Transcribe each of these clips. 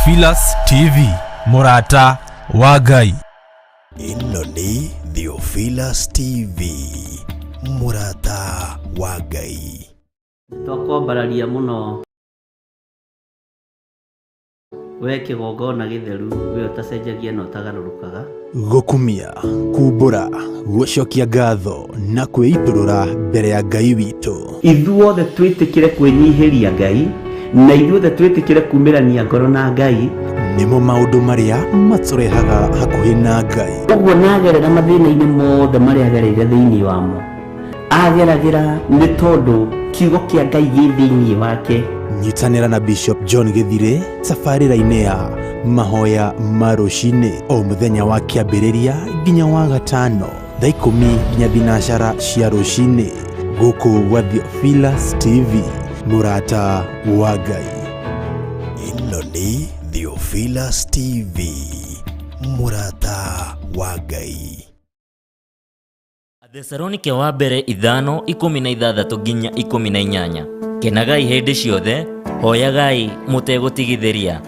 Theophilus TV, mũrata wa Ngai. Ĩno nĩ Theophilus TV, mũrata wa Ngai. Twakwambararia mũno we kĩgongona gĩtheru, we ũtacenjagia na ũtagarũrũkaga. Gũkumia, kumbũra, gũcokia ngatho na kwĩitũrũra mbere ya Ngai witũ. Ithuothe twĩtĩkĩre kwĩnyihĩria Ngai, na ithuothe twĩtĩkĩre kumĩrania ngoro na Ngai. Nĩmo maũndũ marĩa matũrehaga hakuhĩ na Ngai. Ũguo nagerera mathĩna-inĩ mothe marĩa agereire thĩinĩ wamo, ageragĩra nĩ tondũ kiugo kĩa Ngai gĩ thĩinĩ wake. Nyitanĩra na Bishop John Gĩthirĩ tabarĩra-inĩ ya mahoya ma rũcinĩ o mũthenya wa kĩambĩrĩria nginya wa gatano thaa 10 nginya 10 cia rũcinĩ gũkũ gwa Theophilus TV, mũrata wa Ngai. Ĩno nĩ Theophilus TV, mũrata wa Ngai. Athesalonike wa mbere 5:16 nginya 18. Kenagai hĩndĩ ciothe, hoyagai mũtegũtigithĩria,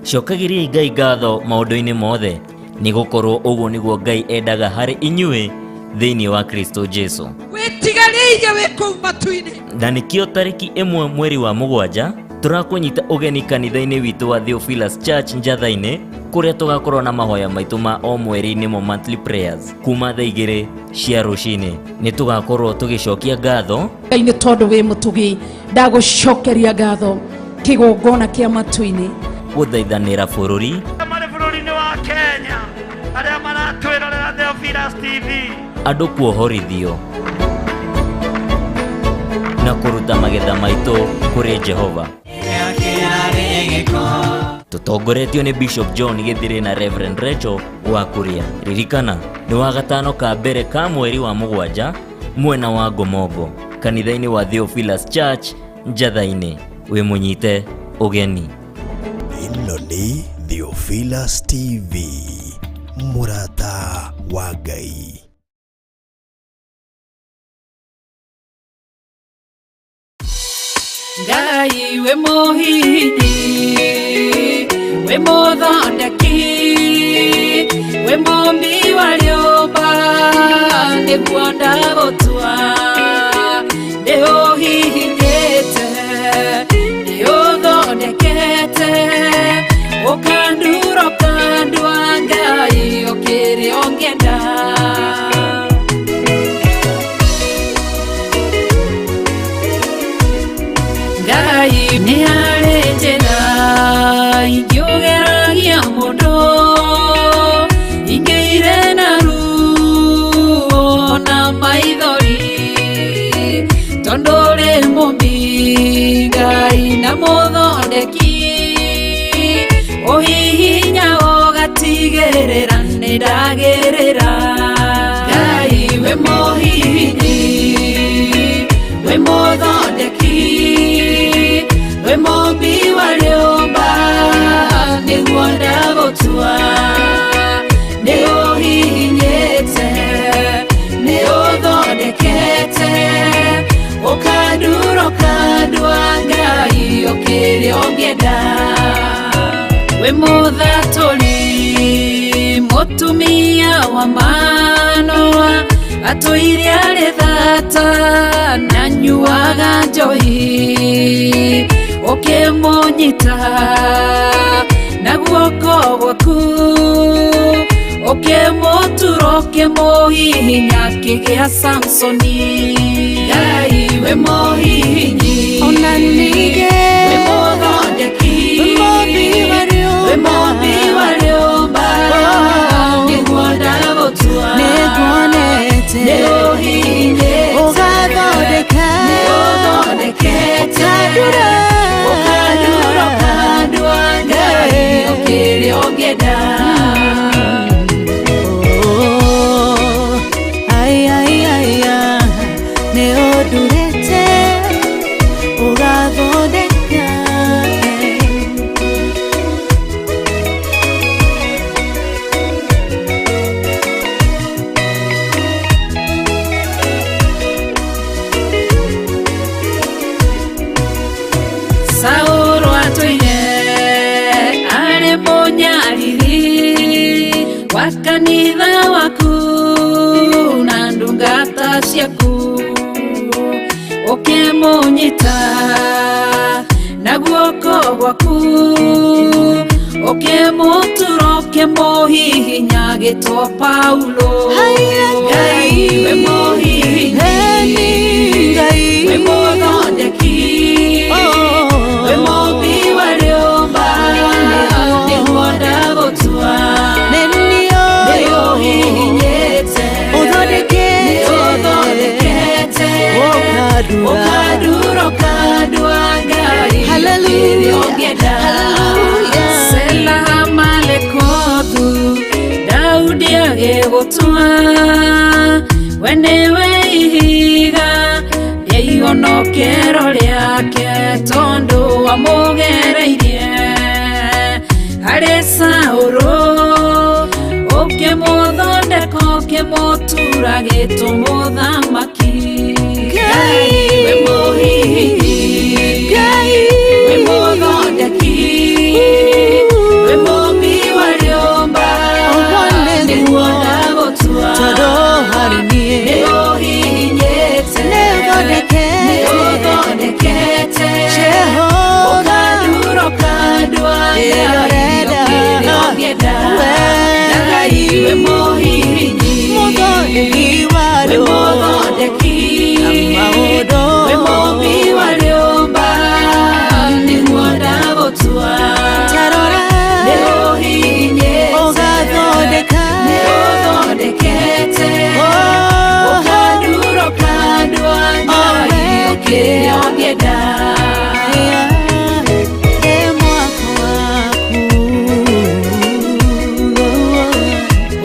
cokagĩriai Ngai ngatho maũndũ-inĩ mothe, nĩ gũkorwo ũguo nĩguo Ngai endaga harĩ inyuĩ thĩinĩ wa Kristo Jesu. Wĩtigarĩire wĩ kũu matu-inĩ. Na nĩkĩo tarĩki 1 mweri wa 7 tũrakũnyita ũgeni kanitha-inĩ witũ wa Theophilus Church Njatha-inĩ, kũrĩa tũgakorwo na mahoya maitũ ma o mweri nĩmo monthly prayers kuma thaa 2 cia rũcinĩ. Nĩ tũgakorwo tũgĩcokia ngatho Ngai nĩ tondũ wĩ mũtugi, ndagũcokeria ngatho kĩgongona kĩa matu-inĩ, gũthaithanĩra bũrũri, marĩ bũrũri-inĩ wa Kenya arĩa maratwĩrorera Theophilus TV, andũ kuohorithio na kũruta magetha maitũ kũrĩ Jehova. Tũtongoretio nĩ Bishop John Gĩthirĩ na Reverend Rachel wa Kuria. Ririkana nĩ wa gatano ka mbere ka mweri wa 7 mwena wa Ngomongo, kanitha-inĩ wa Theophilus Church Njatha-inĩ. Wĩ mũnyite ũgeni. Ĩno nĩ Theophilus TV, mũrata wa Ngai. Ngai wĩ mũhihinyi, wĩ mũthondeki, wĩ mũmbi wa rĩũmba, nĩguo ndagũtua. Nĩ ũhihinyĩte, nĩ ũthondekete, ũkandura ũkandua, Ngai ũkĩrĩ ũngĩenda. Ngai nĩ harĩ njĩra ingĩũgeragia mũndũ, ingĩire na ruo na maithori, tondũ ũrĩ mũmbi Ngai na mũthondeki, ũhihinya ũgatigĩrĩra nĩ ndagĩrĩra. Ngai wĩ mũhihinyi, wĩ mũthondeki, wĩ mũmbi wa rĩũmba, nĩguo ndagũtua. Nĩ ũhihinyĩte, nĩ ũthondekete, ũkandura ũkandua, Ngai ũkĩrĩ ũngĩenda. Wĩ mũthatũri mũtumia wa Manoa, atũire arĩ thata na nyuaga njohi, ũkĩmũnyita na guoko gwaku, ũkĩmũtura ũkĩmũhihinya kĩgĩa Samsoni. Ngai wĩ mũhihinyi, Ona ningĩ wĩ mũthondeki, wĩ mũmbi wa wĩ rĩũmba, mũmbi wa rĩũmba, nĩguo ndagũtua. Nĩnguonete Nĩ ũhihinyĩte, ũgathondeka, nĩ ũthondekete, ũkandura, ũkandura ũkandua, Ngai ũkĩrĩ ũngĩenda. Oh, ai, ai, ai, ah, nĩ ũndurĩte ũgathondeka. Kanitha waku na ndungata ciaku ũkĩmũnyita na guoko gwaku ũkĩmũtura ũkĩmũhihinya gĩtwo Paulo. Ngai we mũhihinyi, we mũthondeki, we mũmbi wa rĩũmba, nĩguo ndagũtua. Nĩũhihinyĩte, nĩũthondekete, ũkandura ũkandua Ngai kĩrĩa ũngĩenda. Sela Malekothu Daudi agĩgũtua, we nĩwe ihiga rĩa ihonokero rĩake, tondũ wamũgereirie harĩ Saũlũ, ũkĩmũthondeka ũkĩmũtura gĩtũmũthamaki. Ngai we mũhihinyi, we mũthondeki, we mũmbi wa rĩũmba, nĩguo ndagũtua. Nĩũhihinyĩte, nĩũthondekete, ũkandura ũkandua Ngai kĩrĩa ũngĩenda. Ngai we mũhihinyi, we mũthondeki, we mũmbi wa rĩũmba, nĩguo ndagũtua. Nĩũhihinyĩte, nĩũthondekete, ũkandura ũkandua Ngai kĩrĩa ũngĩenda.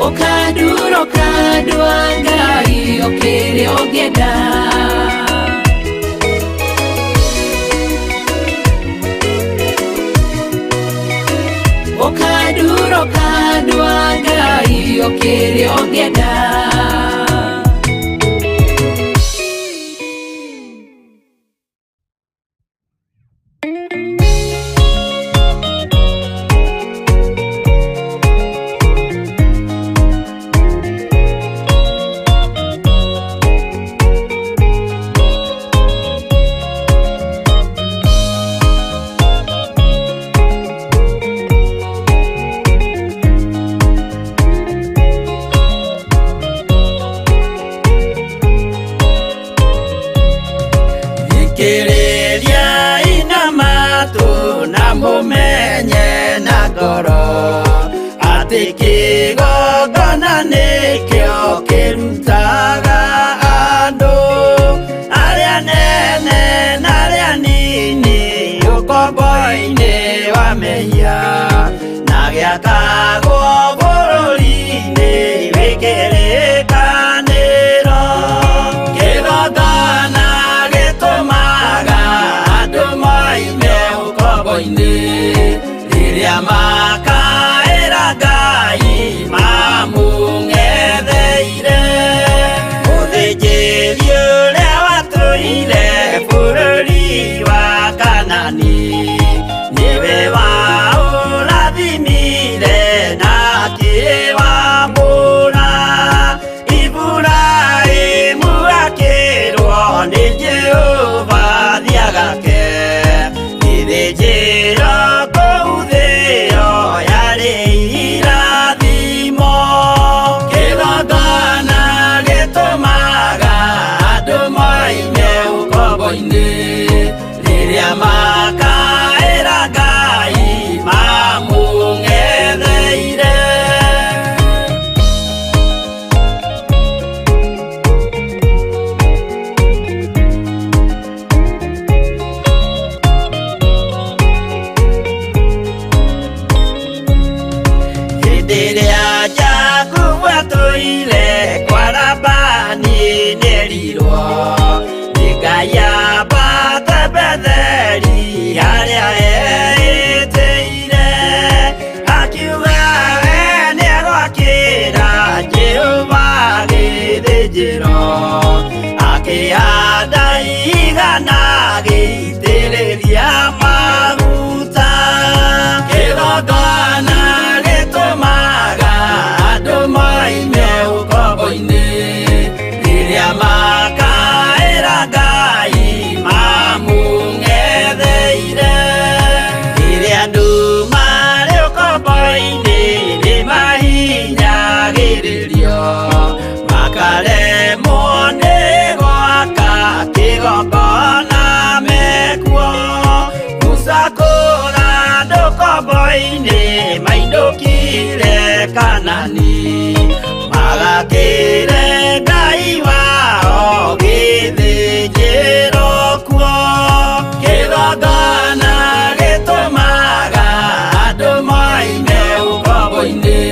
Ũkandura ũkandua Ngai kĩrĩa ũngĩenda. Ũkandura ũkandua Ngai kĩrĩa ũngĩenda. Thikĩrĩria ina matũ na mũmenye na ngoro atĩ kĩgongona nĩkĩo kĩrutaga andũ arĩa nene na arĩa nini ũkombo-inĩ wa mehia na gĩakagwo bũrũri-inĩ wĩ kĩrĩkanĩro. Kĩgongona gĩtũmaga andũ moime ũkombo-inĩ rĩrĩa makaĩra Ngai mamũng'etheire. Mũthĩnjĩri ũrĩa watũire bũrũri wa Kanani nĩwe waũrathimire na akĩwamũra. Iburahĩmu akĩrwo nĩ Jehova thiagake gĩthĩnjĩro kũu thĩo yarĩ irathimo. Kĩgongona gĩtũmaga andũ moime ũkombo-inĩ rĩrĩa makaĩra Ngai mamũng'etheire. ũkombo-inĩ mainũkire Kanani magakĩre Ngai wao gĩthĩnjĩro kuo kĩgongona gĩtũmaga andũ moime ũkombo-inĩ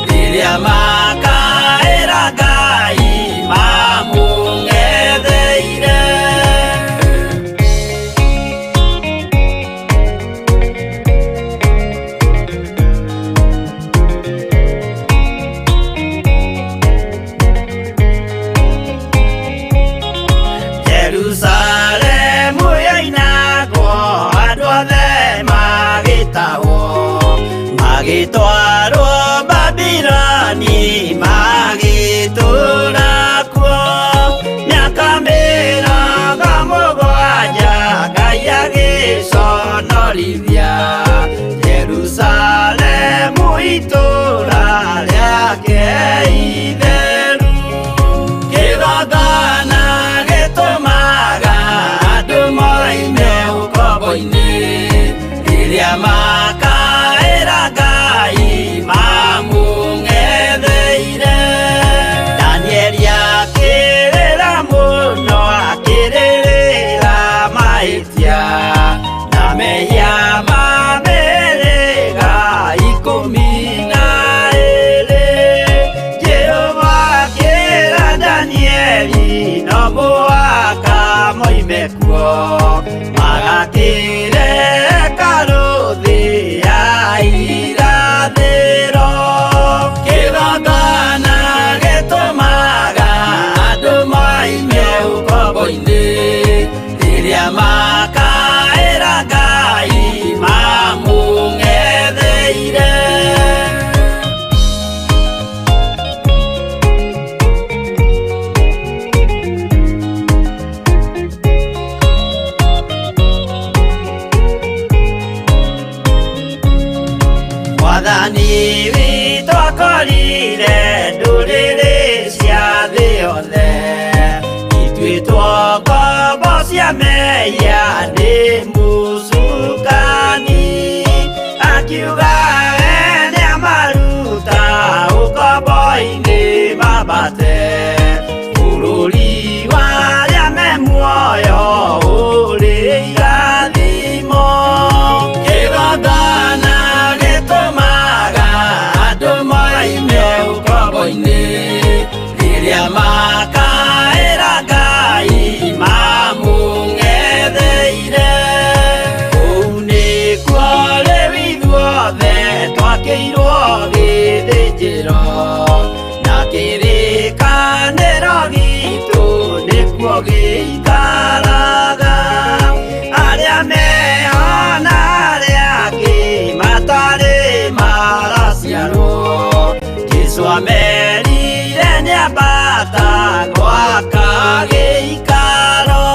rĩrĩa makaĩra Ngai mamũng'etheire. Jerusalemu yoinagwo andũ othe magĩtahwo magĩtwarwo Babiloni magĩtũũra kuo mĩaka 70 Ngai agĩconorithia Jerusalemu itũũra rĩake itheru kĩgongona gĩtũmaga andũ moime ũkombo-inĩ rĩrĩa makaĩra Ngai mamũng'etheire. Danieli akĩrĩra mũno akĩrĩrĩra mahĩtia na mehia ma mĩhĩrĩga 12. Jehova akĩra Danieli no mũhaka moime kuo magakĩre hekarũ thĩ ya irathĩro. Kĩgongona gĩtũmaga andũ moime ũkombo-inĩ rĩrĩa makaĩra Ngai mamũng'etheire. Mwathani witũ akorire ndũrĩrĩ cia thĩ yothe ituĩtwo ngombo cia mehia nĩ mũcukani akiuga we nĩamaruta ũkombo-inĩ mambate bũrũri wa arĩa me muoyo ũrĩ irathimo. Kĩgongona gĩtũmaga andũ moime ũkombo-inĩ rĩrĩa makaĩra Ngai mamũng'etheire. Kũu nĩkuo rĩu ithuothe twakĩirwo gĩthĩnjĩro na kĩrĩkanĩro gitũ nĩkuo gĩikaraga arĩa meho na arĩa angĩ matarĩ maraciarwo Jesũ amerire nĩambata gwaka gĩikaro.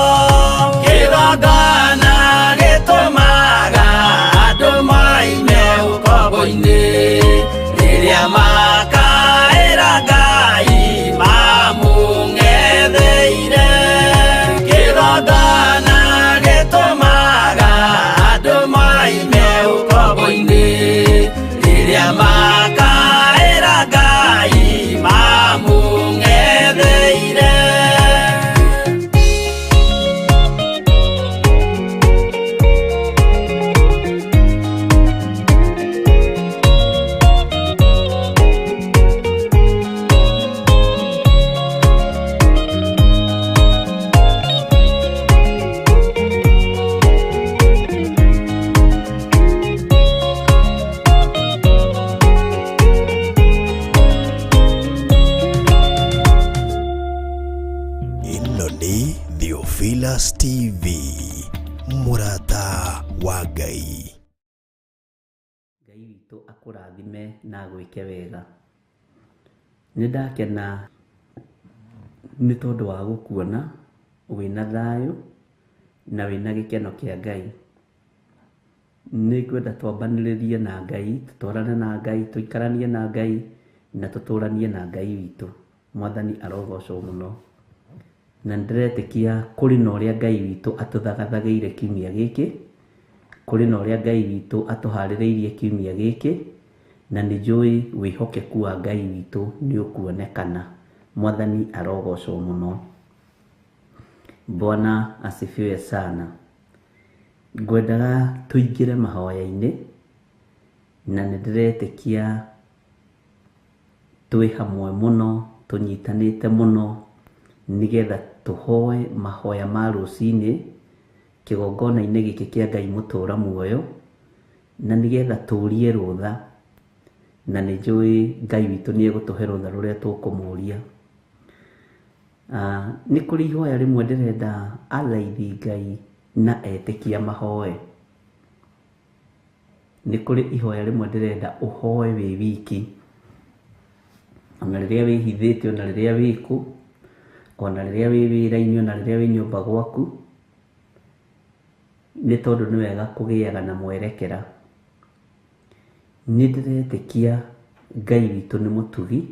Kĩgongona gĩtũmaga andũ moime ũkombo-inĩ rĩrĩa makaĩra Ngai mamũng'etheire. Kĩgongona gĩtũmaga andũ moime ũkombo-inĩ rĩrĩa makaĩra Ngai mamũng'etheire. Ĩno nĩ Theophilus TV, mũrata wa Ngai. Ngai witũ akũrathime na agwĩke wega. Nĩ ndakena nĩ tondũ wa gũkuona wĩna thayũ na wĩna gĩkeno kĩa Ngai. Nĩ ngwenda twambanĩrĩrie na Ngai, tũtwarane na Ngai, tũikaranie na Ngai na tũtũranie na Ngai witũ. Mwathani arogocwo mũno. Na nĩndĩretĩkia kũrĩ na ũrĩa Ngai witũ atũthagathagĩire kiumia gĩkĩ, Kũrĩ na ũrĩa Ngai witũ atũharĩrĩirie kiumia gĩkĩ, na nĩ njũĩ wĩhokeku wa Ngai witũ nĩ ũkuonekana. Mwathani arogocwo mũno. Bwana asifiwe sana. Ngwendaga tũingĩre mahoya-inĩ, na nĩ ndĩretĩkia twĩ hamwe mũno, tũnyitanĩte mũno, nĩgetha tũhoe mahoya ma rũcinĩ kĩgongona-inĩ gĩkĩ kĩa Ngai mũtũra muoyo, na nĩgetha tũrie rũtha, na nĩ njũĩ Ngai witũ nĩ egũtũhe rũtha rũrĩa tũkũmũria. Nĩ kũrĩ ihoya rĩmwe ndĩrenda athaithi Ngai na etĩkia mahoe. Nĩ kũrĩ ihoya rĩmwe ndĩrenda ũhoe wĩ wiki, ona rĩrĩa wĩhithĩte, ona rĩrĩa wĩkũ, ona rĩrĩa wĩ wĩra-inĩ, ona rĩrĩa wĩ nyũmba gwaku, nĩ tondũ nĩ wega kũgĩaga na mwerekera. Nĩ ndĩretĩkia Ngai witũ nĩ mũtugi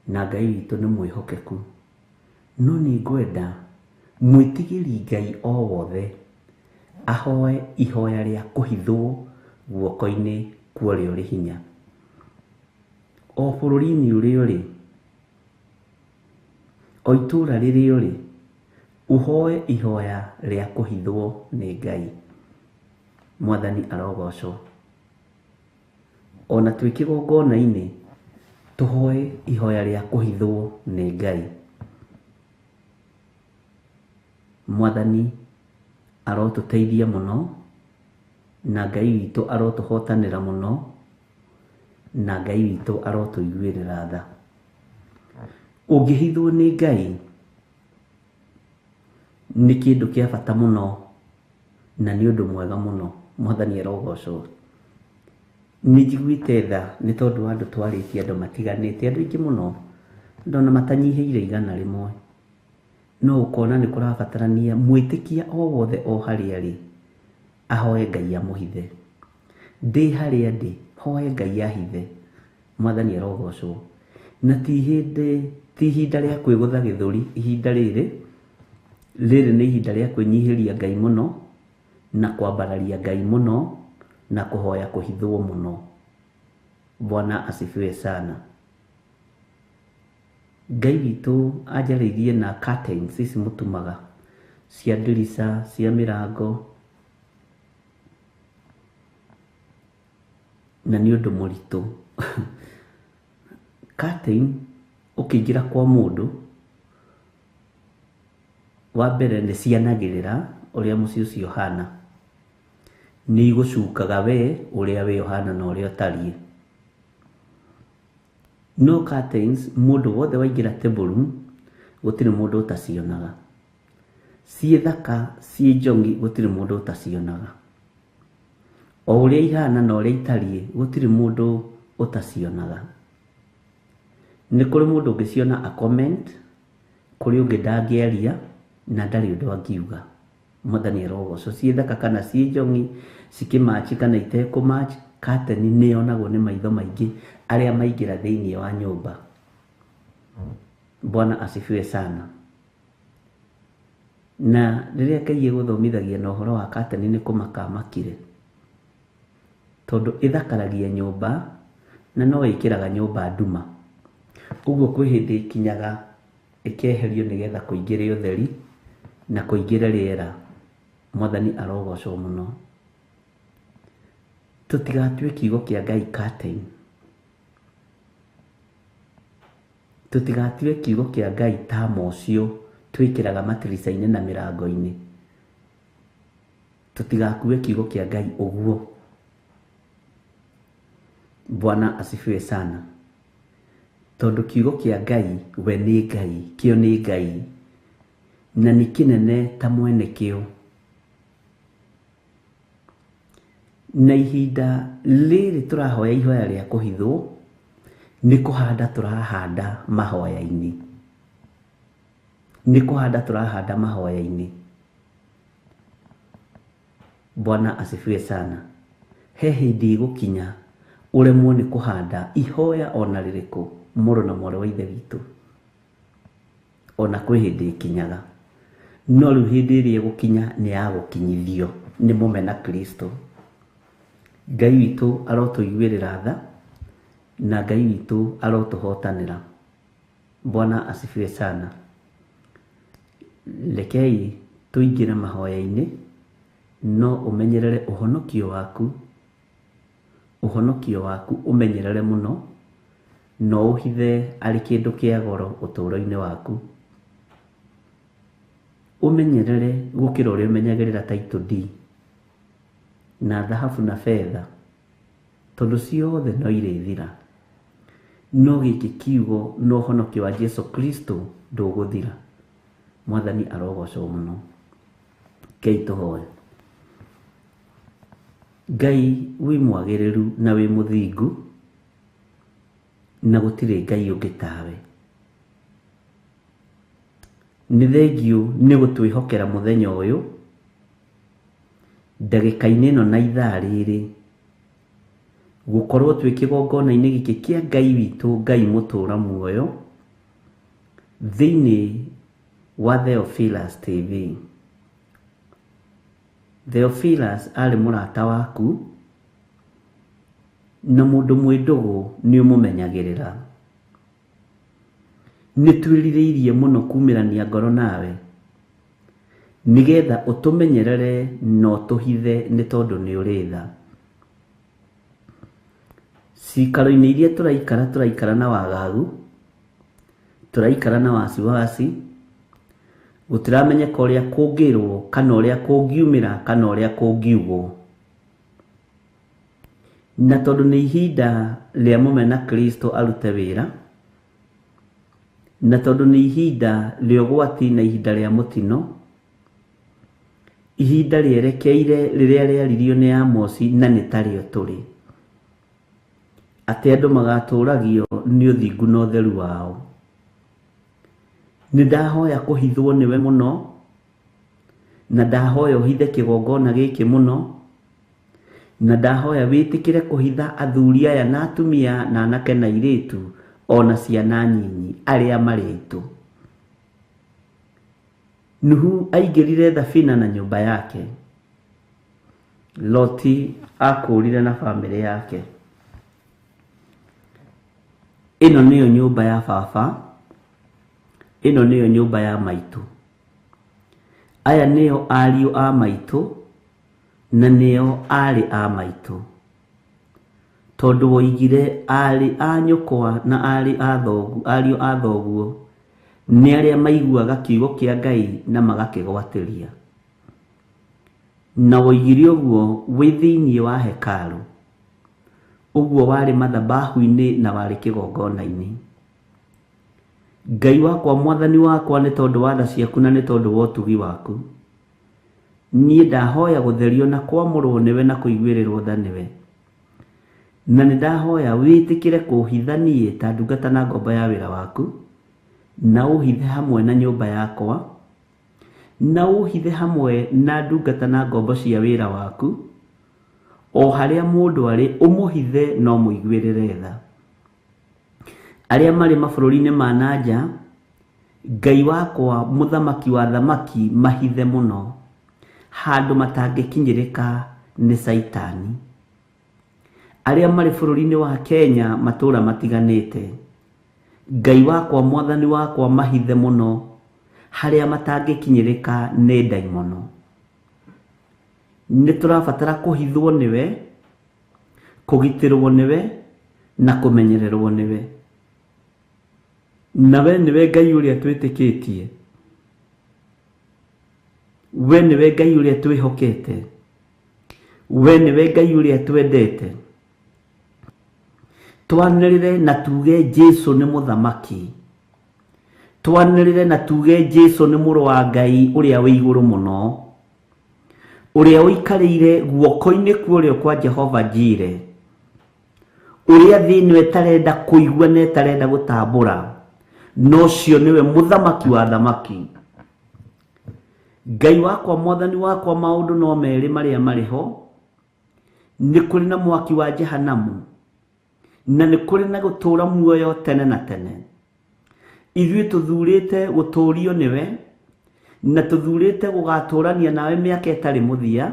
na Ngai witũ nĩ mwĩhokeku, no nĩ ngwenda mwĩtigĩri Ngai o wothe ahoe ihoya rĩa kũhithwo guoko-inĩ kwa ũrĩa ũrĩ hinya. O bũrũri-inĩ ũrĩa ũrĩ, o itũũra rĩrĩa ũrĩ, ũhoe ihoya rĩa kũhithwo nĩ Ngai. Mwathani arogocwo. Ona twĩ kĩgongona-inĩ, tũhoe ihoya rĩa kũhithwo nĩ Ngai. Mwathani arotũteithia mũno, na Ngai witũ arotũhotanĩra mũno, na Ngai witũ arotũiguĩrĩra tha. Ũngĩhithwo nĩ Ngai nĩ kĩndũ kĩa bata mũno, na nĩ ũndũ mwega mũno. Mwathani arogocwo. Nĩ njiguĩte tha nĩ tondũ wa andũ twarĩtie, andũ matiganĩte, andũ aingĩ mũno, ndona matanyihĩire 100. No ũkona nĩ kũrabatarania mwĩtĩkia o wothe o harĩa arĩ ahoe Ngai amũhithe. Ndĩ harĩa ndĩ, hoe Ngai ahithe. Mwathani arogocwo. Na ti hĩndĩ, ti ihinda rĩa kwĩgũtha gĩthũri, ihinda rĩrĩ, rĩrĩ nĩ ihinda rĩa kwĩnyihĩria Ngai mũno, na kwambararia Ngai mũno, na kũhoya kũhithwo mũno. Bwana asifiwe sana. Ngai witũ anjarĩirie na curtains ici mũtumaga cia ndirica, cia mĩrango, na nĩ ũndũ mũritũ. Curtain ũkĩingĩra kwa mũndũ, wa mbere nĩ cianagĩrĩra ũrĩa mũciĩ ũcio ũhana. Nĩ igũcukaga we ũrĩa we ũhana na ũrĩa ũtariĩ. No curtains mũndũ wothe waingĩra table room gũtirĩ mũndũ ũtacionaga. Ciĩ thaka, ciĩ njongi, gũtirĩ mũndũ ũtacionaga. O ũrĩa ihana na ũrĩa itariĩ, gũtirĩ mũndũ ũtacionaga. Nĩ kũrĩ mũndũ ũngĩciona a comment, kũrĩ ũngĩ ndangĩaria na ndarĩ ũndũ angiuga. Mwathani arogocwo. Ciĩ thaka kana ciĩ njongi, cikĩmatch kana itekũmatch, curtain nĩ yonagwo nĩ maitho maingĩ arĩa maingĩra thĩinĩ wa nyũmba. Bwana asifiwe sana. Na rĩrĩa Ngai egũthomithagia na ũhoro wa curtain nĩ kũmaka amakire, tondũ ĩthakaragia nyũmba na no ĩkĩraga nyũmba nduma. Ũguo kwĩ hĩndĩ ĩkinyaga ĩkeherio nĩgetha kũingĩre ũtheri na kũingĩre rĩera. Mwathani arogocwo mũno. Tũtigatue kiugo kĩa Ngai curtain. Tũtigatue kiugo kĩa Ngai ta mocio twĩkĩraga matirica-inĩ na mĩrango-inĩ. Tũtigakue kiugo kĩa Ngai ũguo. Bwana asifiwe sana. Tondũ kiugo kĩa Ngai we nĩ Ngai, kĩo nĩ Ngai, na nĩ kĩnene ta mwene kĩo. Na ihinda rĩrĩ tũrahoya ihoya rĩa kũhithwo, nĩ kũhanda tũrahanda mahoya-inĩ. Nĩ kũhanda tũrahanda mahoya-inĩ. Bwana asifiwe sana. He hĩndĩ ĩgũkinya ũremwo nĩ kũhanda ihoya ona rĩrĩkũ, mũrũ na mwarĩ wa Ithe witũ. Ona kwĩ hĩndĩ ĩkinyaga, no rĩu hĩndĩ ĩrĩa ĩgũkinya nĩ ya gũkinyithio. Nĩ mũmena Kristo. Ngai witũ arotũiguĩrĩra tha na Ngai witũ arotũhotanĩra. Bwana asifiwe sana. Rekei tũingĩre mahoya-inĩ, no ũmenyerere ũhonokio waku, ũhonokio waku ũmenyerere mũno, no ũhithe arĩ kĩndũ kĩa goro ũtũũro-inĩ waku. Ũmenyerere gũkĩra ũrĩa ũmenyagĩrĩra title deed na thahabu na betha, tondũ ciothe no irĩthira. No gĩkĩ kiugo na ũhonokio wa Jesu Kristo ndũgũthira. Mwathani arogocwo mũno. Ngai tũhoe. Ngai wĩ mwagĩrĩru na wĩ mũthingu, na gũtirĩ Ngai ũngĩ tawe. Nĩ thengiũ nĩ gũtwĩhokera mũthenya ũyũ, ndagĩka-inĩ ĩno na ithaa rĩrĩ, gũkorwo twĩ kĩgongona-inĩ gĩkĩ kĩa Ngai witũ, Ngai mũtũra muoyo, thĩinĩ wa Theophilus TV. Theophilus arĩ mũrata waku, na mũndũ mwĩ ndũgũ nĩ ũmũmenyagĩrĩra. Nĩ twĩrirĩirie mũno kumĩrania ngoro nawe, nĩgetha ũtũmenyerere na ũtũhithe nĩ tondũ nĩ ũrĩ tha. Cikaro-inĩ iria tũraikara, tũraikara na wagagu, tũraikara na wasiwasi, gũtiramenyeka ũrĩa kũngĩrwo, kana ũrĩa kũngiumĩra, kana ũrĩa kũngiugwo. Na tondũ nĩ ihinda rĩa mũmena Kristo arute wĩra, na tondũ nĩ ihinda rĩa ũgwati na ihinda rĩa mũtino, ihinda rĩerekeire rĩrĩa rĩaririo nĩ Amosi na nĩ tarĩo tũrĩ, atĩ andũ magatũragio nĩ ũthingu na ũtheru wao. Nĩ ndahoya kũhithwo nĩwe mũno, na ndahoya ũhithe kĩgongona gĩkĩ mũno, na ndahoya wĩtĩkĩre kũhitha athuri aya na atumia na anake na airĩtu ona ciana nyinyi arĩa marĩ aitũ. Nuhu aingĩrire thabina na nyũmba yake, Loti akũrire na bamĩrĩ yake. Ĩno nĩyo nyũmba ya baba, ĩno nĩyo nyũmba ya maitũ. Aya nĩo ariũ a maitũ na nĩo aarĩ a maitũ. Tondũ woigire aarĩ a nyũkwa na aarĩ a thoguo, ariũ a thoguo nĩ arĩa maiguaga kiugo kĩa Ngai na magakĩgwatĩria. Na woigire ũguo wĩ thĩinĩ wa hekarũ, ũguo warĩ mathabahu-inĩ na warĩ kĩgongona-inĩ. Ngai wakwa, mwathani wakwa, nĩ tondũ wa tha ciaku na nĩ tondũ wa ũtugi waku, niĩ ndahoya gũtherio na kwamũrwo nĩwe na kũiguĩrĩrwo tha nĩwe. Na nĩ ndahoya wĩtĩkĩre kũhitha niĩ ta ndungata na ngombo ya wĩra waku, na ũhithe hamwe na nyũmba yakwa, na ũhithe hamwe na ndungata na ngombo cia wĩra waku, o harĩa mũndũ arĩ ũmũhithe na ũmũiguĩrĩre tha. Arĩa marĩ mabũrũri-inĩ ma na nja, Ngai wakwa mũthamaki wa thamaki, mahithe mũno handũ matangĩkinyĩrĩka nĩ Caitani. Arĩa marĩ bũrũri-inĩ wa Kenya matũũra matiganĩte, Ngai wakwa mwathani wakwa, mahithe mũno harĩa matangĩkinyĩrĩka nĩ ndaimono. Nĩ tũrabatara kũhithwo nĩwe, kũgitĩrwo nĩwe na kũmenyererwo nĩwe. Na we nĩwe Ngai ũrĩa twĩtĩkĩtie, we nĩwe Ngai ũrĩa twĩhokete, we nĩwe Ngai ũrĩa twendete. Twanĩrĩre na tuge Jesu nĩ mũthamaki, twanĩrĩre na tuge Jesu nĩ mũrũ wa Ngai ũrĩa wĩ igũrũ mũno, ũrĩa ũikarĩire guoko-inĩ kwa ũrĩo kwa Jehova Jire, ũrĩa thĩ ĩno ĩtarenda kũigua na ĩtarenda gũtambũra, no ũcio nĩwe mũthamaki wa thamaki. Ngai wakwa, mwathani wakwa, maũndũ no merĩ marĩa marĩ ho, nĩ kũrĩ na mwaki wa Jehanamu na nĩ kũrĩ na gũtũũra muoyo tene na tene. Ithuĩ tũthurĩte gũtũũrio nĩwe na tũthurĩte gũgatũũrania nawe mĩaka ĩtarĩ mũthia,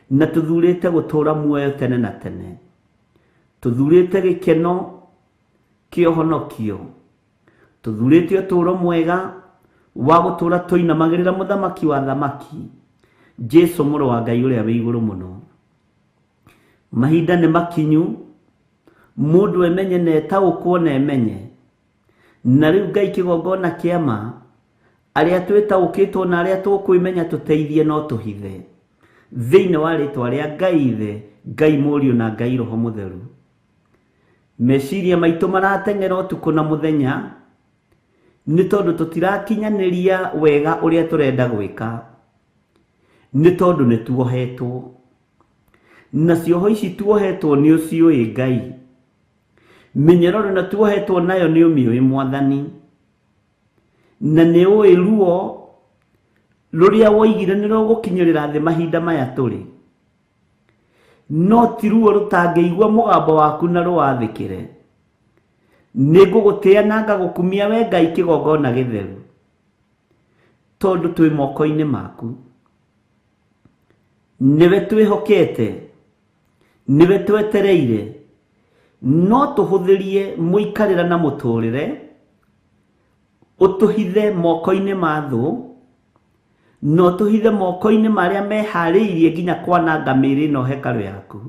Na tũthurĩte gũtũũra muoyo tene na tene. Tũthurĩte gĩkeno kĩa ũhonokio. Tũthurĩte ũtũũro mwega wa gũtũũra tũinamagĩrĩra mũthamaki wa thamaki, Jesu mũrũ wa Ngai ũrĩa wĩ igũrũ mũno. Mahinda nĩ makinyu mũndũ emenye na etaũkwo na emenye. Na rĩu Ngai kĩgongona kĩa ma, arĩa twĩtaũkĩtwo na arĩa tũkwĩmenya tũteithie no tũhithe. Thĩinĩ wa rĩtwa rĩa Ngai Ithe, Ngai Mũriũ na Ngai Roho Mũtheru. Meciria maitũ marateng'era ũtukũ na mũthenya nĩ tondũ tũtirakinyanĩria wega ũrĩa tũrenda gwĩka, nĩ tondũ nĩ tuohetwo. Na cioho ici tuohetwo nĩ ũciũĩ Ngai. Mĩnyororo ĩno tuohetwo nayo nĩ ũmĩũĩ Mwathani. Na nĩ ũĩ ruo rũrĩa woigire nĩ rũgũkinyĩrĩra thĩ mahinda maya tũrĩ. No ti ruo rũtangĩigua mũgambo waku na rũwathĩkĩre. Nĩ ngũgũtĩa na ngagũkumia we Ngai kĩgongona gĩtheru, tondũ twĩ moko-inĩ maku. Nĩwe twĩhokete, nĩwe twetereire, no tũhũthĩrie mũikarĩra na mũtũrĩre, ũtũhithe moko-inĩ ma thũ, na ũtũhithe moko-inĩ marĩa meharĩirie nginya kwananga mĩĩrĩ ĩno hekarũ yaku.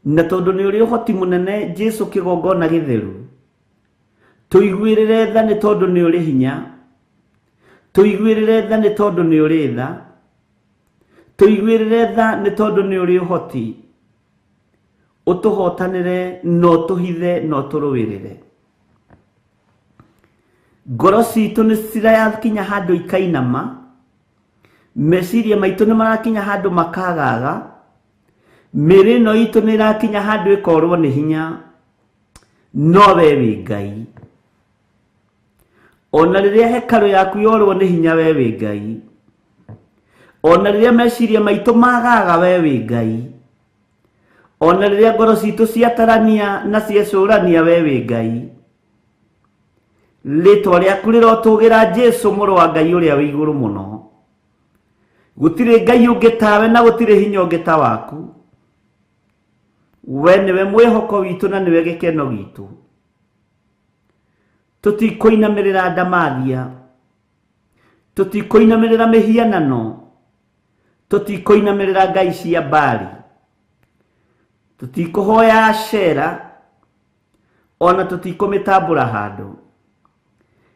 Na tondũ nĩ ũrĩ ũhoti mũnene Jesu kĩgongona gĩtheru, tũiguĩrĩre tha nĩ tondũ nĩ ũrĩ hinya, tũiguĩrĩre tha nĩ tondũ nĩ ũrĩ tha, tũiguĩrĩre tha nĩ tondũ nĩ ũrĩ ũhoti, ũtũhotanĩre na ũtũhithe na ũtũrũĩrĩre. Ngoro citũ nĩ cirakinya handũ ikainama, meciria maitũ nĩ marakinya handũ makagaga, mĩĩrĩ ĩno itũ nĩ ĩrakinya handũ ĩkorwo nĩ hinya, no we wĩ Ngai. Ona rĩrĩa hekarũ yaku yorwo nĩ hinya, we wĩ Ngai. Ona rĩrĩa meciria maitũ magaga, we wĩ Ngai. Ona rĩrĩa ngoro citũ ciatarania na ciecũrania, we wĩ Ngai. Rĩtwa rĩaku rĩrotũgĩra Jesu mũrũ wa Ngai ũrĩa wĩ igũrũ mũno. Gũtirĩ Ngai ũngĩ tawe na gũtirĩ hinya ũngĩ ta waku. We nĩwe mwĩhoko witũ na nĩwe gĩkeno gitũ. Tũtikũinamĩrĩra ndamathia, tũtikũinamĩrĩra mĩhianano, tũtikũinamĩrĩra ngai cia Baali, tũtikũhoya Ashera, ona tũtikũmĩtambũra handũ.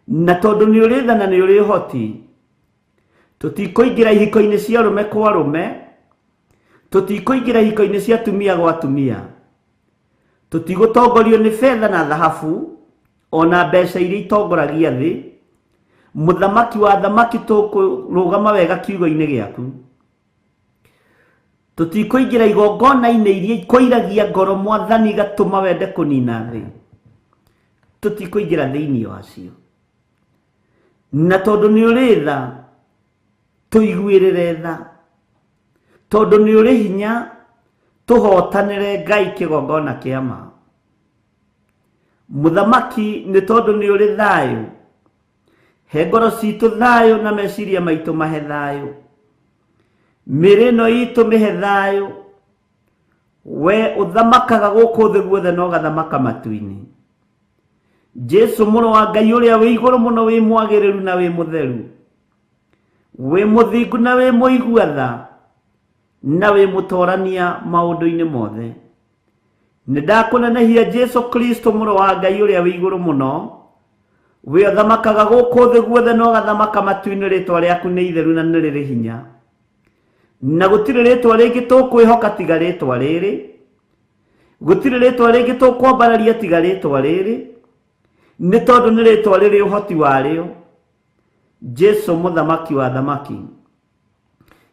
Na tondũ nĩ ũrĩ tha na nĩ ũrĩ ũhoti, tũtikũingĩra ihiko-inĩ cia arũme kwa arũme, tũtikũingĩra ihiko-inĩ cia atumia gwa atumia, tũtigũtongorio nĩ betha na thahabu, ona mbeca iria itongoragia thĩ. Mũthamaki wa thamaki, tũkũrũgama wega kiugo-inĩ gĩaku. Tũtikũingĩra igongona-inĩ iria ikũiragia ngoro Mwathani igatũma wende kũnina thĩ. Tũtikũingĩra thĩinĩ wacio. Na tondũ nĩ ũrĩ tha, tũiguĩrĩre tha. Tondũ nĩ ũrĩ hinya, tũhotanĩre Ngai kĩgongona kĩa ma. Mũthamaki, nĩ tondũ nĩ ũrĩ thayũ, he ngoro citũ thayũ na meciria maitũ mahe thayũ, mĩĩrĩ ĩno itũ mĩhe thayũ. We ũthamakaga gũkũ thĩ guothe na ũgathamaka matu-inĩ. Jesu mũrũ wa Ngai ũrĩa wĩ igũrũ mũno, wĩ mwagĩrĩru na wĩ mũtheru, wĩ mũthingu na wĩ mũigua tha, na wĩ mũtorania maũndũ-inĩ mothe. Nĩ ndakũnenehia Jesu Kristo mũrũ wa Ngai ũrĩa wĩ igũrũ mũno, wĩ ũthamakaga gũkũ thĩ guothe na ũgathamaka matu-inĩ. Rĩtwa rĩaku nĩ itheru na nĩ rĩrĩ hinya, na gũtirĩ rĩtwa rĩngĩ tũkwĩhoka tiga rĩtwa rĩrĩ, gũtirĩ rĩtwa rĩngĩ tũkwambararia tiga rĩtwa rĩrĩ, nĩ tondũ nĩ rĩtwa rĩrĩ ũhoti warĩo. Jesu mũthamaki wa thamaki,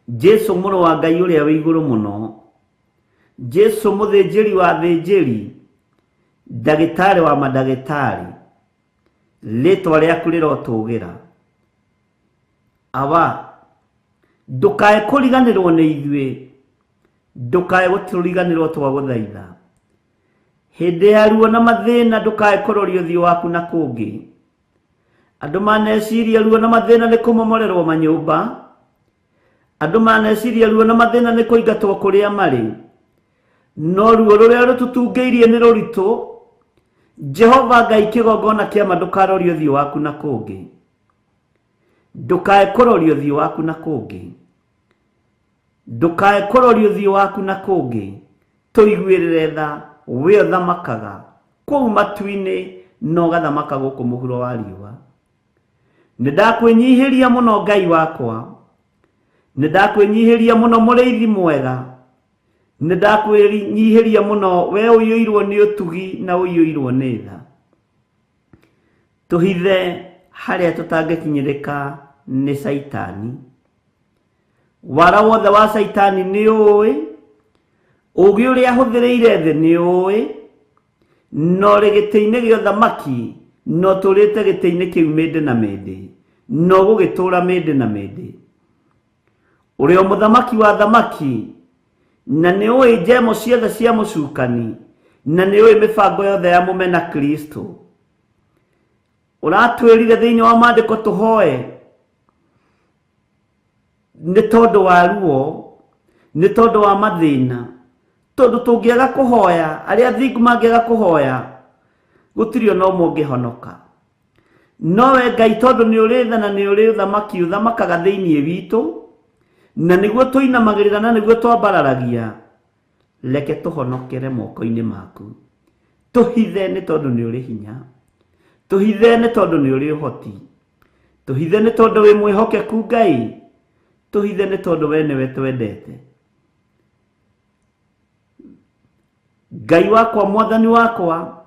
Jesu mũrũ wa Ngai ũrĩa wĩ igũrũ mũno, Jesu mũthĩnjĩri wa thĩnjĩri, ndagĩtarĩ wa mandagĩtarĩ, rĩtwa rĩaku rĩrotũgĩra. Awa, ndũkae kũriganĩrwo nĩ ithuĩ, ndũkae gũtũriganĩrwo twagũthaitha. Hĩndĩ ya ruo na mathĩna ndũkae kũroria ũthiũ waku na kũngĩ. Andũ maneciria ruo na mathĩna nĩ kũmomorerwo manyũmba, Andũ maneciria ruo na mathĩna nĩ kũingatwo kũrĩa marĩ, no ruo rũrĩa rũtũtungĩirie nĩ rũritũ. Jehova Ngai kĩgongona kĩa ma, ndũkarorie ũthiũ waku na kũngĩ, ndũkae kũroria ũthiũ waku na kũngĩ, ndũkae kũroria ũthiũ waku na kũngĩ. Tũiguĩrĩre tha, we ũthamakaga kũu matu-inĩ na ũgathamaka gũkũ mũhuro wa riũa. Nĩ ndakwĩnyihĩria mũno Ngai wakwa, nĩ ndakwĩnyihĩria mũno mũrĩithi mwega, nĩ ndakwĩnyihĩria mũno we ũiyũirwo nĩ ũtugi na ũiyũirwo nĩ tha. Tũhithe harĩa tũtangĩkinyĩrĩka nĩ Caitani. Wara wothe wa Caitani nĩ ũĩ, ũũgĩ ũrĩa ahũthĩrĩire thĩ nĩ ũĩ, no ũrĩ gĩtĩ-inĩ gĩa ũthamaki na ũtũũrĩte gĩtĩ-inĩ kĩu mĩndĩ na mĩndĩ, na ũgũgĩtũũra mĩndĩ na mĩndĩ. Ũrĩ o mũthamaki wa thamaki, na nĩ ũĩ njemo ciothe cia mũcukani, na nĩ ũĩ mĩbango yothe ya mũmena Kristo. Ũratwĩrire thĩinĩ wa maandĩko tũhoe nĩ tondũ wa ruo, nĩ tondũ wa mathĩna, tondũ tũngĩaga kũhoya, arĩa athingu mangĩaga kũhoya, gũtirĩ ona ũmwe ũngĩhonoka. No we Ngai, tondũ nĩ ũrĩ tha na nĩ ũrĩ ũthamaki ũthamakaga thĩinĩ witũ, na nĩguo tũinamagĩrĩra na nĩguo twambararagia, reke tũhonokere moko-inĩ maku. Tũhithe nĩ tondũ nĩ ũrĩ hinya, tũhithe nĩ tondũ nĩ ũrĩ ũhoti, tũhithe nĩ tondũ wĩ mwĩhokeku Ngai, tũhithe nĩ tondũ we nĩwe twendete. Ngai wakwa, mwathani wakwa,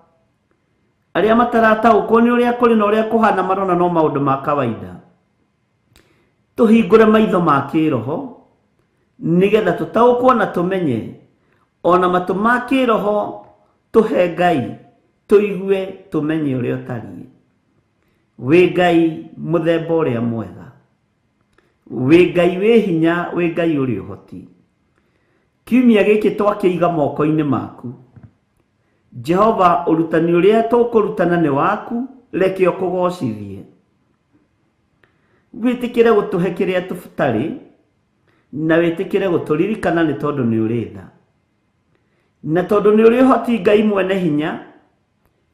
arĩa matarataũkwo nĩ ũrĩa kũrĩ na ũrĩa kũhana marona no maũndũ ma kawaida, tũhingũre maitho ma kĩroho nĩgetha tũtaũkwo na tũmenye, ona matũ ma kĩroho tũhe Ngai, tũigue tũmenye ũrĩa ũtariĩ. Wĩ Ngai mũthemba ũrĩa mwega, wĩ Ngai wĩ hinya, wĩ Ngai ũrĩ ũhoti. Kiumia gĩkĩ twakĩiga moko-inĩ maku. Jehova, ũrutani ũrĩa tũkũrutana nĩ waku, reke ũkũgocithie. Wĩtĩkĩre gũtũhe kĩrĩa tũtarĩ, na wĩtĩkĩre gũtũririkana nĩ tondũ nĩ ũrĩ tha, na tondũ nĩ ũrĩ ũhoti Ngai mwene hinya.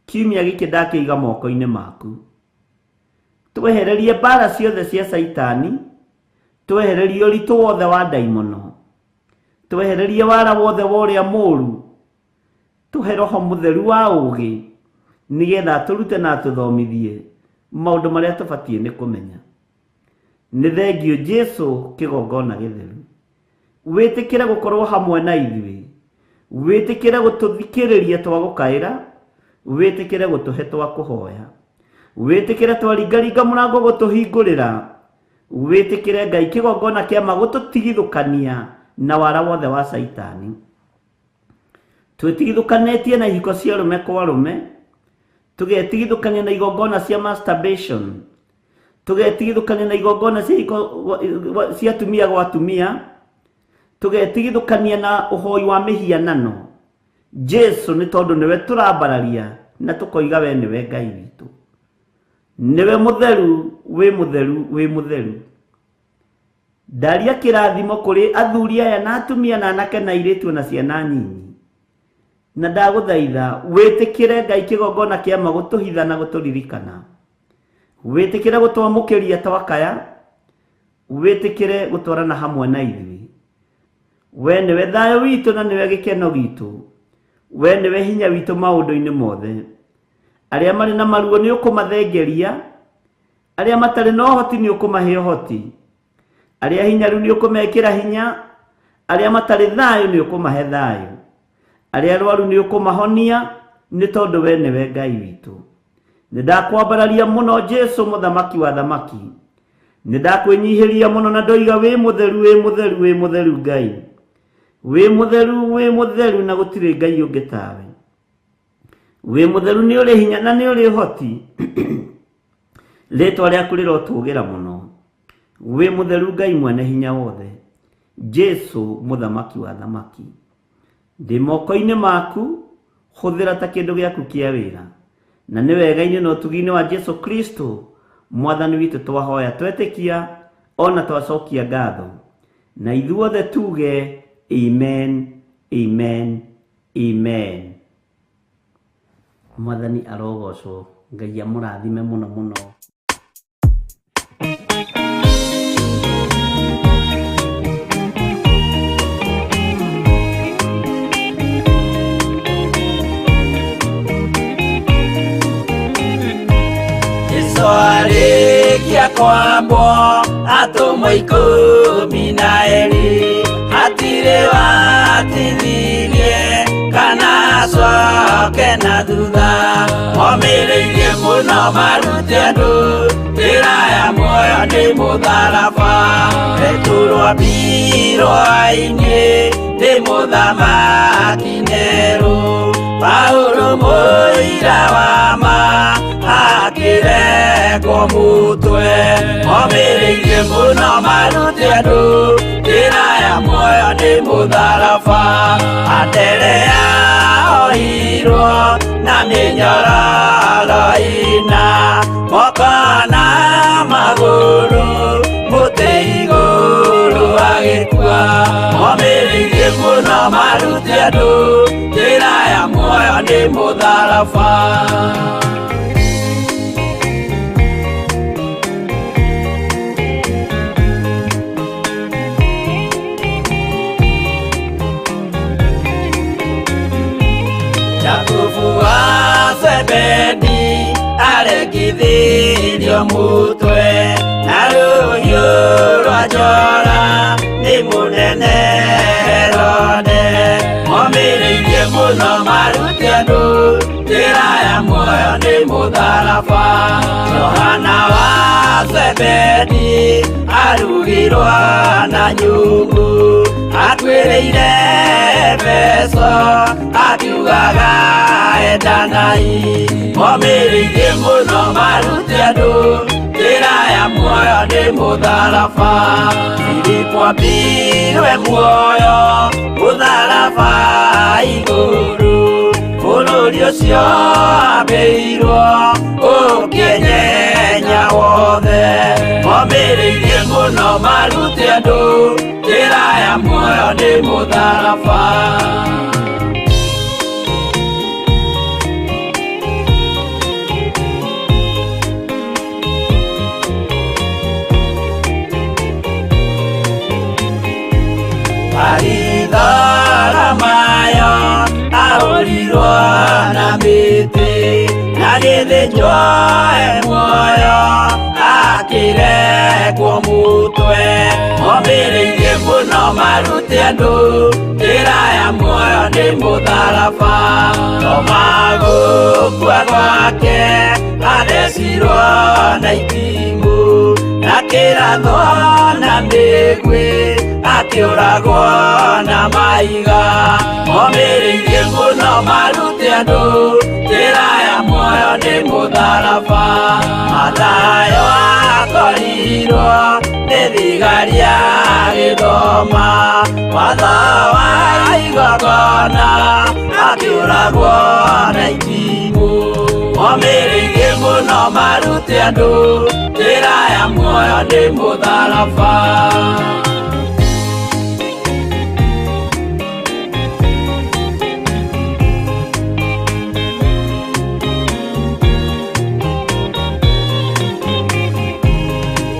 Kiumia gĩkĩ ndakĩiga moko-inĩ maku. Twehererie mbara ciothe cia Caitani, twehererie ũritũ wothe wa ndaimono, twehererie wara wothe wa ũrĩa mũũru, tũhe roho mũtheru wa ũũgĩ nĩgetha atũrute na atũthomithie maũndũ marĩa tũbatiĩ nĩ kũmenya. Nĩ thengio Jesu kĩgongona gĩtheru. Wĩtĩkĩre gũkorwo hamwe na ithuĩ, wĩtĩkĩre gũtũthikĩrĩria twagũkaĩra, wĩtĩkĩre gũtũhe twakũhoya, wĩtĩkĩre twaringaringa mũrango gũtũhingũrĩra, wĩtĩkĩre Ngai kĩgongona kĩa ma gũtũtigithũkania na wara wothe wa Caitani. Twĩtigithũkanĩtie na ihiko cia arũme kwa arũme, tũgetigithũkania na igongona cia masturbation, tũgetigithũkania na igongona cia ihiko cia atumia gwa atumia, tũgetigithũkania na ũhoi wa mĩhianano. Jesu nĩ tondũ nĩwe tũrambararia na tũkoiga we nĩwe Ngai witũ, nĩwe mũtheru, wĩ mũtheru, wĩ mũtheru. Ndaria kĩrathimo kũrĩ athuri aya na atumia na anake na airĩtu na ciana nyinyi, na ndagũthaitha wĩtĩkĩre Ngai kĩgongona kĩa ma gũtũhitha na gũtũririkana, wĩtĩkĩre gũtwamũkĩria twakaya, wĩtĩkĩre gũtwarana hamwe na ithuĩ. We nĩwe thayũ witũ na nĩwe gĩkeno gitũ, we nĩwe hinya witũ maũndũ-inĩ mothe. Arĩa marĩ na maruo nĩ ũkũmathengeria, arĩa matarĩ na ũhoti nĩ ũkũmahe ũhoti, arĩa hinyaru nĩ ũkũmekĩra hinya, arĩa matarĩ thayũ nĩ ũkũmahe thayũ, arĩa arwaru nĩ ũkũmahonia, nĩ tondũ we nĩwe Ngai witũ. Nĩ ndakwambararia mũno Jesu mũthamaki wa thamaki, nĩ ndakwĩnyihĩria mũno na ndoiga wĩ mũtheru, wĩ mũtheru, wĩ mũtheru Ngai, wĩ mũtheru, wĩ mũtheru, na gũtirĩ Ngai ũngĩ tawe. Wĩ mũtheru nĩ ũrĩ hinya na nĩ ũrĩ ũhoti, rĩtwa rĩaku rĩrotũgĩra mũno. Wĩ mũtheru Ngai mwene hinya wothe, Jesu mũthamaki wa thamaki. Ndĩ moko-inĩ maku, hũthĩra ta kĩndũ gĩaku kĩa wĩra, na nĩ wega-inĩ na ũtugi-inĩ wa Jesu Kristo mwathani witũ twahoya twetĩkia ona twacokia ngatho. Na ithuothe tuge amen, amen, amen. Mwathani arogocwo. Ngai amũrathime mũno mũno. Jesu arĩkia kwambwo atũmwo 12 hatirĩ watithirie kana acoke na thutha. Momĩrĩirie mũno marute andũ njĩra ya muoyo nĩ mũtharaba. Petero ambirwo ainĩ nĩ mũthamaki Nero. Paulo mũira wa ma akĩrekwo mũtwe. Momĩrĩirie mũno marute andũ njĩra ya muoyo nĩ mũtharaba. Anderea ohirwo na mĩnyororo ĩna moko na magũrũ mũtĩ igũrũ agĩkua. Momĩrĩirie mũno marute andũ njĩra ya muoyo nĩ mũtharaba. Jakubu wa Zebedi aregithirio mũtwe na rũhiũ rwa njora nĩ mũnene Herode. Momĩrĩirie mũno marute andũ njĩra ya muoyo nĩ mũtharaba. Johana wa Zebedi arugirwo na nyũngũ akuĩrĩire Efeso akiugaga endanai. Momĩrĩirie mũno marute andũ njĩra ya muoyo nĩ mũtharaba. Filipo ambirwe muoyo mũtharaba igũrũ bũrũri ũcio ambĩirwo ũkĩenyenya wothe. Momĩrĩirie mũno marute andũ njĩra ya muoyo nĩ mũtharaba. Baritholomayo ahũrirwo na mĩtĩ na gĩthĩnjwo e muoyo akĩrekwo mũtwe. Momĩrĩirie mũno marute andũ njĩra ya muoyo nĩ mũtharaba. Toma gũkua gwake athecirwo na itimũ na kĩrathwo na mĩguĩ akĩũragwo na mahiga. Momĩrĩirie mũno marute andũ njĩra ya muoyo nĩ mũtharaba. Mathayo akorirwo nĩ thigari agĩthoma watho wa igongona akĩũragwo na itimũ. Momĩrĩirie mũno marute andũ njĩra ya muoyo nĩ mũtharaba.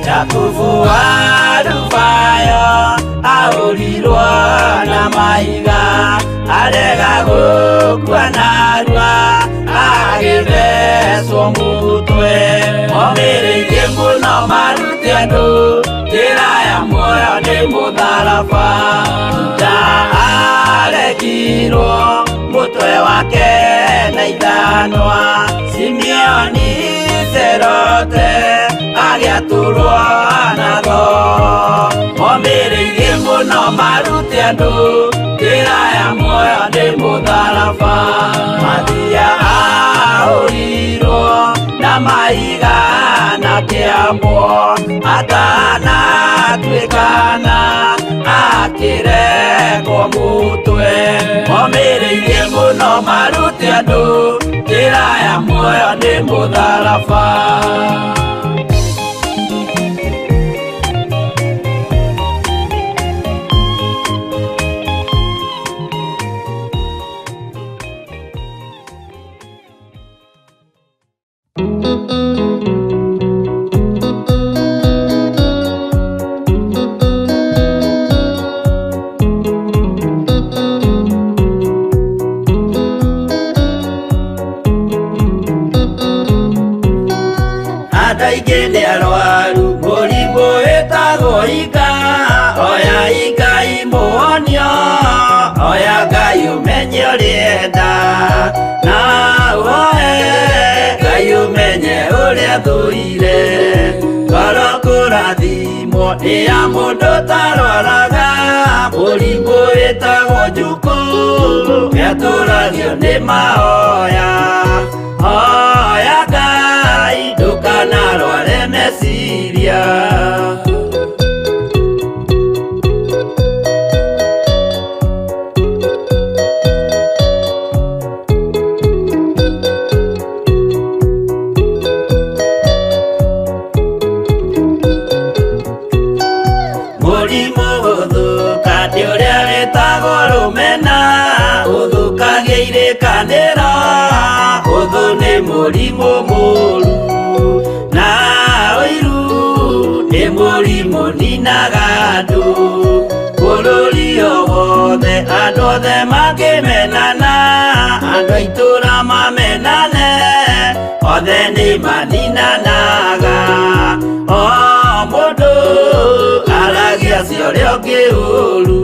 Jakubu wa Alufayo ahũrirwo na mahiga arega gũkua narua agĩthecwo mũtwe. Momĩrĩirie mũno marute andũ njĩra ya muoyo nĩ mũtharaba. Juda arekirwo mũtwe wake na ithanwa. Simeoni Serote agĩatũrwo na thoo. Momĩrĩirie mũno marute andũ njĩra ya muoyo nĩ mũtharaba. Mathia ahũrirwo na mahiga na kĩambwo atanatuĩkana akĩrekwo mũtwe. Momĩrĩirie mũno marute andũ njĩra ya muoyo nĩ mũtharaba. aingĩ nĩ arwaru mũrimũ wĩtagwo inga oya Ngai mũhonio oya Ngai ũmenye ũrĩa na woe Ngai ũmenye ũrĩa thũire ngoro kũrathimwo nĩ ya mũndũ ũtarwaraga mũrimũ wĩtagwo njukũ nĩatũragio nĩ mahoya oya Ngai ndũkanarware meciria. Mũrimũ gũthũka nĩ ũrĩa wĩtagwo rũmena ũthũkagia irĩkanĩro ũthũ nĩ mũrimũ mũru na ũiru nĩ mũrimũ ninaga andũ bũrũri o wothe andũ othe mangĩmenana andũ a itũũra mamenane othe nĩ maninanaga o mũndũ aragia cia ũrĩa ũngĩ ũru.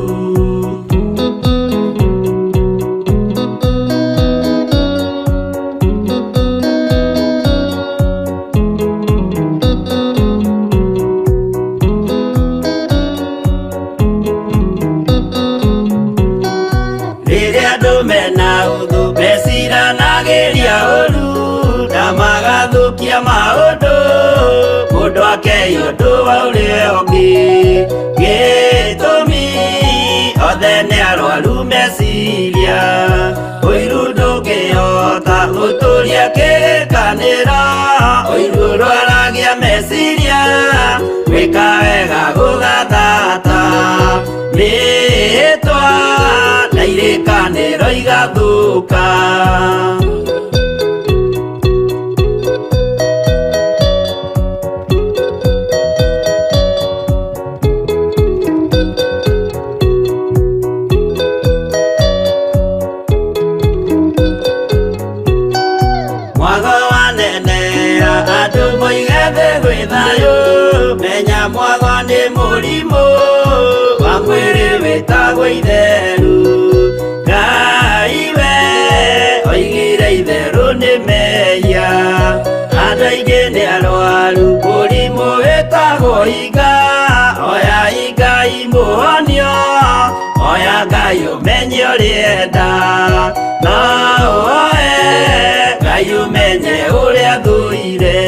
Rĩrĩa andũ mena ũthũ meciranagĩria ũru na magathũkia maũndũ mũndũ akei ũndũ wa ũrĩa ũngĩ gĩtũmi othe nĩ arwaru meciria ũiru ndũngĩhota gũtũria kĩrĩkanĩro ũiru ũrwaragia meciria gwĩka wega gũgathata mĩhĩtwa na irĩkanĩro igathũka. Mwago wanenea andũ moige thĩ gwĩ thayũ menya mwago nĩ mũrimũ wa mwĩrĩ wĩtagwo itheru Ngai we oigire itherũ nĩ mehia andũ aingĩ nĩ arwaru mũrimũ wĩtagwo inga oya Ngai mũhonio oya Ngai ũmenye ũrĩa enda na ũoe Ngai ũmenye ũrĩa thũire.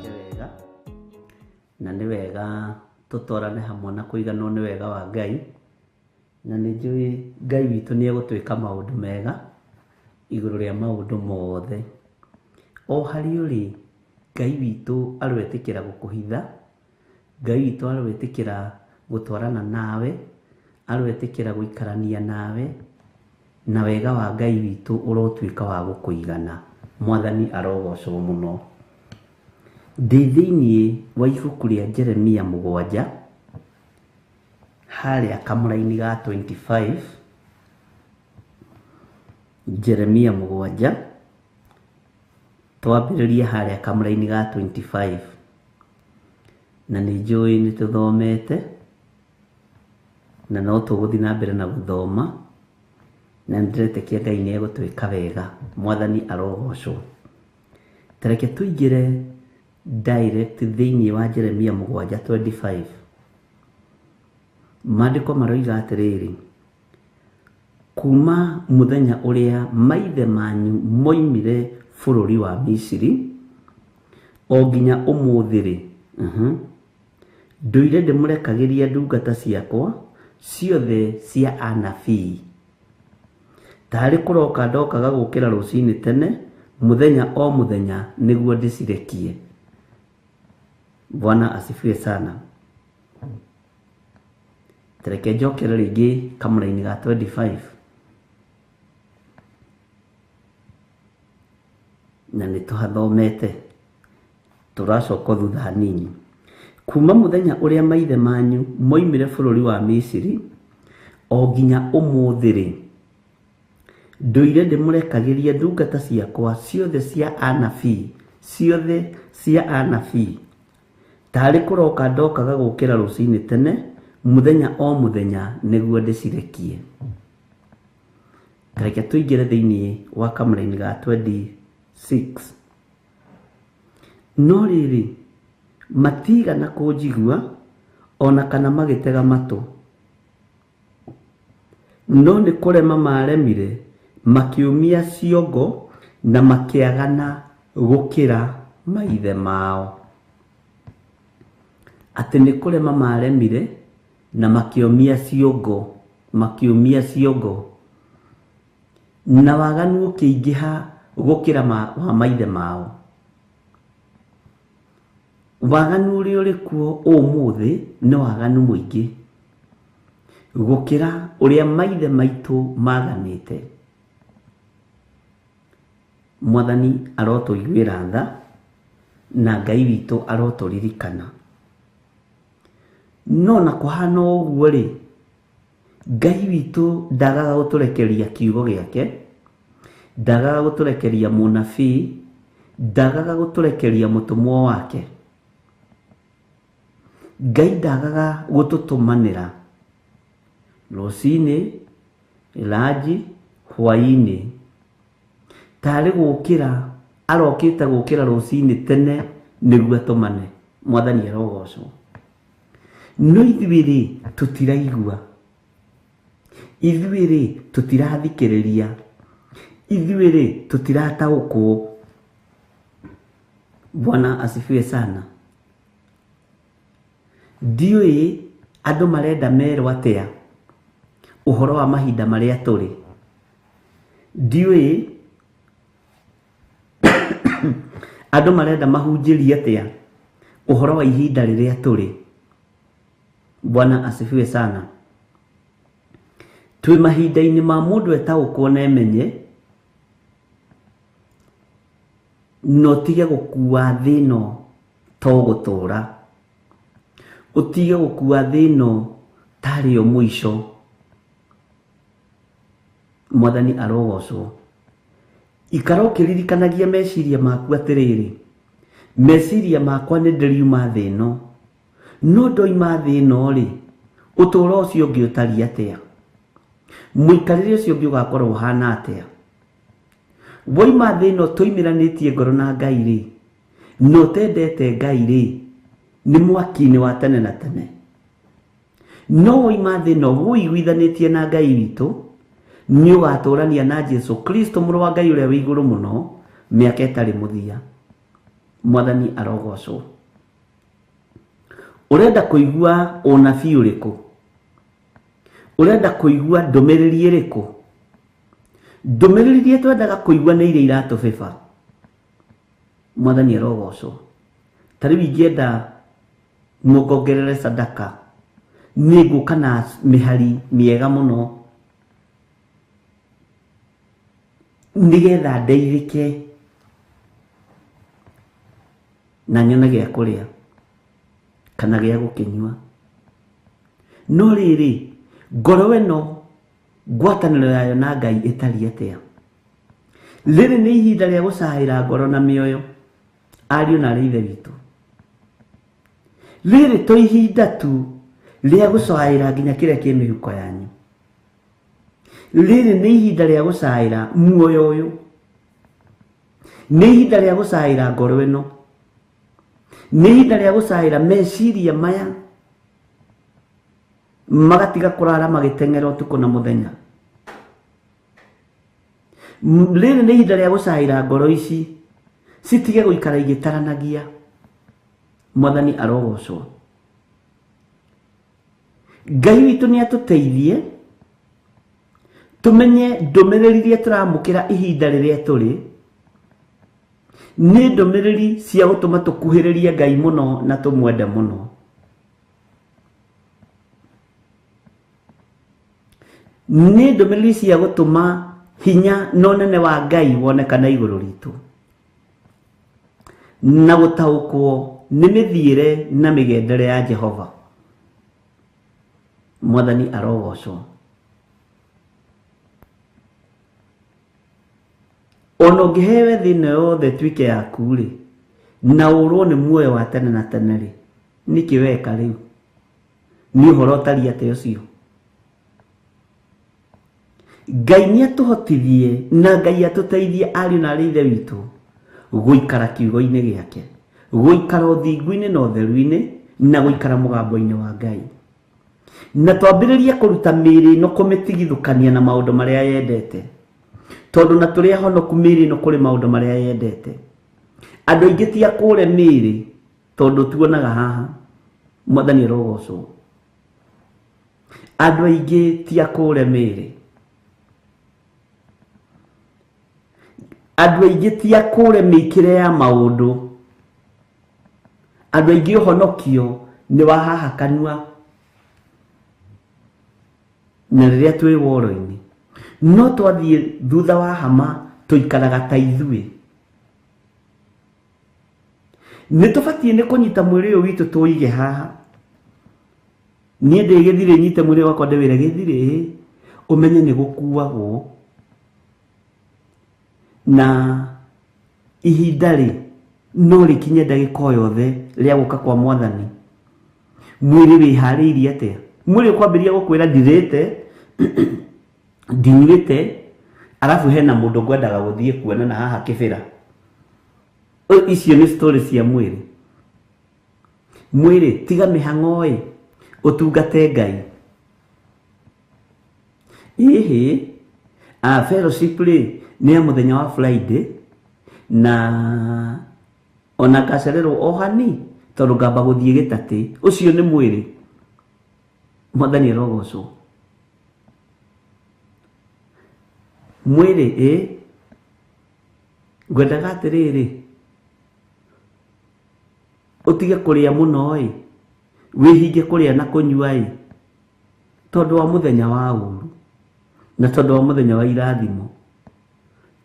Wega na nĩ wega tũtwarane hamwe na kũiganwo nĩ wega wa Ngai na nĩ njũĩ Ngai witũ nĩ egũtwĩka maũndũ mega igũrũ rĩa maũndũ mothe. O harĩa ũrĩ Ngai witũ aroetĩkĩra gũkũhitha, Ngai witũ aroetĩkĩra gũtwarana nawe, aroetĩkĩra gũikarania nawe na wega wa Ngai witũ ũrotuĩka wa gũkũigana. Mwathani arogocwo mũno. Ndĩ thĩiniĩ wa ibuku rĩa Jeremia 7 harĩa kamũraini ga 25 Jeremia 7 twambĩrĩrie harĩa kamũraini ga 25 na nĩ njũĩ nĩ tũthomete na no tũgũthiĩ na mbere na gũthoma na nĩndĩretĩkia Ngai nĩ egũtwĩka wega. Mwathani arogocwo. Ta reke tũingĩre direct thĩiniĩ wa Jeremia 7:25. Maandĩko maroiga atĩrĩrĩ, kuma mũthenya ũrĩa maithe manyu moimire bũrũri wa Misiri o nginya ũmũthĩ rĩ, ndũire ndĩmũrekagĩria ndungata ciakwa ciothe cia anabii tarĩ kũroka ndokaga gũkĩra rũcinĩ tene mũthenya o mũthenya nĩguo ndĩcirekie. Bwana asifiwe sana. Tareke njokere rĩngĩ kamũraini ga 25 na nĩ tũhathomete tũracoka thutha hanini. Kuma mũthenya ũrĩa maithe manyu moimire bũrũri wa Misiri o nginya ũmũthĩ-rĩ, ndũire ndĩmũrekagĩria ndungata ciakwa ciothe cia anabii, ciothe cia anabii, tarĩ kũroka ndokaga gũkĩra rũcinĩ tene mũthenya o mũthenya nĩguo ndĩcirekie. Reke tũingĩre thĩinĩ wa kamũraini ga 26. No rĩrĩ, matigana kũnjigua ona kana magĩtega matũ, no nĩ kũrema maremire, makĩũmia ciongo na makĩagana gũkĩra maithe mao. Atĩ nĩ kũrema maremire na makĩũmia ciongo, makĩũmia ciongo, na waganu ũkĩingĩha gũkĩra wa maithe mao. Waganu ũrĩa ũrĩ kuo ũmũthĩ nĩ waganu mũingĩ gũkĩra ũrĩa maithe maitũ maganĩte. Mwathani arotũiguĩra tha na Ngai witũ arotũririkana. No na kũhana ũguo rĩ, Ngai witũ ndagaga gũtũrekeria kiugo gĩake, ndagaga gũtũrekeria mũnabii, ndagaga gũtũrekeria mũtũmwo wake. Ngai ndagaga gũtũtũmanĩra rũcinĩ, ranji, hwaĩ-inĩ, tarĩ gũkĩra arokĩte gũkĩra rũcinĩ tene nĩguo atũmane. Mwathani arogocwo. No ithuĩ rĩ, tũtiraigua, ithuĩ rĩ, tũtirathikĩrĩria, ithuĩ rĩ, tũtirataũkwo. Bwana asifiwe sana. Ndiũĩ andũ marenda merwo atĩa ũhoro wa mahinda marĩa tũrĩ. Ndiũĩ andũ marenda mahunjĩrie atĩa ũhoro wa ihinda rĩrĩa tũrĩ. Bwana asifiwe sana. Twĩ mahinda-inĩ ma mũndũ etaũkwo na emenye, na ũtige gũkua thĩ ĩno to gũtũra, ũtige gũkua thĩ ĩno tarĩ yo mũico. Mwathani arogocwo. Ikara ũkĩririkanagia meciria maku atĩrĩrĩ, meciria makwa nĩ ndĩriuma thĩ ĩno, no ndoima thĩ ĩno rĩ, ũtũũro ũcio ũngĩ ũtariĩ atĩa? Mũikarĩre ũcio ũngĩ ũgakorwo ũhana atĩa? Woima thĩ ĩno tũimĩranĩtie ngoro na Ngai rĩ, na ũtendete Ngai rĩ, nĩ mwaki-inĩ wa tene na tene. No woima thĩ ĩno wũiguithanĩtie na Ngai witũ, nĩ ũgatũrania na Jesu Kristo mũrũ wa Ngai ũrĩa wĩ igũrũ mũno mĩaka ĩtarĩ mũthia. Mwathani arogocwo. Ũrenda kũigua ũnabii ũrĩkũ? Ũrenda kũigua ndũmĩrĩri ĩrĩkũ? Ndũmĩrĩri iria twendaga kũigua nĩ iria iratũbĩba. Mwathani arogocwo. Ta rĩu ingĩenda mũngongerere sadaka, nĩ ngũka na mĩhari mĩega mũno nĩgetha ndeithĩke na nyone gĩa kũrĩa kana gĩa gũkĩnyua. No rĩrĩ, ngoro ĩno ngwatanĩro yayo na Ngai ĩtariĩ atĩa? Rĩrĩ nĩ ihinda rĩa gũcaĩra ngoro na mĩoyo, ariũ na arĩ ithe witũ. Rĩrĩ to ihinda tu rĩa gũcaĩra nginya kĩrĩa kĩ mĩhuko yanyu. Rĩrĩ nĩ ihinda rĩa gũcaĩra muoyo ũyũ. Nĩ ihinda rĩa gũcaĩra ngoro ĩno. Nĩ ihinda rĩa gũcaĩra meciria maya, magatiga kũrara magĩteng'era ũtukũ na mũthenya. Rĩrĩ nĩ ihinda rĩa gũcaĩra ngoro ici citige gũikara igĩtaranagia. Mwathani arogocwo. Ngai witũ nĩ atũteithie tũmenye ndũmĩrĩri iria tũramũkĩra ihinda rĩrĩa tũrĩ nĩ ndũmĩrĩri cia gũtũma tũkuhĩrĩrie Ngai mũno na tũmwende mũno. Nĩ ndũmĩrĩri cia gũtũma hinya na ũnene wa Ngai wonekane igũrũ ritũ na gũtaũkwo Nĩ mĩthiĩre na mĩgendere ya Jehova. Mwathani arogocwo. Ona ũngĩhewe thĩ ĩno yothe ĩtuĩke yaku rĩ, na ũrwo nĩ muoyo wa tene na tene rĩ, nĩkĩ weka rĩu? Nĩ ũhoro ũtariĩ atĩa ũcio? Ngai nĩ atũhotithie na Ngai atũteithie ariũ na arĩ ithe witũ gũikara kiugo-inĩ gĩake, gũikara ũthingu-inĩ na ũtheru-inĩ, na gũikara mũgambo-inĩ wa Ngai. Na twambĩrĩrie kũruta mĩĩrĩ ĩno kũmĩtigithũkania na maũndũ marĩa yendete, tondũ na tũrĩ ahonoku mĩĩrĩ ĩno kũrĩ maũndũ marĩa yendete. Andũ aingĩ ti akũre mĩĩrĩ tondũ tuonaga haha. Mwathani arogocwo. Andũ aingĩ ti akũre mĩĩrĩ. Andũ aingĩ ti akũre mĩkĩre ya maũndũ. Andũ aingĩ ũhonokio nĩ wa haha kanua na rĩrĩa twĩ woro-inĩ. No twathiĩ thutha wa hama tũikaraga ta ithuĩ. Nĩ tũbatiĩ nĩ kũnyita mwĩrĩ ũyũ witũ tũũige haha. Niĩ ndĩ gĩthirĩ nyite mwĩrĩ wakwa ndĩwĩre gĩthirĩ ũmenye nĩ gũkuagwo na ihinda rĩ no rĩkinye ndagĩka o yothe rĩa gũka kwa mwathani. Mwĩrĩ wĩharĩirie atĩa? Mwĩrĩ ũkwambĩrĩria gũkwĩra ndirĩte ndinyuĩte, arabu hena mũndũ ngwendaga gũthiĩ kuona na haha kĩbĩra. Icio nĩ story cia mwĩrĩ. Mwĩrĩ tiga mĩhang'o ĩ, ũtungate Ngai. Ĩhĩ, fellowship rĩ nĩ ya mũthenya wa Friday na ona ngacererwo o hani tondũ ngamba gũthiĩ gĩtatĩ. Ũcio nĩ mwĩrĩ. Mwathani arogocwo. Mwĩrĩ ĩ, ngwendaga atĩrĩrĩ, ũtige kũrĩa mũno ĩ, wĩhinge kũrĩa na kũnyua ĩ, tondũ wa mũthenya wa ũru na tondũ wa mũthenya wa irathimo.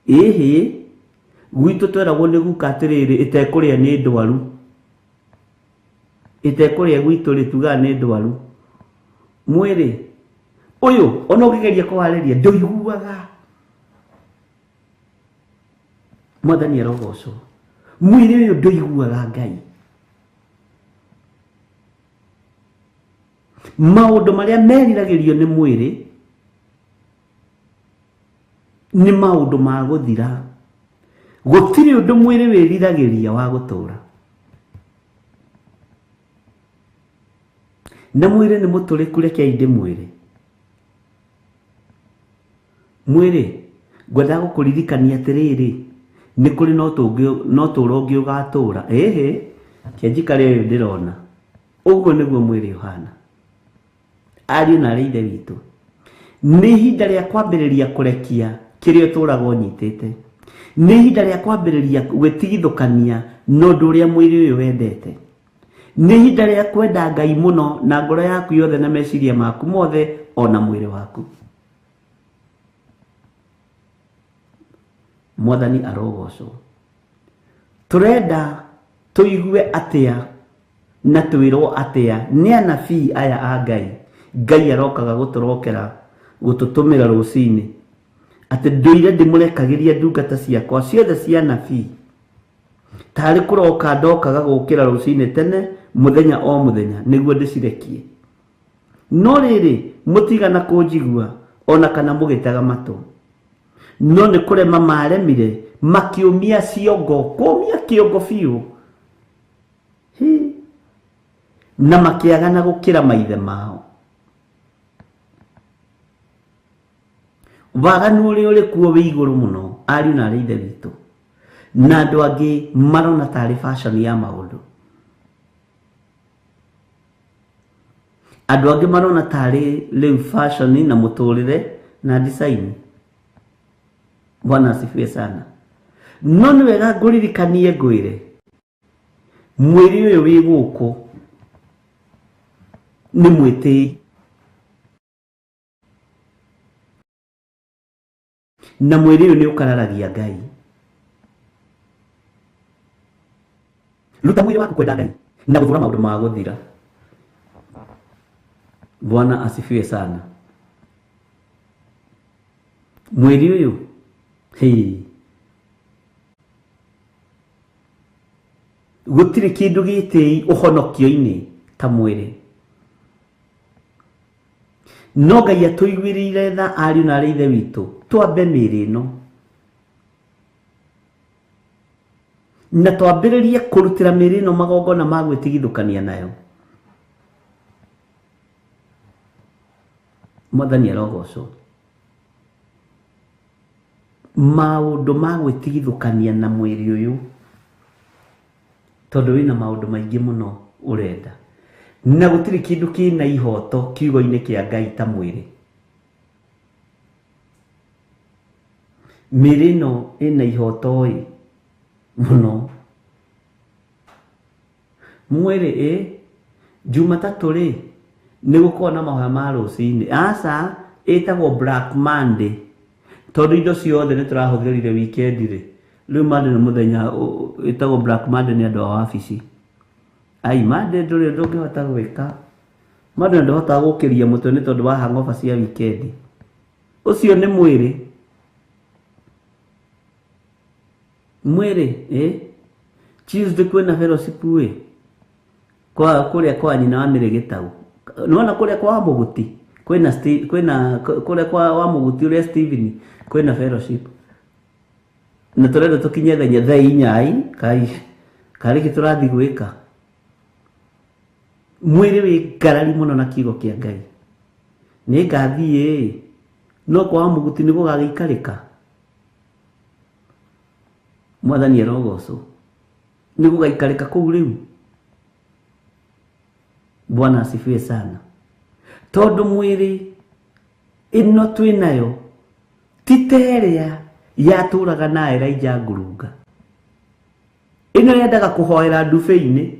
Ĩhĩ, gwitũ tweragwo nĩ guka atĩrĩrĩ, ĩtekũrĩa nĩ ndwaru. Ĩtekũrĩa gwitũ rĩ, tugaga nĩ ndwaru. Mwĩrĩ ũyũ ona ũngĩgeria kũwarĩria ndũiguaga. Mwathani arogocwo. Mwĩrĩ ũyũ ndũiguaga Ngai. Maũndũ marĩa meriragĩrio nĩ mwĩrĩ nĩ maũndũ ma gũthira. Gũtirĩ ũndũ mwĩrĩ wĩriragĩria wa gũtũra. Na mwĩrĩ nĩ mũtũrĩku, rekei ndĩmwĩre. Mwĩrĩ, ngwendaga gũkũririkania atĩrĩrĩ, nĩ kũrĩ na ũtũũro ũngĩ ũgatũũra. Ĩhĩ, reke njikare ũyũ ndĩrona. Ũguo nĩguo mwĩrĩ ũhana. Ariũ na arĩ ithe witũ, nĩ ihinda rĩa kwambĩrĩria kũrekia kĩrĩa ũtũũraga ũnyitĩte. Nĩ ihinda rĩa kwambĩrĩria gwĩtigithũkania na ũndũ ũrĩa mwĩrĩ ũyũ wendete. Nĩ ihinda rĩa kwenda Ngai mũno na ngoro yaku yothe na meciria maku mothe o na mwĩrĩ waku. Mwathani arogocwo. Tũrenda tũigue atĩa na twĩrwo atĩa nĩ anabii aya a Ngai? Ngai arokaga gũtũrokera gũtũtũmĩra rũcinĩ atĩ ndũire ndĩmũrekagĩria ndungata ciakwa ciothe cia anabii. Tarĩ kũroka ndokaga gũkĩra rũcinĩ tene mũthenya o mũthenya nĩguo ndĩcirekie. No rĩrĩ, mũtigana kũnjigua o na kana mũgĩtega matũ. No nĩ kũrema maaremire, makĩũmia ciongo, kũũmia kĩongo biũ, Hĩ! Na makĩagana gũkĩra maithe mao. Waganu ũrĩa ũrĩ kuo wĩ igũrũ mũno, ariũ na arĩ ithe witũ. Na andũ angĩ marona tarĩ fashion ya maũndũ. Andũ angĩ marona tarĩ rĩu fashion na mũtũrĩre na design. Bwana asifiwe sana. No nĩ wega ngũririkanie ngwĩre, mwĩrĩ ũyũ wĩ gũkũ nĩ mwĩtĩi. Na mwĩrĩ ũyũ nĩ ũkararagia Ngai. Ruta mwĩrĩ waku kwenda Ngai na gũthũra maũndũ ma gũthira. Bwana asifiwe sana. Mwĩrĩ ũyũ hĩ gũtirĩ kĩndũ gĩtĩi ũhonokio-inĩ ta mwĩrĩ. No Ngai atũiguĩrĩire tha ariũ na arĩ ithe witũ twambe mĩĩrĩ ĩno na twambĩrĩrie kũrutĩra mĩĩrĩ ĩno magongona ma gwĩtigithũkania nayo. Mwathani arogocwo. Maũndũ ma gwĩtigithũkania na mwĩrĩ ũyũ, tondũ wĩna maũndũ maingĩ mũno ũrenda, na gũtirĩ kĩndũ kĩna ihoto kiugo-inĩ kĩa Ngai ta mwĩrĩ. Mĩĩrĩ ĩno ĩna ihoto ĩ mũno. Mwĩrĩ ĩ Jumatatũ rĩ nĩ gũkorwo na mahoya ma rũcinĩ. Aca, ĩtagwo Black Monday tondũ indo ciothe nĩ tũrahũthĩrire weekend rĩ. Rĩu Monday nĩ mũthenya ĩtagwo Black Monday nĩ andũ a wabici. Ai, Monday ndũrĩ ndũngĩhota gwĩka. Monday ndũhotaga gũkĩria mũtwe nĩ tondũ wa hangover cia weekend. Ũcio nĩ mwĩrĩ. Mwĩrĩ ĩ Tuesday kwĩna fellowship ĩ kwa kũrĩa kwa nyina wa Mĩrĩ Gĩtau. Nĩwona kũrĩa kwa Mũguti kwĩna kwĩna kũrĩa kwa wa Mũguti ũrĩa Steven kwĩna fellowship. Na tũrenda tũkinye thaa inya ai kai karĩ kĩ tũrathiĩ gwĩka. Mwĩrĩ wĩ ngarari mũno na kiugo kĩa Ngai. Nĩ ngathiĩ ĩ no kwa Mũguti nĩ gũgagĩikarĩka. Mwathani arogocwo. Nĩ gũgaikarĩka kũu rĩu. Bwana asifiwe sana. Tondũ mwĩrĩ ĩno twĩnayo ti ta ĩrĩa yatũraga na Elijah ngurunga. Ĩno yendaga kũhoera ndubĩ-inĩ.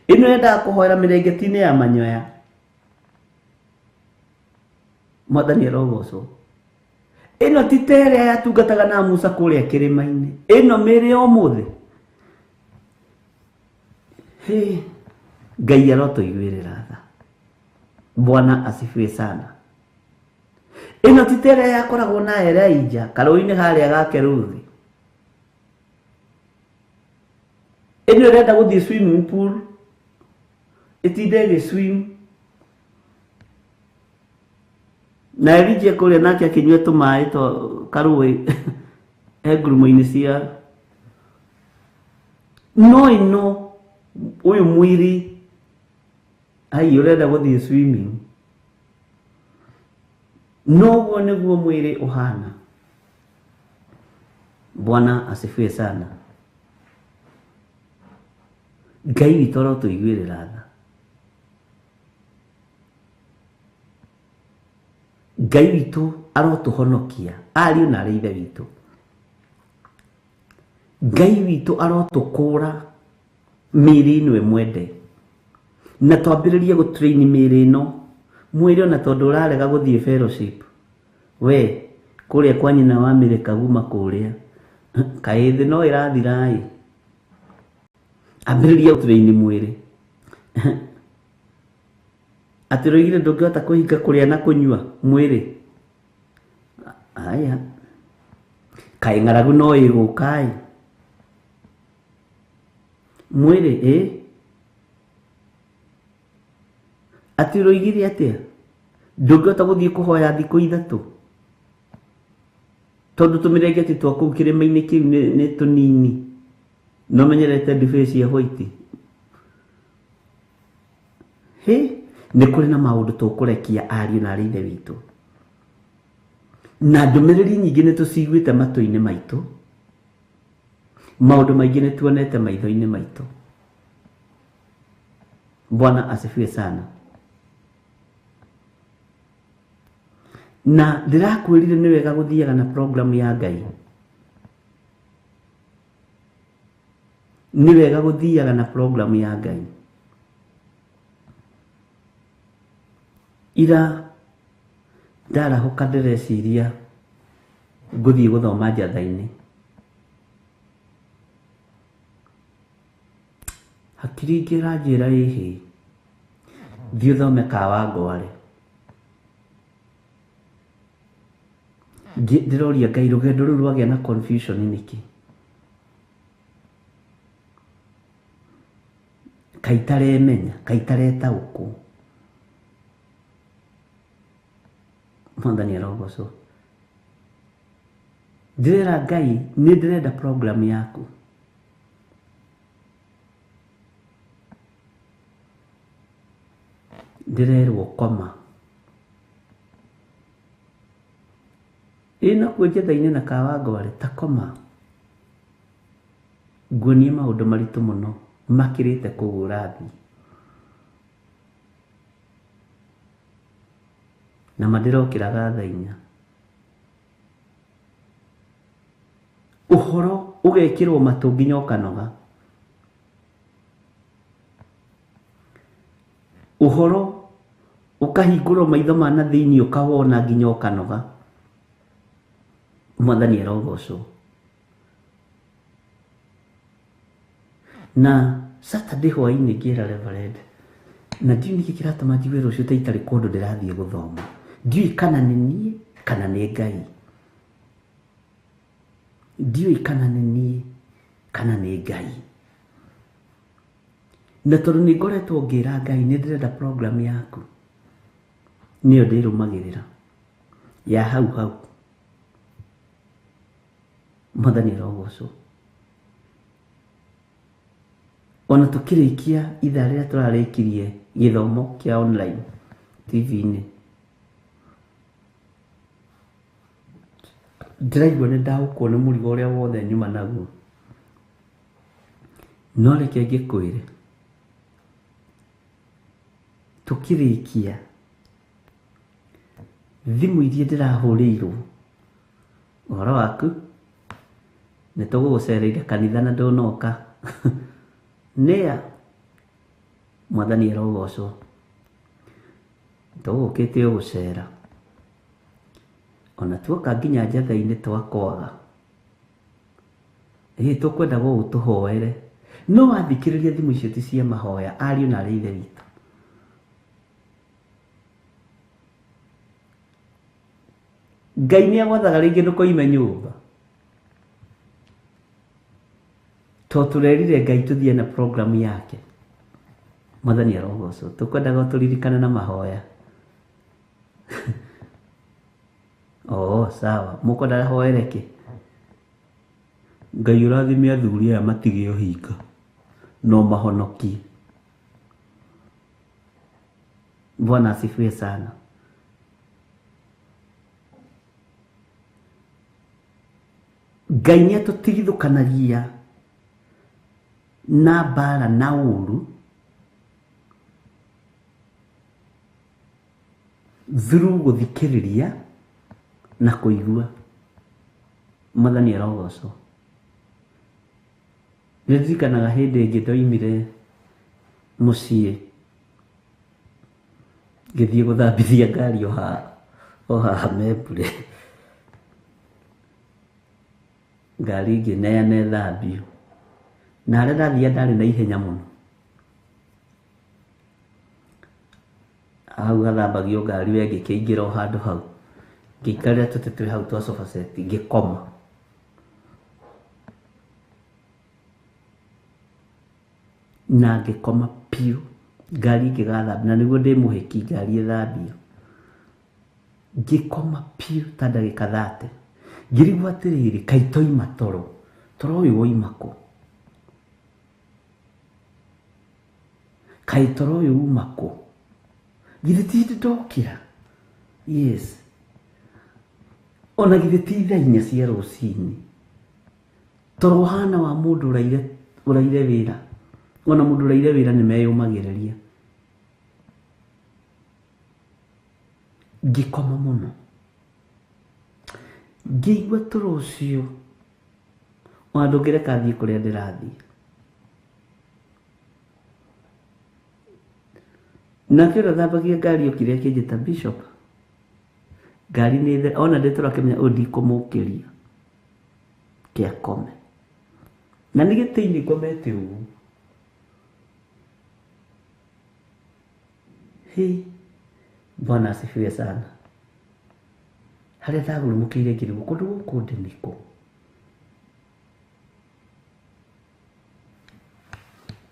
Ĩno yendaga kũhoera mĩrengeti-inĩ ya manyoya. Mwathani arogocwo. Ĩno ti ta ĩrĩa yatungataga na Musa kũrĩa kĩrĩma-inĩ. Ĩno mĩĩrĩ ya ũmũthĩ. Hĩ, Ngai arotũiguĩrĩra tha. Bwana asifiwe sana. Ĩno ti ta ĩrĩa yakoragwo na Elijah karũĩ-inĩ harĩa ga Keruthi. Ĩno ĩrenda gũthiĩ swimming pool, ĩtinde ĩgĩ swim. Na Elijah kũrĩa nake akĩnyua tũmaĩ twa karũĩ he ngurumo-inĩ cia. No ĩno ũyũ mwĩrĩ ai ũrenda gũthiĩ swimming. Noguo nĩguo mwĩrĩ ũhana. Bwana asifiwe sana. Ngai witũ arotũiguĩrĩra tha. Ngai witũ arotũhonokia ariũ na arĩ ithe witũ. Ngai witũ arotũkũra mĩĩrĩ ĩno ĩmwende na twambĩrĩrie gũtrain mĩĩrĩ ĩno. Mwĩrĩ ona tondũ ũrarega gũthiĩ fellowship, we kũrĩa kwa nyina wa Mĩrĩ Kaguma kũrĩa kaĩ thĩ no ĩrathira ĩ. Ambĩrĩria gũtrain mwĩrĩ. Atĩ ũroigire ndũngĩhota kũhinga kũrĩa na kũnyua mwĩrĩ. Aya, kaĩ ng'aragu no ĩgũka ĩ. Mwĩrĩ ĩ atĩ ũroigire atĩa ndũngĩhota gũthiĩ kũhoya thikũ ithatũ tondũ tũmĩrengeti twa kũu kĩrĩma-inĩ kĩu nĩ tũnini. No menyerete ndibei cia white. Hĩ, nĩ kũrĩ na maũndũ tũkũrekia ariũ na arĩ ithe witũ. Na ndũmĩrĩri nyingĩ nĩ tũciguĩte matũ-inĩ maitũ. Maũndũ maingĩ nĩ tuonete maitho-inĩ maitũ. Bwana asifiwe sana. Na ndĩrakwĩrire nĩ wega gũthiaga na program ya Ngai. Nĩ wega gũthiaga na program ya Ngai. Ira ndarahũka ndĩreciria ngũthiĩ gũthoma njatha-inĩ. Hakiri ingĩ ĩranjĩra ĩhĩ, thiĩ ũthome Kawangware. Ndĩroria Ngai rũgendo rũu rwagĩa na confusion nĩkĩ? Kaĩ itaremenya, kaĩ itaretaũkwo. Mwathani arogocwo. Ndĩrera Ngai nĩ ndĩrenda program yaku. Ndĩrerwo koma. Ĩ nakuo njetha-inĩ na Kawangware ta koma. Nguonie maũndũ maritũ mũno makĩrĩte kũu ũrathiĩ. Na ma ndĩrokĩraga thaa inya. Ũhoro ũgekĩrwo matũ nginya ũkanoga. Ũhoro ũkahingũrwo maitho ma na thĩinĩ ũkawona nginya ũkanoga. Mwathani arogocwo. Na Saturday hwainĩ ngĩra Reverend, na ndiũĩ nĩkĩ kĩratũma njigue rũciũ ta itarĩ kũndũ ndĩrathiĩ gũthoma. Ndiũĩ kana nĩ niĩ kana nĩ Ngai. Ndiũĩ kana nĩ niĩ kana nĩ Ngai. Na tondũ nĩ ngoretwo ngĩra Ngai nĩ ndĩrenda program yaku, nĩyo ndĩrũmagĩrĩra ya hau hau. Mwathani arogocwo. Ona tũkĩrĩkia ithaa rĩrĩa tũrarĩkirie gĩthomo kĩa online TV-inĩ, ndĩraigua nĩ ndaũkwo nĩ mũrigo ũrĩa wothe nyuma naguo. No reke ngĩkwĩre, tũkĩrĩkia thimũ iria ndĩrahũrĩirwo, ũhoro waku nĩ tũgũgũcereire kanitha na ndũnoka. Nĩa? Mwathani arogocwo. Tũgũkĩte o gũcera. Ona tuoka nginya njatha-inĩ twakwaga. Ĩ tũkwendaga ũtũhoere. No wathikĩrĩria thimũ icio ti cia mahoya, ariũ na arĩ ithe witũ. Ngai nĩ agwathaga rĩngĩ ndũkoime nyũmba. To tũrerire Ngai tũthiĩ na program yake. Mwathani arogocwo. Tũkwendaga ũtũririkane na mahoya. Oh, sawa. Mũkwendaga hoere kĩ? Ngai ũrathime athuri aya matige ũhinga no mahonokie. Bwana asifiwe sana. Ngai nĩ atũtigithũkanagia na mbara na ũru through gũthikĩrĩria na kũigua. Mwathani arogocwo. Nĩ ndirikanaga hĩndĩ ĩngĩ ndoimire mũciĩ ngĩthiĩ gũthambithia ngari o haha Membure. Ngari ngĩneana ĩthambio. Na harĩa ndathiaga ndarĩ na ihenya mũno. Hau hathambagio ngari we ngĩkĩingĩra o handũ hau. Ngĩikarĩra tũtĩ twĩ hau twa sofa set ngĩkoma. Na ngĩkoma biũ. Ngari ngĩgathambia na nĩguo ndĩ mũhĩki ngari ĩthambio. Ngĩkoma biũ ta ndagĩka 30. Ngĩrigwo atĩrĩrĩ, kaĩ toima toro? Toro ũyũ woima kũ? Kaĩ toro ũyũ uma kũ? Githĩ ti hĩndĩ ndokĩra? Yes. Ona githĩ ti thaa inya cia rũcinĩ? Toro ũhana wa mũndũ ũraire wĩra. Ona mũndũ ũraire wĩra nĩ meyũmagĩrĩria. Ngĩkoma mũno. Ngĩigua toro ũcio ona ndũngĩreka thiĩ kũrĩa ndĩrathiĩ. Nake ũrĩa ũthambagia ngari okire akĩnjĩta Bishop. Ngari nĩ there, ona ndĩ toro akĩmenya ũyũ ndikũmũkĩria. Kĩakome. Na nĩ gĩtĩ-inĩ ngomete ũguo. Hi, Bwana asifiwe sana. Harĩa ndagurumũkĩire ngĩrigwo kũndũ gũkũ ndĩ nĩkũ.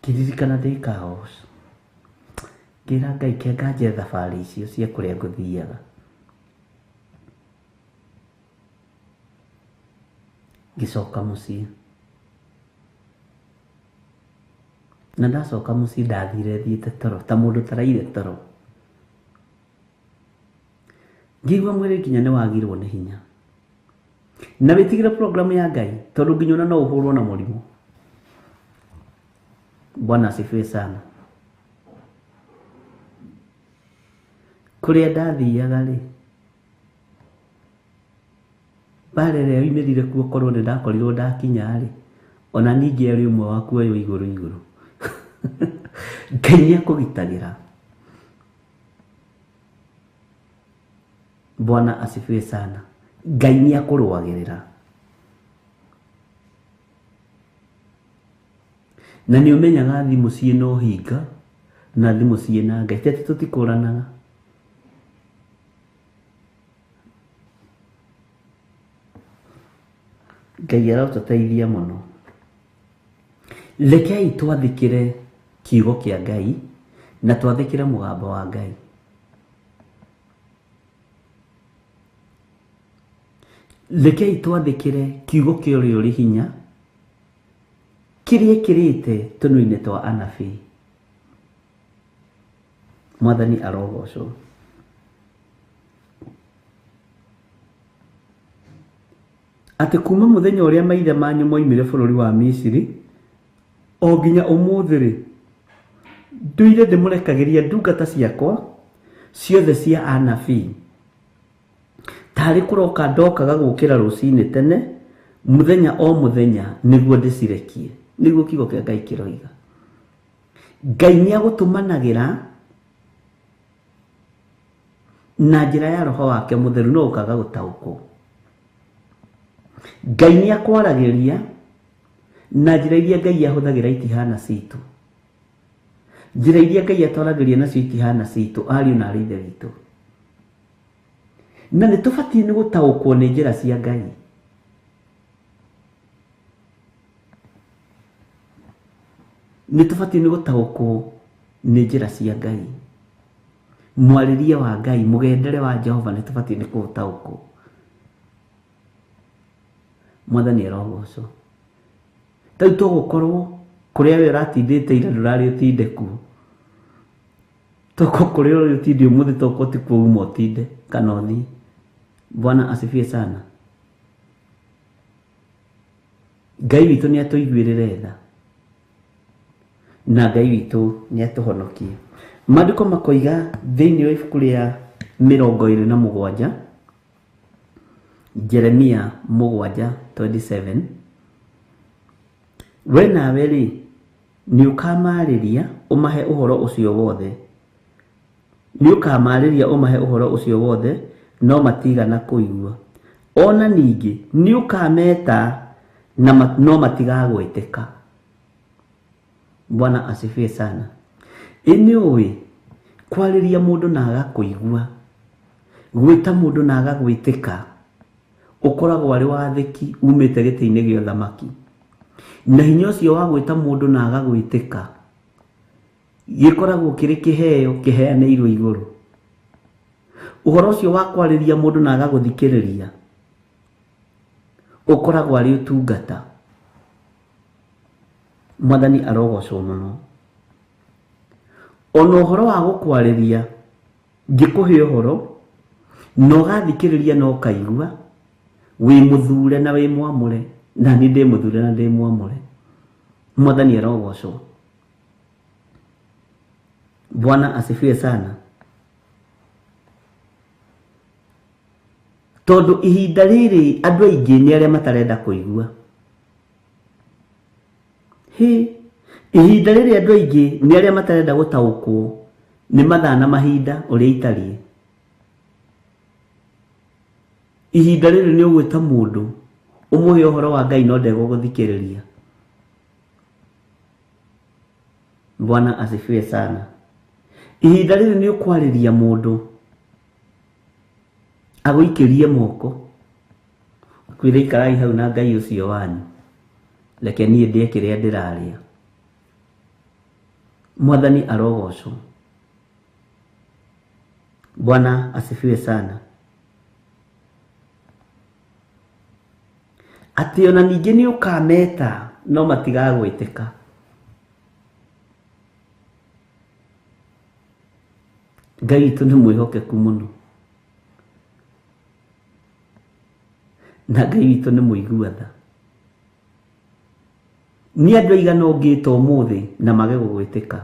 Ngĩririkana ndĩ Kaos, ngĩra Ngai kĩanga nje thabarĩ icio cia kũrĩa ngũthiaga. Ngĩcoka mũciĩ, na ndacoka mũciĩ ndathire thiĩte toro ta mũndũ ũtaraire toro. Ngĩigua mwĩrĩ nginya nĩ wagirwo nĩ hinya. Na wĩtigĩre programu ya Ngai tondũ nginya ona no ũhũrwo na mũrimũ. Bwana asifiwe sana. Kũrĩa ndathiaga rĩ, mbara ĩrĩa yoimĩrire kuo korwo nĩ ndakorirwo ndakinya rĩ, ona ningĩ arĩ ũmwe wa kuoywo igũrũ igũrũ. Ngai nĩ akũgitagĩra. Bwana asifiwe sana. Ngai nĩ akũrũagĩrĩra. Na nĩ ũmenyaga thimũ ciĩna ũhinga na thimũ ciĩna Ngai, ti atĩ tũtikũranaga. Ngai arotũteithia mũno. Rekei twathĩkĩre kiugo kĩa Ngai na twathĩkĩre mũgambo wa Ngai. Rekei twathĩkĩre kiugo kĩa ũrĩa ũrĩ hinya kĩrĩa ĩkĩrĩte tũnua-inĩ twa anabii. Mwathani arogocwo. Atĩ kuma mũthenya ũrĩa maithe manyu moimire bũrũri wa Misiri o nginya ũmũthĩ rĩ, ndũire ndĩmũrekagĩria ndungata ciakwa ciothe cia anabii. Tarĩ kũroka ndokaga gũkĩra rũcinĩ tene mũthenya o mũthenya nĩguo ndĩcirekie. Nĩguo kiugo kĩa Ngai kĩroiga. Ngai nĩ agũtũmanagĩra na njĩra ya roho wake mũtheru no ũkaga gũtaũkwo. Ngai nĩ akwaragĩria na njĩra iria Ngai ahũthagĩra itihana citũ. Njĩra iria Ngai atwaragĩria nacio itihana citũ, ariũ na arĩ ithe witũ. Na nĩ tũbatiĩ nĩ gũtaũkwo nĩ njĩra cia Ngai. Nĩ tũbatiĩ nĩ gũtaũkwo nĩ njĩra cia Ngai. Mwarĩrie wa Ngai, mũgendere wa Jehova nĩ tũbatiĩ nĩ kũũtaũkwo. Mwathani arogocwo. Ta rĩu tũgũkorwo kũrĩa we ũratindĩte ira ndũrarĩ ũtinde kuo. Toko kũrĩa ũrĩ ũtinde ũmũthĩ tokorwo ti kuo uma ũtinde kana ũthiĩ. Bwana asifiwe sana. Ngai witũ nĩ atũiguĩrĩre tha na Ngai witũ nĩ atũhonokie. Maandĩko makoiga thĩinĩ wa ibuku rĩa 27, Jeremia 7:27, we nawe rĩ nĩ ũkamarĩria ũmahe ũhoro ũcio wothe, nĩ ũkamarĩria ũmahe ũhoro ũcio wothe, no matigana kũigua. Ona ningĩ nĩ ũkameta na no matigagwĩtĩka. Bwana asifiwe sana. Ĩ nĩ ũĩ kwarĩria mũndũ na agakũigua, gwĩta mũndũ na agagwĩtĩka, ũkoragwo arĩ wathĩki umĩte gĩtĩ-inĩ gĩa ũthamaki. Na hinya ũcio wa gwĩta mũndũ na agagwĩtĩka gĩkoragwo kĩrĩ kĩheo kĩheanĩirwo igũrũ. Ũhoro ũcio wa kwarĩria mũndũ na agagũthikĩrĩria ũkoragwo arĩ ũtungata. Mwathani arogocwo mũno. Ona ũhoro wa gũkwarĩria ngĩkũhe ũhoro na ũgathikĩrĩria na ũkaigua, wĩ mũthure na wĩ mwamũre, na niĩ ndĩ mũthure na ndĩ mwamũre. Mwathani arogocwo. Bwana asifiwe sana. Tondũ ihinda rĩrĩ andũ aingĩ nĩ arĩa matarenda kũigua. Hĩ, ihinda rĩrĩ andũ aingĩ nĩ arĩa matarenda gũtaũkwo nĩ mathaa na mahinda ũrĩa itariĩ. Ihinda rĩrĩ nĩ ũgwĩta mũndũ ũmũhe ũhoro wa Ngai no ndegũgũthikĩrĩria. Bwana asifiwe sana. Ihinda rĩrĩ nĩ ũkwarĩria mũndũ agũikĩrie moko akwĩre ikarai hau na Ngai ũcio wanyu, reke niĩ ndĩe kĩrĩa ndĩrarĩa. Mwathani arogocwo. Bwana asifiwe sana. Atĩ ona ningĩ nĩ ũkameta no matigagwĩtĩka. Ngai witũ nĩ mwĩhokeku mũno, na Ngai witũ nĩ mũigua tha. Nĩ andũ aigana ũngĩta ũmũthĩ na mage gũgwĩtĩka?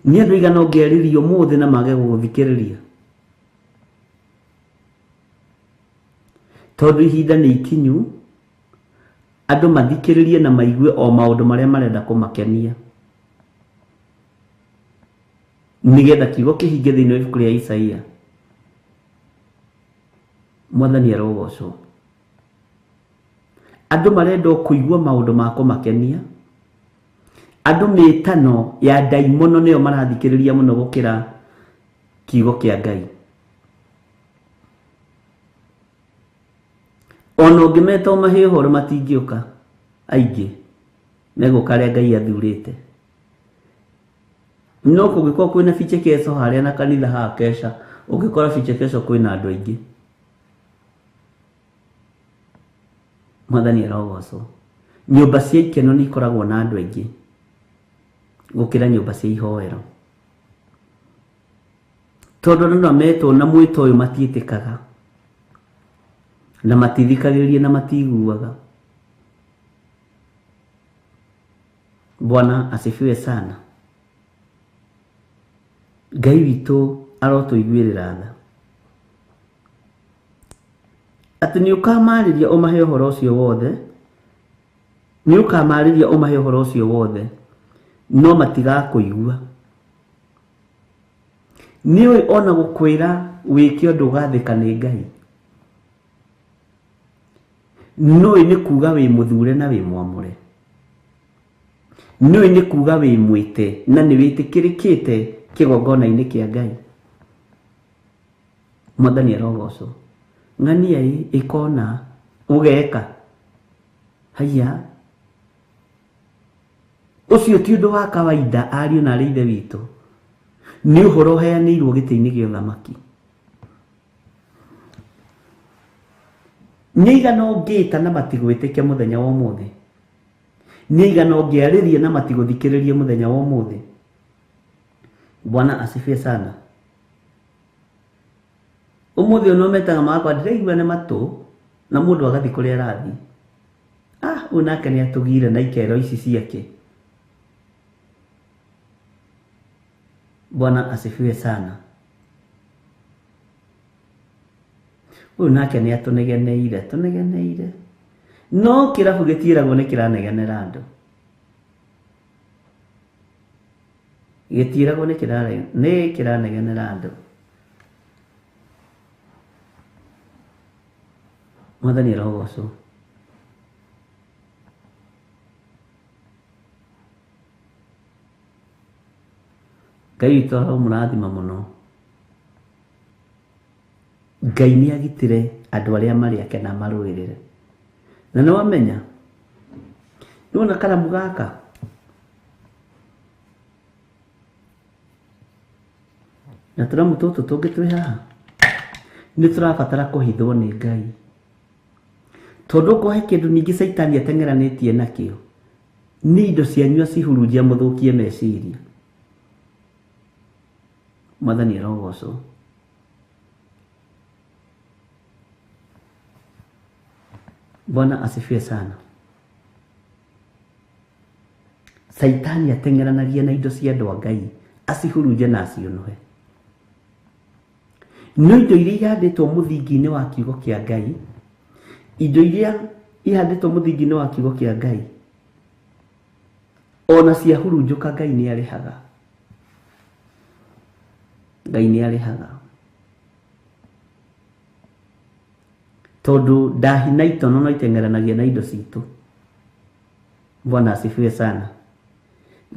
Nĩ andũ aigana ũngĩarĩria ũmũthĩ na mage gũgũthikĩrĩria? Tondũ ihinda nĩ ikinyu andũ mathikĩrĩrie na maigue o maũndũ marĩa marenda kũmakenia, nĩgetha kiugo kĩhinge thĩinĩ wa ibuku rĩa Isaia. Mwathani arogocwo. Andũ marenda o kũigua maũndũ ma kũmakenia. Andũ mĩtano ya ndaimono nĩyo marathikĩrĩria mũno gũkĩra kiugo kĩa Ngai. Ona ũngĩmeta ũmahe ũhoro matingĩũka, aingĩ megũka arĩa Ngai athurĩte. No kũngĩkorwo kwĩna vichekesho harĩa na kanitha haha kesha, ũngĩkora vichekesho kwĩna andũ aingĩ. Mwathani arogocwo. Nyũmba cia ikeno nĩ ikoragwo na andũ aingĩ gũkĩra nyũmba cia ihoero, tondũ andũ no metwo na mwĩto ũyũ matiĩtĩkaga na matithikagĩrĩria na matiguaga. Bwana asifiwe sana. Ngai witũ arotũiguĩrĩra tha. Atĩ nĩ ũkamarĩria ũmahe ũhoro ũcio wothe, nĩ ũkamarĩria ũmahe ũhoro ũcio wothe, no matigakũigua. Nĩ ũĩ ona gũkwĩra wĩke ũndũ ũgathĩka nĩ Ngai. Nũĩ nĩ kuga wĩ mũthure na wĩ mwamũre. Nũĩ nĩ kuga wĩ mwĩte na nĩ wĩtĩkĩrĩkĩte kĩgongona-inĩ kĩa Ngai. Mwathani arogocwo. Ng'ania ĩ ĩkona ũgeka. Haiya, ũcio ti ũndũ wa kawaida ariũ na arĩ ithe witũ. Nĩ ũhoro ũheanĩirwo gĩtĩ-inĩ gĩa ũthamaki. Nĩ aigana ũngĩta na matigwĩtĩkia mũthenya wa ũmũthĩ? Nĩ aigana ũngĩarĩria na matigũthikĩrĩria mũthenya wa ũmũthĩ? Bwana asifiwe sana. Ũmũthĩ ũyũ metaga magakwa ndĩraigua nĩ matũ na mũndũ agathiĩ kũrĩa arathiĩ. Ah, ũyũ nake nĩ atũgire na ikero ici ciake. Bwana asifiwe sana. Ũyũ nake nĩ atũnegeneire, tũnegeneire. No kĩrabu gĩtiĩragwo nĩ kĩranegenera andũ. Gĩtiĩragwo nĩ kĩranegenera andũ. Mwathani arogocwo. Ngai witũ aromũrathima mũno. Ngai nĩ agitĩre andũ arĩa marĩ ake na marũĩrĩre. Na nĩ wamenya, nĩwona karamu gaka na tũramu tũtũ tũngĩ twĩ haha nĩ tũrabatara kũhithwo nĩ Ngai, tondũ okorwo he kĩndũ ningĩ Caitani ateng'eranĩtie nakĩo nĩ indo cianyu acihurunjia mũthũkie meciria. Mwathani arogocwo. Bwana asifiwe sana. Saitani ateng'eranagia na indo cia andũ a Ngai acihurunje na aciũnũhe. No indo iria ihandĩtwo mũthingi-inĩ wa kiugo kĩa Ngai, indo iria ihandĩtwo mũthingi-inĩ wa kiugo kĩa Ngai, ona ciahurunjũka Ngai nĩ arĩhaga. Ngai nĩ arĩhaga. Tondũ ndahi na itono no iteng'eranagia na indo citũ. Bwana asifiwe sana.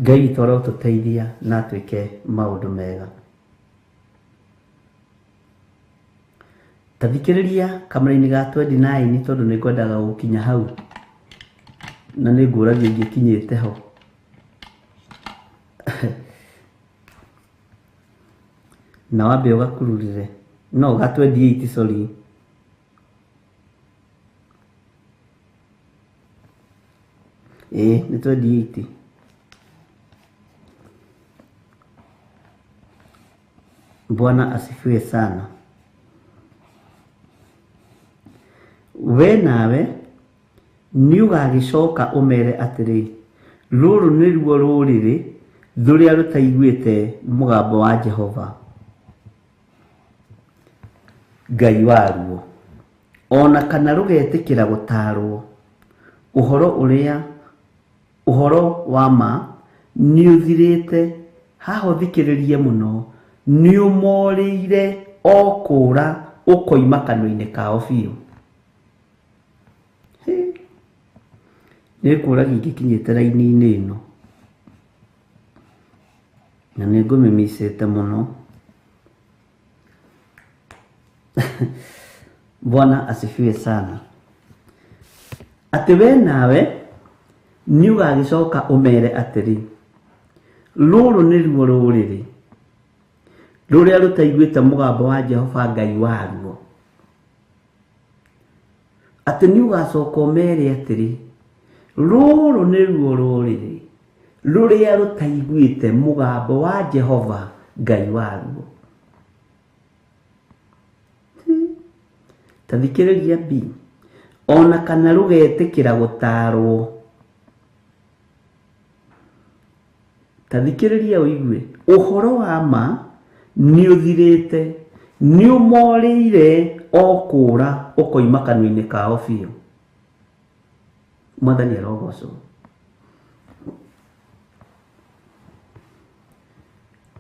Ngai witũ arotũteithia na atwĩke maũndũ mega. Ta thikĩrĩria kamera-inĩ ga 29 tondũ nĩ ngwendaga gũkinya hau na nĩ ngũragia ingĩkinyĩte ho. Na wambe ũgakururĩre no ga 28 sorry. Ĩĩ nĩ 28. Bwana asifiwe sana. We nawe nĩ ũgagĩcoka ũmere atĩrĩ, rũrũ nĩruo rũrĩrĩ rũrĩa rũtaiguĩte mũgambo wa Jehova Ngai waruo, ona kana rũgetĩkĩra gũtaarwo. Ũhoro wa ma nĩũthirĩte. Haha ũthikĩrĩrie mũno, nĩũmorĩire o kũũra ũkoima kanua-inĩ kao biũ. Nĩ ngũragia ingĩkinyĩte raini-inĩ ĩno na nĩ ngũmĩmicĩte mũno. Bwana asifiwe sana. Atĩ we nawe nĩ ũgagĩcoka ũmere atĩrĩ, rũrũ nĩruo rũrĩrĩ rũrĩa rũtaiguĩte mũgambo wa Jehova Ngai waruo. Atĩ nĩ ũgacoka ũmere atĩrĩ, rũrũ nĩruo rũrĩrĩ rũrĩa rũtaiguĩte mũgambo wa Jehova Ngai waruo. Ta thikĩrĩria B, ona kana rũgetĩkĩra gũtaarwo. Ta thikĩrĩria ũigue, ũhoro wa ma nĩũthirĩte, nĩũmorĩire o kũũra ũkoima kanua-inĩ kao biũ. Mwathani arogocwo.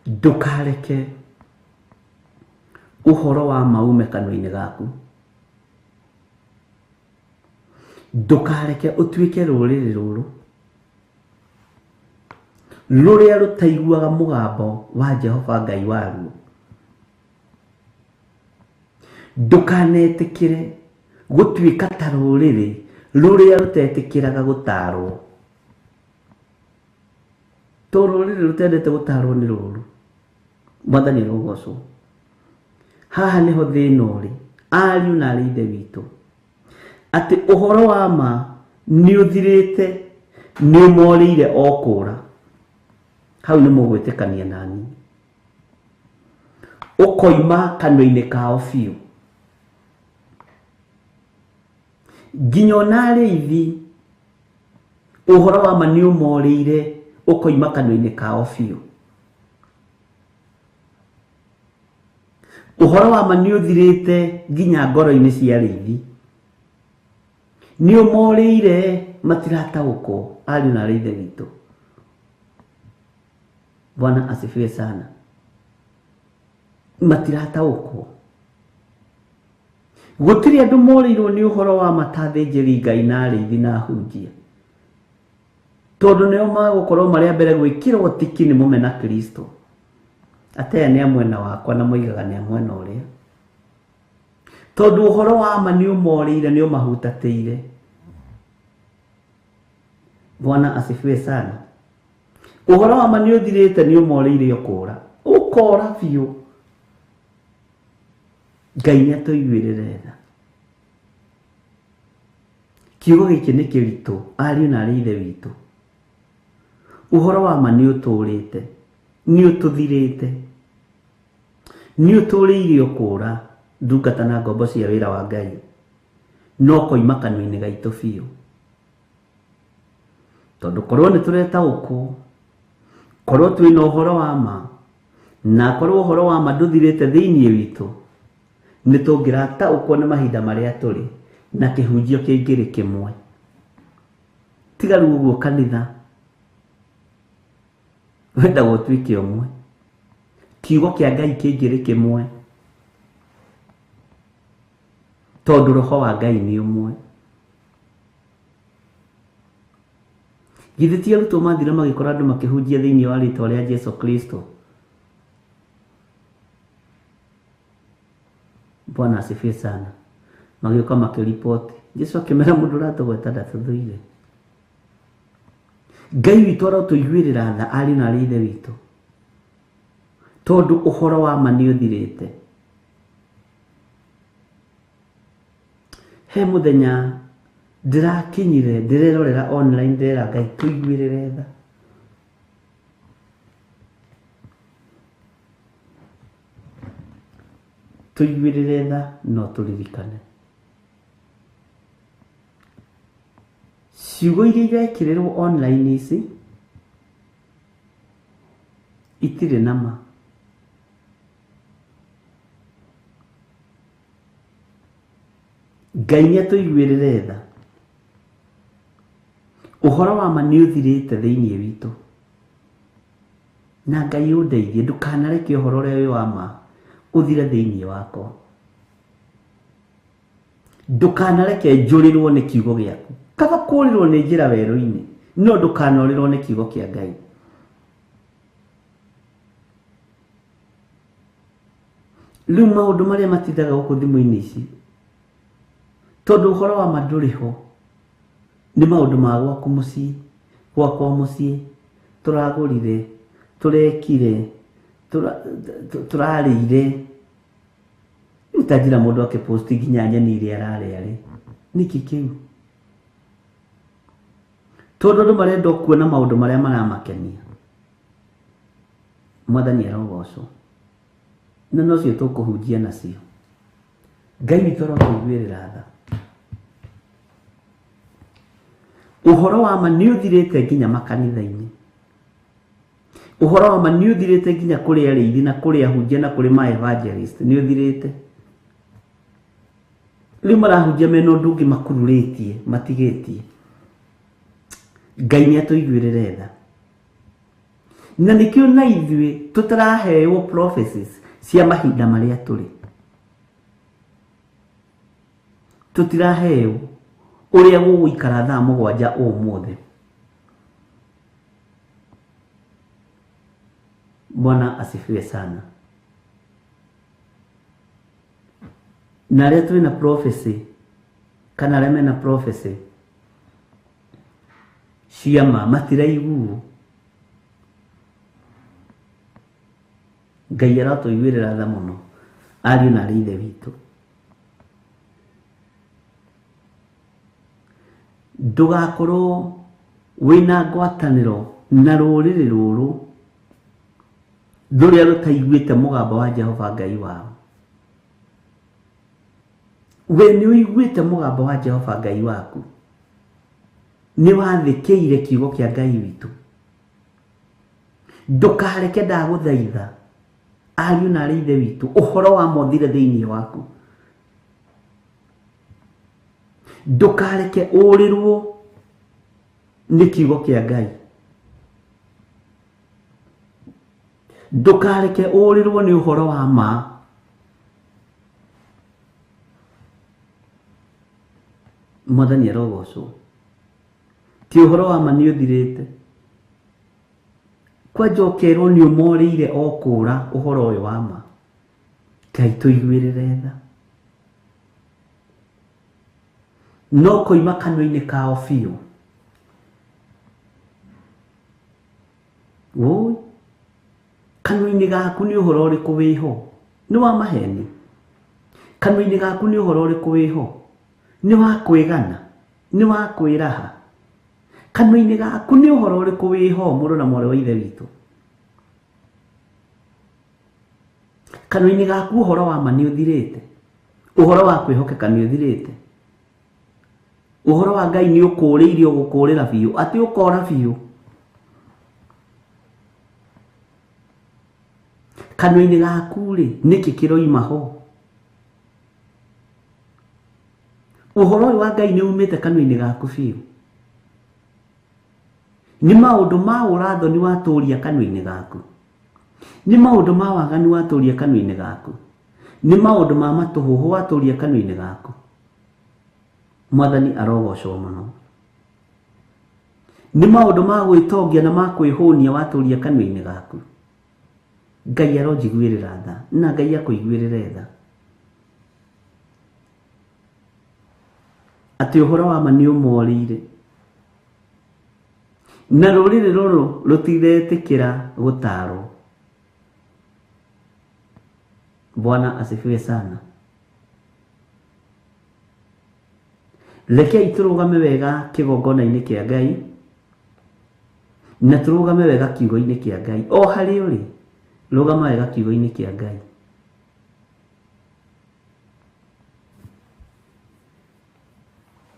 Ndũkareke ũhoro wa ma ume kanua-inĩ gaku. Ndũkareke ũtuĩke rũrĩrĩ rũrũ rũrĩa rũtaiguaga mũgambo wa Jehova Ngai waruo. Ndũkanetĩkĩre gũtuĩka ta rũrĩrĩ rũrĩa rũtetĩkĩraga gũtaarwo. To rũrĩrĩ rũtendete gũtaarwo nĩ rũru. Mwathani arogocwo. Haha nĩho thĩna ũrĩ, ariũ na arĩ ithe witũ, atĩ ũhoro wa ma nĩũthirĩte, nĩũmorĩire o kũũra. Hau nĩ mũgwĩtĩkania nani. Ũkoima kanua-inĩ kao biũ. Nginya ona arĩithi ũhoro wa ma nĩũmorĩire ũkoima kanua-inĩ kao biũ. Ũhoro wa ma nĩũthirĩte nginya ngoro-inĩ cia arĩithi. Nĩũmorĩire matirataũkwo, ariũ na arĩ ithe witũ. Bwana asifiwe sana. Matirataũkwo. Gũtirĩ andũ morĩirwo nĩ ũhoro wa ma ta athĩnjĩri Ngai na arĩithi na ahunjia, tondũ nĩo magũkorwo marĩ a mbere gwĩkĩrwo tiki nĩ mũmena Kristo. Atĩ aya nĩ a mwena wakwa na moigaga nĩ a mwena ũrĩa. Tondũ ũhoro wa ma nĩũmorĩire, nĩũmahutatĩire. Bwana asifiwe sana. Ũhoro wa ma nĩũthirĩte, nĩũmorĩire ũkũra. Ũkora biũ. Ngai nĩatũiguĩrĩre tha. Kiugo gĩkĩ nĩ kĩritũ, ariũ na arĩ ithe witũ. Ũhoro wa ma nĩũtũrĩte, nĩũtũthirĩte, nĩũtũrĩire ũkũra ndungata na ngombo cia wĩra wa Ngai, no koima kanua-inĩ gaitũ biũ. Tondũ korwo nĩtũretaũkwo, korwo twĩna ũhoro wa ma, na korwo ũhoro wa ma ndũthirĩte thĩinĩ witũ, nĩtũngĩrataũkwo nĩ mahinda marĩa tũrĩ na kĩhunjio kĩngĩrĩ kĩmwe. Tiga rĩu ũguo kanitha wendaga ũtuĩke ũmwe, kiugo kĩa Ngai kĩngĩrĩ kĩmwe, tondũ roho wa Ngai nĩ ũmwe. Githĩ ti arutwo mathire magĩkora andũ makĩhunjia thĩinĩ wa rĩtwa rĩa Jesu Kristo? Bwana asifiwe sana. Magĩũka makĩriboti. Jesu akĩmera mũndũ ũratũgweta ndatũthũire. Ngai witũ arotũiguĩrĩra tha ariũ na arĩ ithe witũ, tondũ ũhoro wa ma nĩ ũthirĩte. He mũthenya ndĩrakinyire ndĩrerorera online ndĩrera Ngai tũiguĩrĩre tha. Tũiguĩrĩre tha no tũririkane. Ciugo iria irekĩrĩrwo online ici itirĩ na ma. Ngai nĩ atũiguĩrĩre tha. Ũhoro wa ma nĩ ũthirĩte thĩinĩ witũ. Na Ngai ũndeithie ndũkanareke ũhoro ũrĩa wĩ wa ma ũthire thĩinĩ wakwa. Ndũkanareke njũrĩrwo nĩ kiugo gĩaku. Kaba kũũrĩrwo nĩ njĩra werũ-inĩ, no ndũkanorĩrwo nĩ kiugo kĩa Ngai. Rĩu maũndũ marĩa matindaga gũkũ thimũ-inĩ ici, tondũ ũhoro wa ma ndũrĩ ho, nĩ maũndũ ma gwaku mũciĩ, gwakwa mũciĩ, tũragũrire, tũrekire, tũrarĩire. Rĩu ta njĩra mũndũ akĩposti nginya nyeni iria ararĩa rĩ, nĩkĩ kĩu? Tondũ andũ marenda o kuona maũndũ marĩa maramakenia. Mwathani arogocwo. Na nocio tũkũhunjia nacio. Ngai witũ arotũiguĩrĩra tha. Ũhoro wa ma nĩ ũthirĩte nginya makanitha-inĩ. Ũhoro wa ma nĩ ũthirĩte nginya kũrĩ arĩithi na kũrĩ ahunjia na kũrĩ ma evangelist nĩ ũthirĩte. Rĩu marahunjia mena ũndũ ũngĩ makururĩtie matigĩtie. Ngai nĩ atũiguĩrĩre tha. Na nĩkĩo na ithuĩ tũtaraheo prophecies cia mahinda marĩa tũrĩ. Tũtiraheo ũrĩa gũgũikara thaa 7 ũmũthĩ. Bwana asifiwe sana. Na arĩa twĩna prophecy kana arĩa mena prophecy cia ma matiraiguo. Ngai aratũiguĩrĩra tha mũno ariũ na arĩ ithe witũ. Ndũgakorwo wĩna ngwatanĩro na rũrĩrĩ rũrũ rũrĩa rũtaiguĩte mũgambo wa Jehova Ngai wao. We nĩ ũiguĩte mũgambo wa Jehova Ngai waku. Nĩ wathĩkĩire kiugo kĩa Ngai witũ. Ndũkareke ndagũthaitha ariũ na arĩ ithe witũ ũhoro wa mothire thĩinĩ waku. Ndũkareke ũrĩrwo nĩ kiugo kĩa Ngai. Ndũkareke ũrĩrwo nĩ ũhoro wa ma. Mwathani arogocwo. Ti ũhoro wa ma nĩ ũthirĩte. Kwanja ũkerwo nĩ ũmorĩire o kũra ũhoro ũyũ wa ma. Ngai tũiguĩrĩre tha. No koima kanua-inĩ kao biũ. Woi, kanua-inĩ gaku nĩ ũhoro ũrĩkũ wĩho? Nĩ wa maheni. Kanua-inĩ gaku nĩ ũhoro ũrĩkũ wĩho? Nĩ wa kwĩgana, nĩ wa kwĩraha. Kanua-inĩ gaku nĩ ũhoro ũrĩkũ wĩho mũrũ na mwarĩ wa ithe witũ? Kanua-inĩ gaku ũhoro wa ma nĩ ũthirĩte. Ũhoro wa kwĩhokeka nĩ ũthirĩte. Ũhoro wa Ngai nĩ ũkũrĩire ũgũkũrĩra biũ, atĩ ũkora biũ. Kanua-inĩ gaku rĩ, nĩkĩ kĩroima ho? Ũhoro ũyũ wa Ngai nĩ umĩte kanua-inĩ gaku biũ. Nĩ maũndũ ma ũrathoni watũria kanua-inĩ gaku. Nĩ maũndũ ma waganu watũria kanua-inĩ gaku. Nĩ maũndũ ma matũhũhũ watũria kanua-inĩ gaku. Mwathani arogocwo mũno. Nĩ maũndũ ma gwĩtongia na ma kwĩhũnia watũria kanua-inĩ gaku. Ngai aronjiguĩrĩra tha na Ngai akũiguĩrĩre tha. Atĩ ũhoro wa ma nĩ ũmorĩire. Na rũrĩrĩ rũrũ rũtiretĩkĩra gũtarwo. Bwana asifiwe sana. Rekei tũrũgame wega kĩgongona-inĩ kĩa Ngai na tũrũgame wega kiugo-inĩ kĩa Ngai. O harĩa ũrĩ, rũgama wega kiugo-inĩ kĩa Ngai.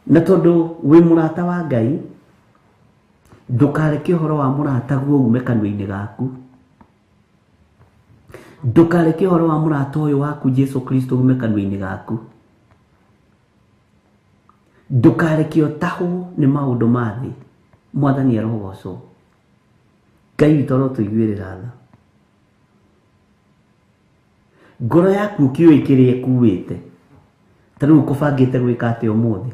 Na tondũ wĩ mũrata wa Ngai, ndũkareke ũhoro wa mũrataguo ume kanua-inĩ gaku. Ndũkareke ũhoro wa mũrata ũyũ waku Jesu Kristo ume kanua-inĩ gaku. Ndũkareke ũtahwo nĩ maũndũ ma thĩ. Mwathani arogocwo. Ngai witũ arotũiguĩrĩra tha. Ngoro yaku ũkĩũĩ kĩrĩa ĩkuĩte. Ta rĩu ũkũbangĩte gwĩka atĩa ũmũthĩ?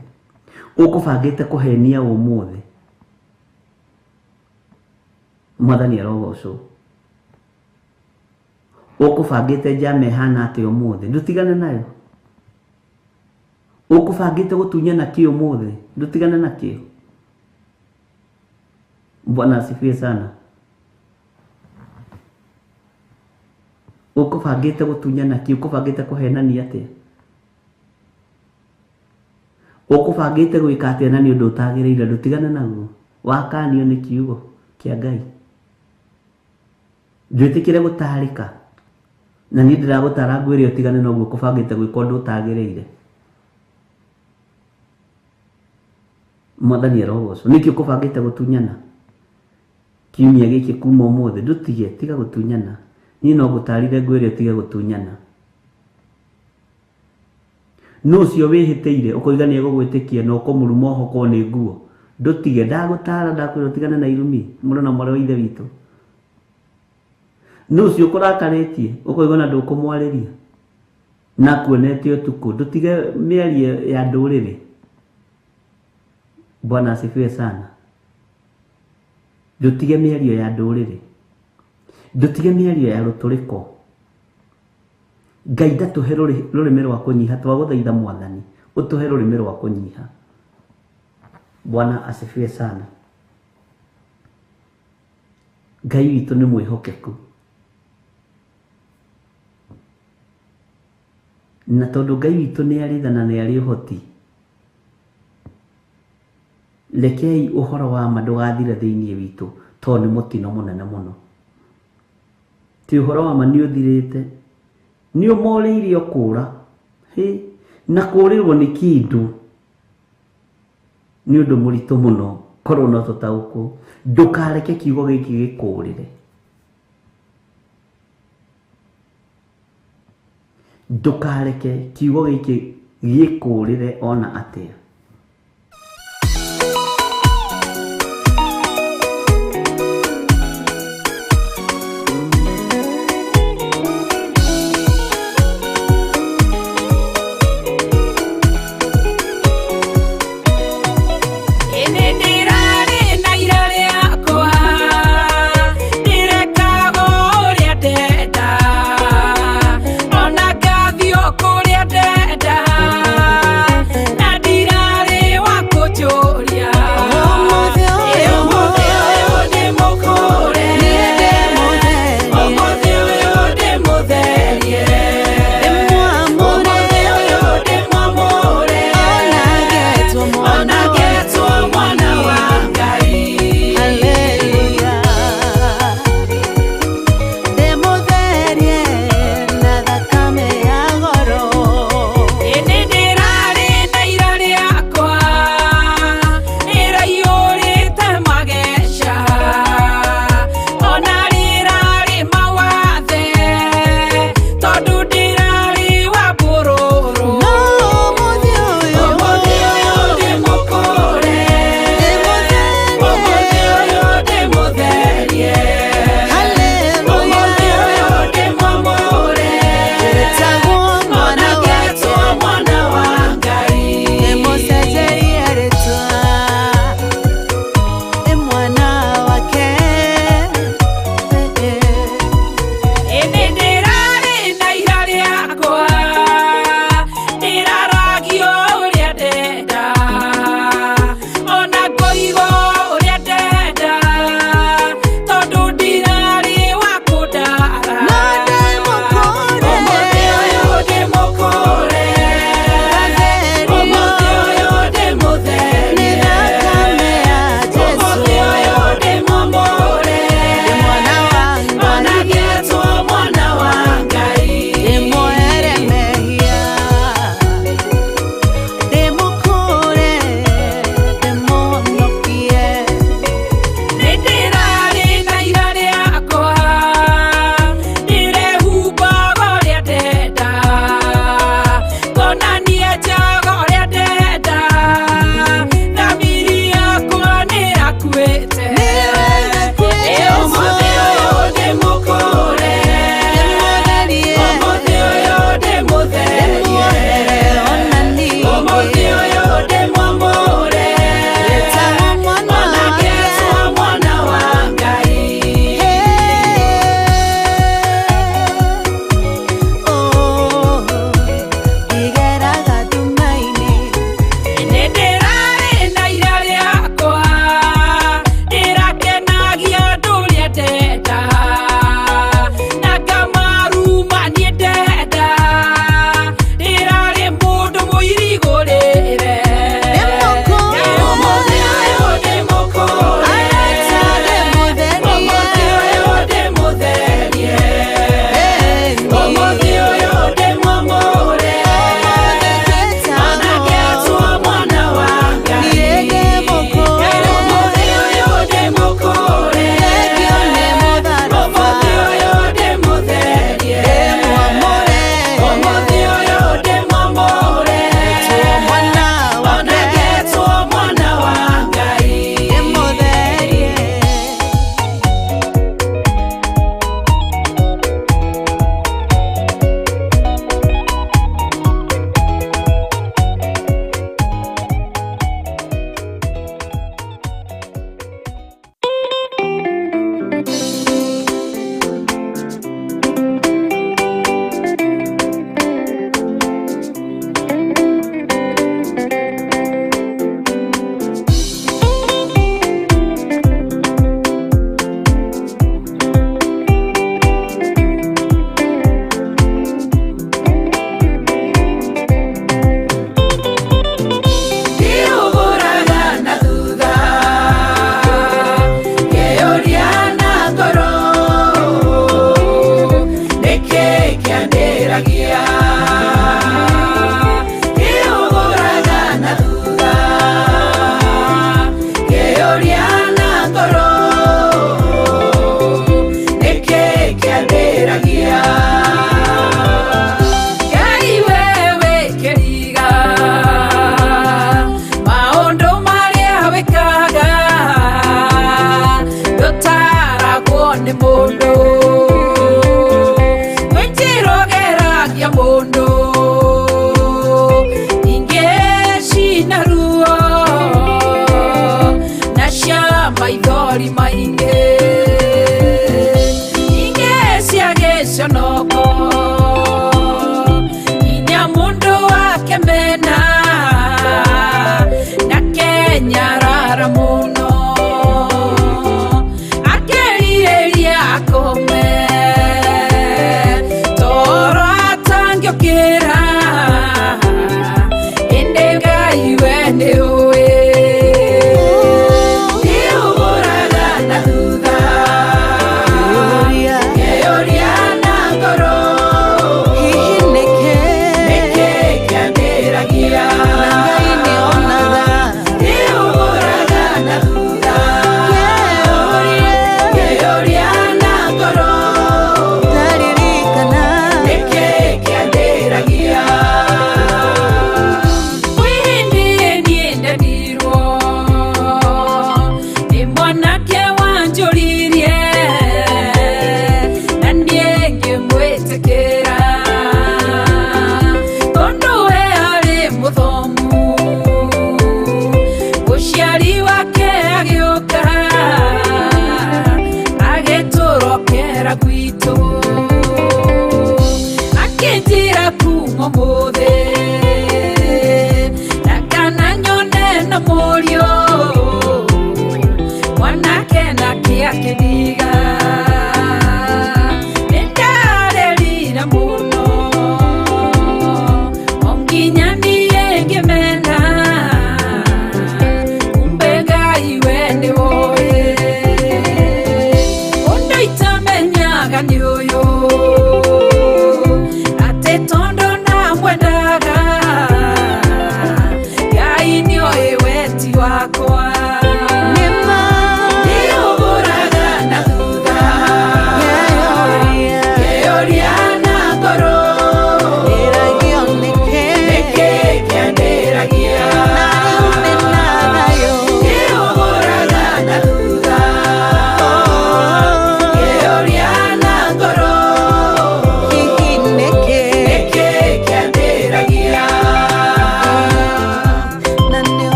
Ũkũbangĩte kũhenia ũmũthĩ? Mwathani arogocwo. Ũkũbangĩte njama ĩhana atĩa ũmũthĩ? Ndũtigane nayo. Ũkũbangĩte gũtunyana kĩ ũmũthĩ? Ndũtigane nakĩo. Bwana asifiwe sana. Ũkũbangĩte gũtunyana kĩ? Ũkũbangĩte kũhenania atĩa? Ũkũbangĩte gwĩka atĩa na nĩ ũndũ ũtagĩrĩire? Ndũtigane naguo. Wakanio nĩ kiugo kĩa Ngai. Ndwĩtĩkĩre gũtarĩka. Na niĩ ndĩragũtara ngwĩre ũtigane na ũguo ũkũbangĩte gwĩka ũndũ ũtagĩrĩire. Mwathani arogocwo. Nĩkĩ ũkũbangĩte gũtunyana? Kiumia gĩkĩ kuma ũmũthĩ ndũtige, tiga gũtunyana. Niĩ no ngũtarire ngwĩre ũtige gũtunyana. Nũ ũcio wĩhĩtĩire ũkoiga nĩ egũgwĩtĩkia na ũkũmũruma ũhokwo nĩ nguo? Ndũtige, ndagũtara ndakwĩra ũtigane na irumi, mũrũ na mwarĩ wa ithe witũ. Nũ ũcio ũkũrakarĩtie ũkoiga ona ndũkũmwarĩria na akuonete ũtukũ? Ndũtige mĩario ya ndũrĩrĩ. Bwana asifiwe sana. Ndũtige mĩario ya ndũrĩrĩ. Ndũtige mĩario ya rũtũrĩko. Ngai ndatũhe rũrĩmĩ rwa kũnyiha, twagũthaitha Mwathani ũtũhe rũrĩmĩ rwa kũnyiha. Bwana asifiwe sana. Ngai witũ nĩ mwĩhokeku. Na tondũ Ngai witũ nĩ arĩ tha na nĩ arĩ ũhoti, rekei ũhoro wa ma ndũgathire thĩinĩ witũ, tondũ nĩ mũtino mũnene mũno. Ti ũhoro wa ma nĩ ũthirĩte, nĩ ũmorĩire ũkũra. Hĩ, na kũrĩrwo nĩ kĩndũ nĩ ũndũ mũritũ mũno, korwo no tũtaũkwo. Ndũkareke kiugo gĩkĩ gĩkũrĩre. Ndũkareke kiugo gĩkĩ gĩkũrĩre ona atĩa. Ĩnĩ ndĩrarĩ na ira rĩakwa, ndĩrekaga ũrĩa ndenda, ona ngathiĩ o kũrĩa ndenda, na ndakuĩte. Nĩwe ndakuĩte. Ĩ ũmũthĩ ũyũ ndĩmũkũre, Ndĩmũtherie. Ũmũthĩ ũyũ ndĩmũtherie, Ndĩmuohere ona niĩ. Ũmũthĩ ũyũ ndĩmwamũre, Wĩtagwo mwana ona wa Ngai. ngetwo mwana wa Ngai. Igeraga nduma-inĩ. Nĩ ndĩrarĩ na ira rĩakwa,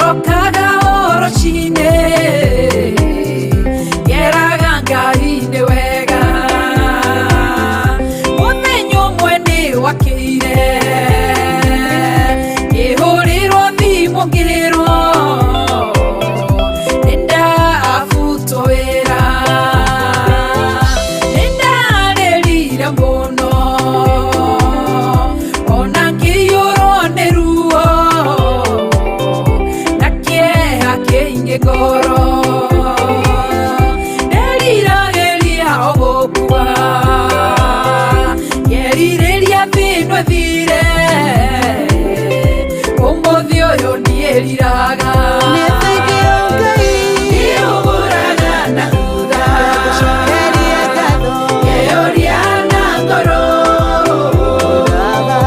Rokaga orochine Yeraga Ngai nĩ wega Mũthenya ũmwe nĩ wakĩire Ngĩhũrĩrwo thimũ ngĩrwo Nĩndabutwo wĩra Nĩndarĩrire mũno Ona ngĩiyũrwo nĩ ruo Na kĩeha kĩingĩ ngoro Nderiragĩria o gũkua Ngerirĩria thĩ ĩno ĩthire Ũmũthĩ ũyũ ndiĩriraga Nĩ thengiũ Ngai Ndiũgũraga na thutha Ngagũcokeria ngatho Ngeyũria na ngoro Baba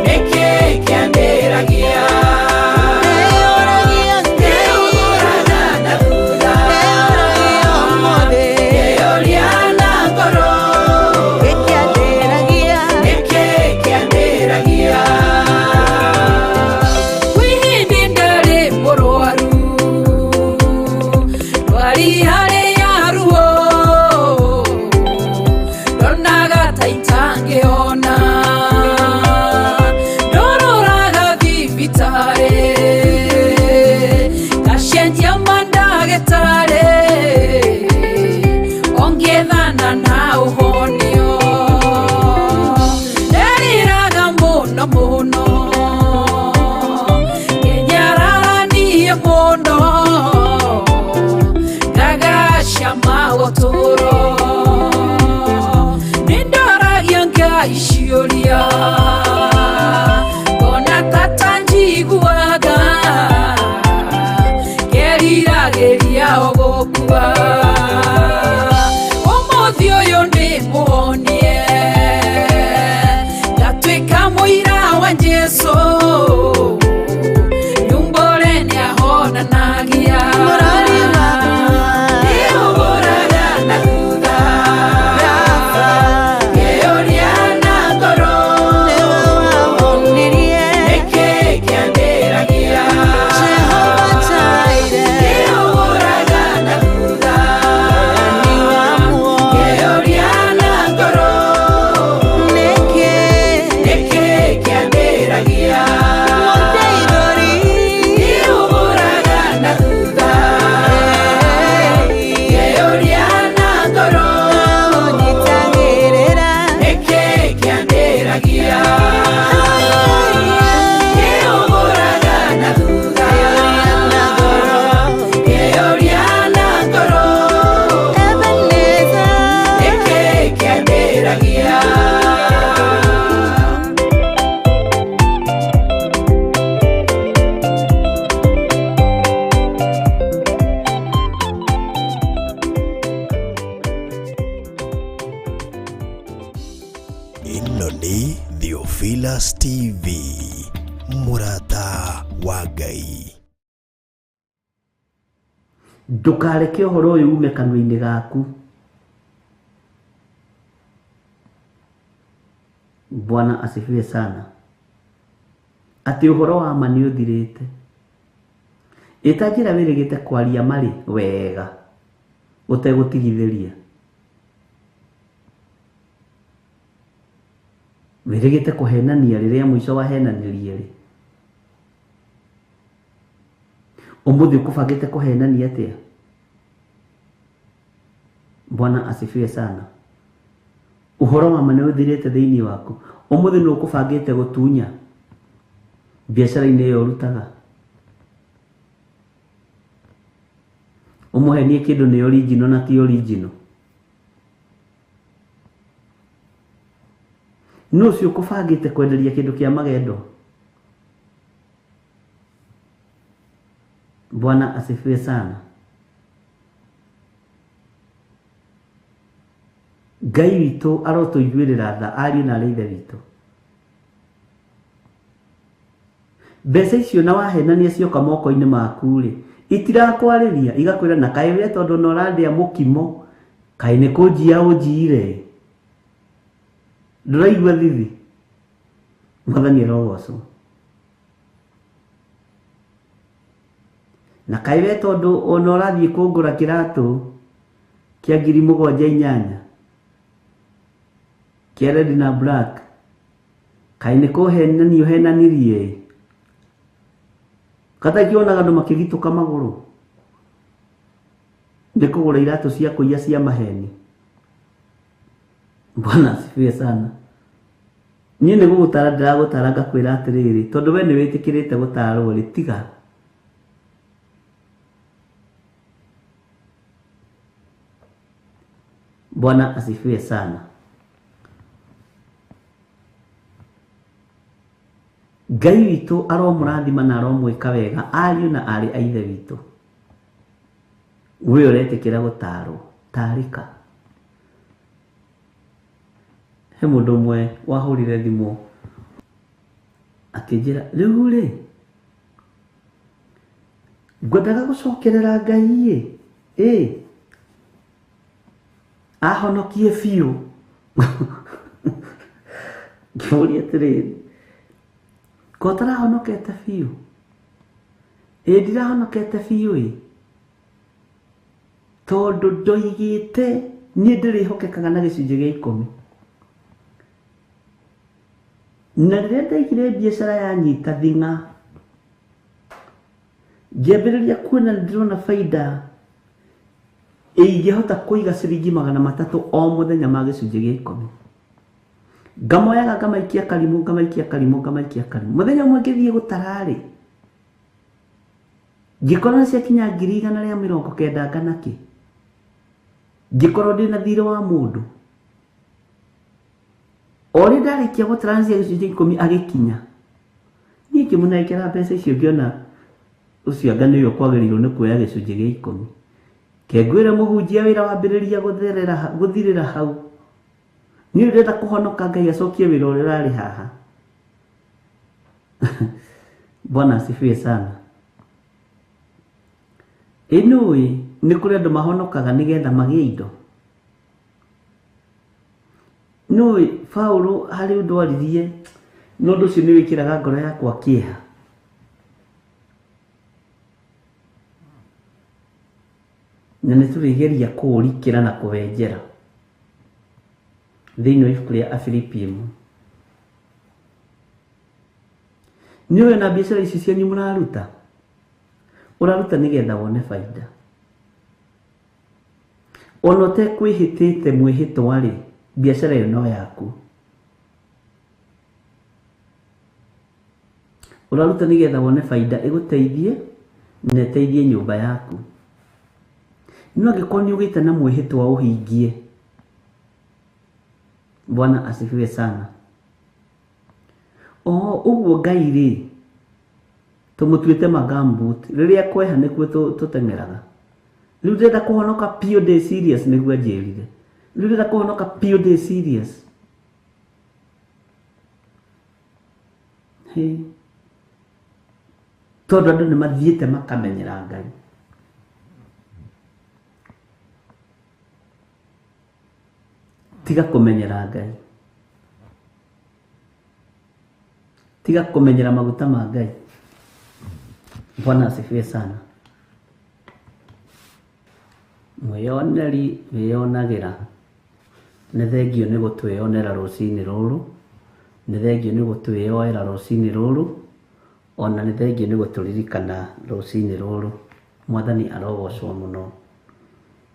Nĩkĩ kĩandĩragia Ndĩyũragia Ngai Ndiũgũraga na thutha Ndĩyũragia ũmũthĩ Ngeyũria na ngoro Gĩkĩandĩragia Nĩkĩ kĩandĩragia Kwĩ hĩndĩ ndarĩ mũrwaru Ndwari yarĩ ya ruo Ndonaga ta itangĩhona Ndororaga thibitarĩ Ngacenjia mandagĩtarĩ Ongĩethana na ũhonio Nderiraga mũno mũno Ngenyararanie mũno Ngagacama ũtũũro Nĩndoragia Ngai ciũria Ngona ta atanjiguaga Ngeriragĩria o gũkua Ũmũthĩ ũyũ nĩ mũhonie Ngatuĩka mũira wa Jesũ Nyumbũre nĩahonanagia Mũrori wakwa Ndiũgũraga na thutha Baba Ngeyũria na ngoro Nĩwe wahonirie Nĩkĩ kĩandĩragia Jehova Jireh Ndiũgũraga na thutha Ni wa muoyo Ngeyũria na ngoro Nĩkĩ Nĩkĩ kĩandĩragia Mũndeithũri Ndiũgũraga na thutha Ngeyũria na ngoro Ũnyitagĩrĩra Nĩkĩ kĩandĩragia Ndiũgũraga na thutha Na ngoro Ngeyũria na ngoro Ebenezer Nĩkĩ kĩandĩragia Ĩno nĩ Theophilus TV mũrata wa Ngai. Ndũkareke ũhoro ũyũ ume kanua-inĩ gaku. Bwana asifiwe sana. Atĩ ũhoro wa ma nĩ ũthirĩte. Ĩta njĩra wĩrĩgĩte kwaria marĩ wega ũtegũtigithĩria. Wĩrĩgĩte kũhenania rĩrĩa mũico wahenanirie rĩ. Ũmũthĩ ũkũbangĩte kũhenania atĩa? Bwana asifiwe sana. Ũhoro wa ma nĩ ũthirĩte thĩinĩ waku. Ũmũthĩ nĩ ũkũbangĩte gũtunya biacara-inĩ ĩyo ũrutaga. Ũmũhenie kĩndũ nĩ original na ti original. Nũ ũcio ũkũbangĩte kwenderia kĩndũ kĩa magendo? Bwana asifiwe sana. Ngai witũ arotũiguĩrĩra tha ariũ na arĩ ithe witũ. Mbeca icio na wahenania cioka moko-inĩ maku rĩ, itirakwarĩria igakwĩra na kaĩ we tondũ na ũrandĩa mũkimo, kaĩ nĩ kũnjia ũnjiire. Ndũraigua thithi? Mwathani arogocwo. Na kaĩ we tondũ ona ũrathiĩ kũngũra kĩratũ kĩa 7,800 kĩa red na black, kaĩ nĩ kũhenania ũhenanirie ĩ? Katakĩonaga andũ makĩgitũka magũrũ nĩ kũgũra iratũ cia kũiya cia maheni. Bwana asifiwe sana. Niĩ nĩ gũgũtara ndĩragũtara ngakwĩra atĩrĩrĩ, tondũ we nĩ wĩtĩkĩrĩte gũtarwo rĩ, tiga. Bwana asifiwe sana. Ngai witũ aromũrathima na aromwĩka wega ariũ na aarĩ a Ithe witũ. We ũretĩkĩra gũtarwo, tarĩka. He mũndũ ũmwe wahũrire thimũ akĩnjĩra, rĩu rĩ ngwendaga gũcokerera Ngai ĩ, ahonokie biũ. Ngĩmũria atĩrĩrĩ, ko ũtarahonokete biũ? Ĩ ndirahonokete biũ ĩ, tondũ ndoigĩte niĩ ndĩrĩhokekaga na gĩcunjĩ gĩa 10. Na rĩrĩa ndaigire biacara yanyita thing'a, ngĩambĩrĩria kuona ndĩrona baida ingĩhota kũiga ciringi 300 o mũthenya ma gĩcunjĩ gĩa 10. Ngamoyaga ngamaikia karimũ, ngamaikia karimũ, ngamaikia karimũ. Mũthenya ũmwe ngĩthiĩ gũtara-rĩ, ngĩkora nĩciakinya 190,000 ngana kĩ. Ngĩkorwo ndĩna thirĩ wa mũndũ. O rĩrĩa ndarĩkia gũtara cia gĩcunjĩ 10 agĩkinya. Niĩ ngĩmũnengera mbeca icio ngĩona ũcio anga nĩwe ũkwagĩrĩirwo nĩ kuoya gĩcunjĩ gĩa 10. Kengwĩre mũhunjia wĩra wambĩrĩria gũthirĩra hau. Niĩ ndĩrenda kũhonoka Ngai acokie wĩra ũrĩa ũrarĩ haha. Bwana asifiwe sana. Ĩ nĩũĩ nĩ kũrĩ andũ mahonokaga nĩgetha magĩe indo. Nĩũĩ Paũlũ harĩ ũndũ aririe, na ũndũ ũcio nĩ wĩkĩraga ngoro yakwa kĩeha. Na nĩ tũrĩgeria kũũrikĩra na kũwenjera thĩinĩ wa ibuku rĩa Afilipi 1. Nĩũĩ na biacara ici cianyu mũraruta, ũraruta nĩgetha wone baida. Ona ũtekwĩhĩtĩte mwĩhĩtwa rĩ, biacara ĩyo no yaku. Ũraruta nĩgetha wone baida ĩgũteithie na ĩteithie nyũmba yaku. No angĩkorwo nĩ ũgĩte na mwĩhĩtwa ũhingie. Bwana asifiwe sana. O ũguo Ngai rĩ, tũmũtuĩte magambut, rĩrĩa kweha nĩkuo tũteng'eraga. Rĩu ndĩrenda kũhonoka biũ ndĩ serious, nĩguo anjĩrire. Rĩu ndĩrenda kũhonoka biũ ndĩ serious. Hĩ. Tondũ andũ nĩ mathiĩte makamenyera Ngai. Tiga kũmenyera Ngai. Tiga kũmenyera maguta ma Ngai. Bwana asifiwe sana. Mwĩyoneri wĩyonagĩra. Nĩ thengio nĩ gũtwĩyonera rũcinĩ rũrũ, nĩ thengio nĩ gũtwĩyoera rũcinĩ rũrũ, ona nĩ thengio nĩ gũtũririkana rũcinĩ rũrũ. Mwathani arogocwo mũno.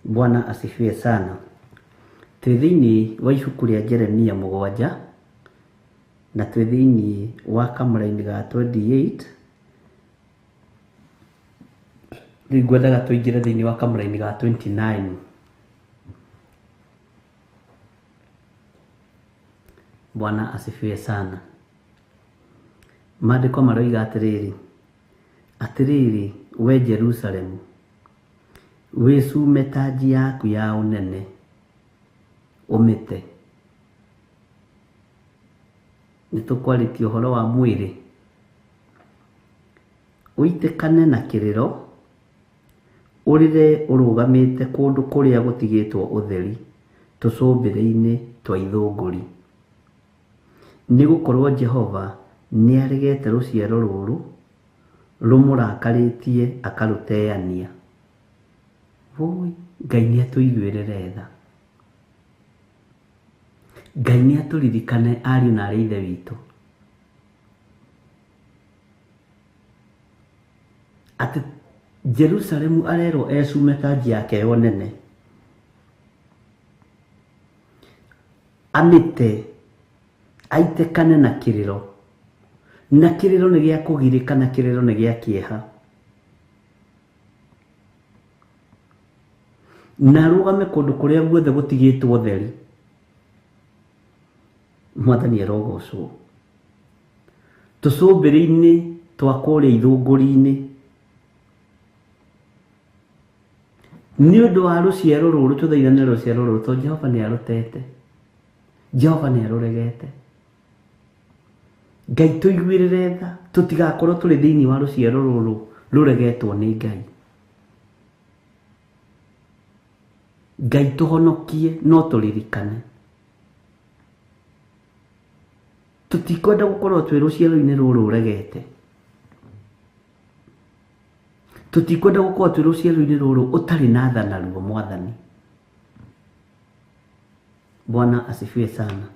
Bwana asifiwe sana. Twĩ thĩinĩ wa ibuku rĩa Jeremia 7 na twĩ thĩinĩ wa kamũraini ga 28. Rĩu ngwendaga tũingĩre thĩinĩ wa kamũraini ga 29. Bwana asifiwe sana. Maandĩko maroiga atĩrĩrĩ, atĩrĩrĩ we Jerusalemu, wĩcume tanji yaku ya ũnene ũmĩte. Nĩ tũkwarĩtie ũhoro wa mwĩrĩ. Ũitĩkane na kĩrĩro, ũrĩre ũrũgamĩte kũndũ kũrĩa gũtigĩtwo ũtheri, tũcũmbĩrĩ-inĩ twa ithũngũri. Nĩ gũkorwo Jehova nĩaregete rũciaro rũrũ Rũmũrakarĩtie akarũteania. Wũi, Ngai nĩ atũiguĩrĩre tha. Ngai nĩ atũririkane ariũ na arĩ ithe witũ. Atĩ Jerusalemu arerwo ecume tanji yake yo nene. Amĩte aitekane na kĩrĩro. Na kĩrĩro nĩ gĩa kũgirĩka na kĩrĩro nĩ gĩa kĩeha. Na arũgame kũndũ kũrĩa guothe gũtigĩtwo theri. Mwathani arogocwo. Tũcũmbĩrĩ-inĩ twa kũrĩa ithũngũri-inĩ. Nĩ ũndũ wa rũciaro rũrũ tũthaithane rũciaro rũrũ tondũ Jehova nĩ arũtete. Jehova nĩ arũregete. Ngai tũiguĩrĩre tha tũtigakorwo tũrĩ thĩinĩ wa rũciaro rũrũ rũregetwo nĩ Ngai. Ngai tũhonokie no tũririkane. Tũtikwenda gũkorwo twĩ rũciaro-inĩ rũrũ ũregete. Tũtikwenda gũkorwo twĩ rũciaro-inĩ rũrũ ũtarĩ na tha naruo Mwathani. Bwana asifiwe sana.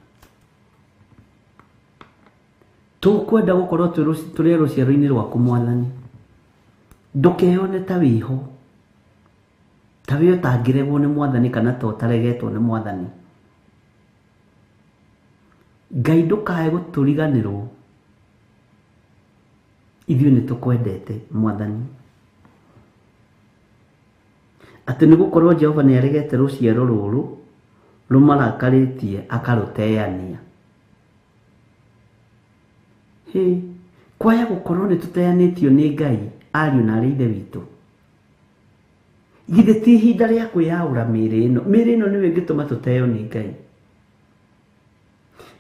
Tũkwenda gũkorwo tũrĩ rũciaro-inĩ rwaku Mwathani. Ndũkeyone ta wĩho. Ta wĩ ũtangĩregwo nĩ Mwathani kana ta ũtaregetwo nĩ Mwathani. Ngai ndũkae gũtũriganĩrwo. Ithuĩ nĩ tũkwendete Mwathani. Atĩ nĩ gũkorwo Jehova nĩ aregete rũciaro rũrũ rũmarakarĩtie akarũteania. Hĩ, kwaya gũkorwo nĩ tũteanĩtio nĩ Ngai ariũ na arĩ ithe witũ. Githĩ ti ihinda rĩa kwĩyaũra mĩĩrĩ ĩno. Mĩĩrĩ ĩno nĩyo ĩngĩtũma tũteo nĩ Ngai.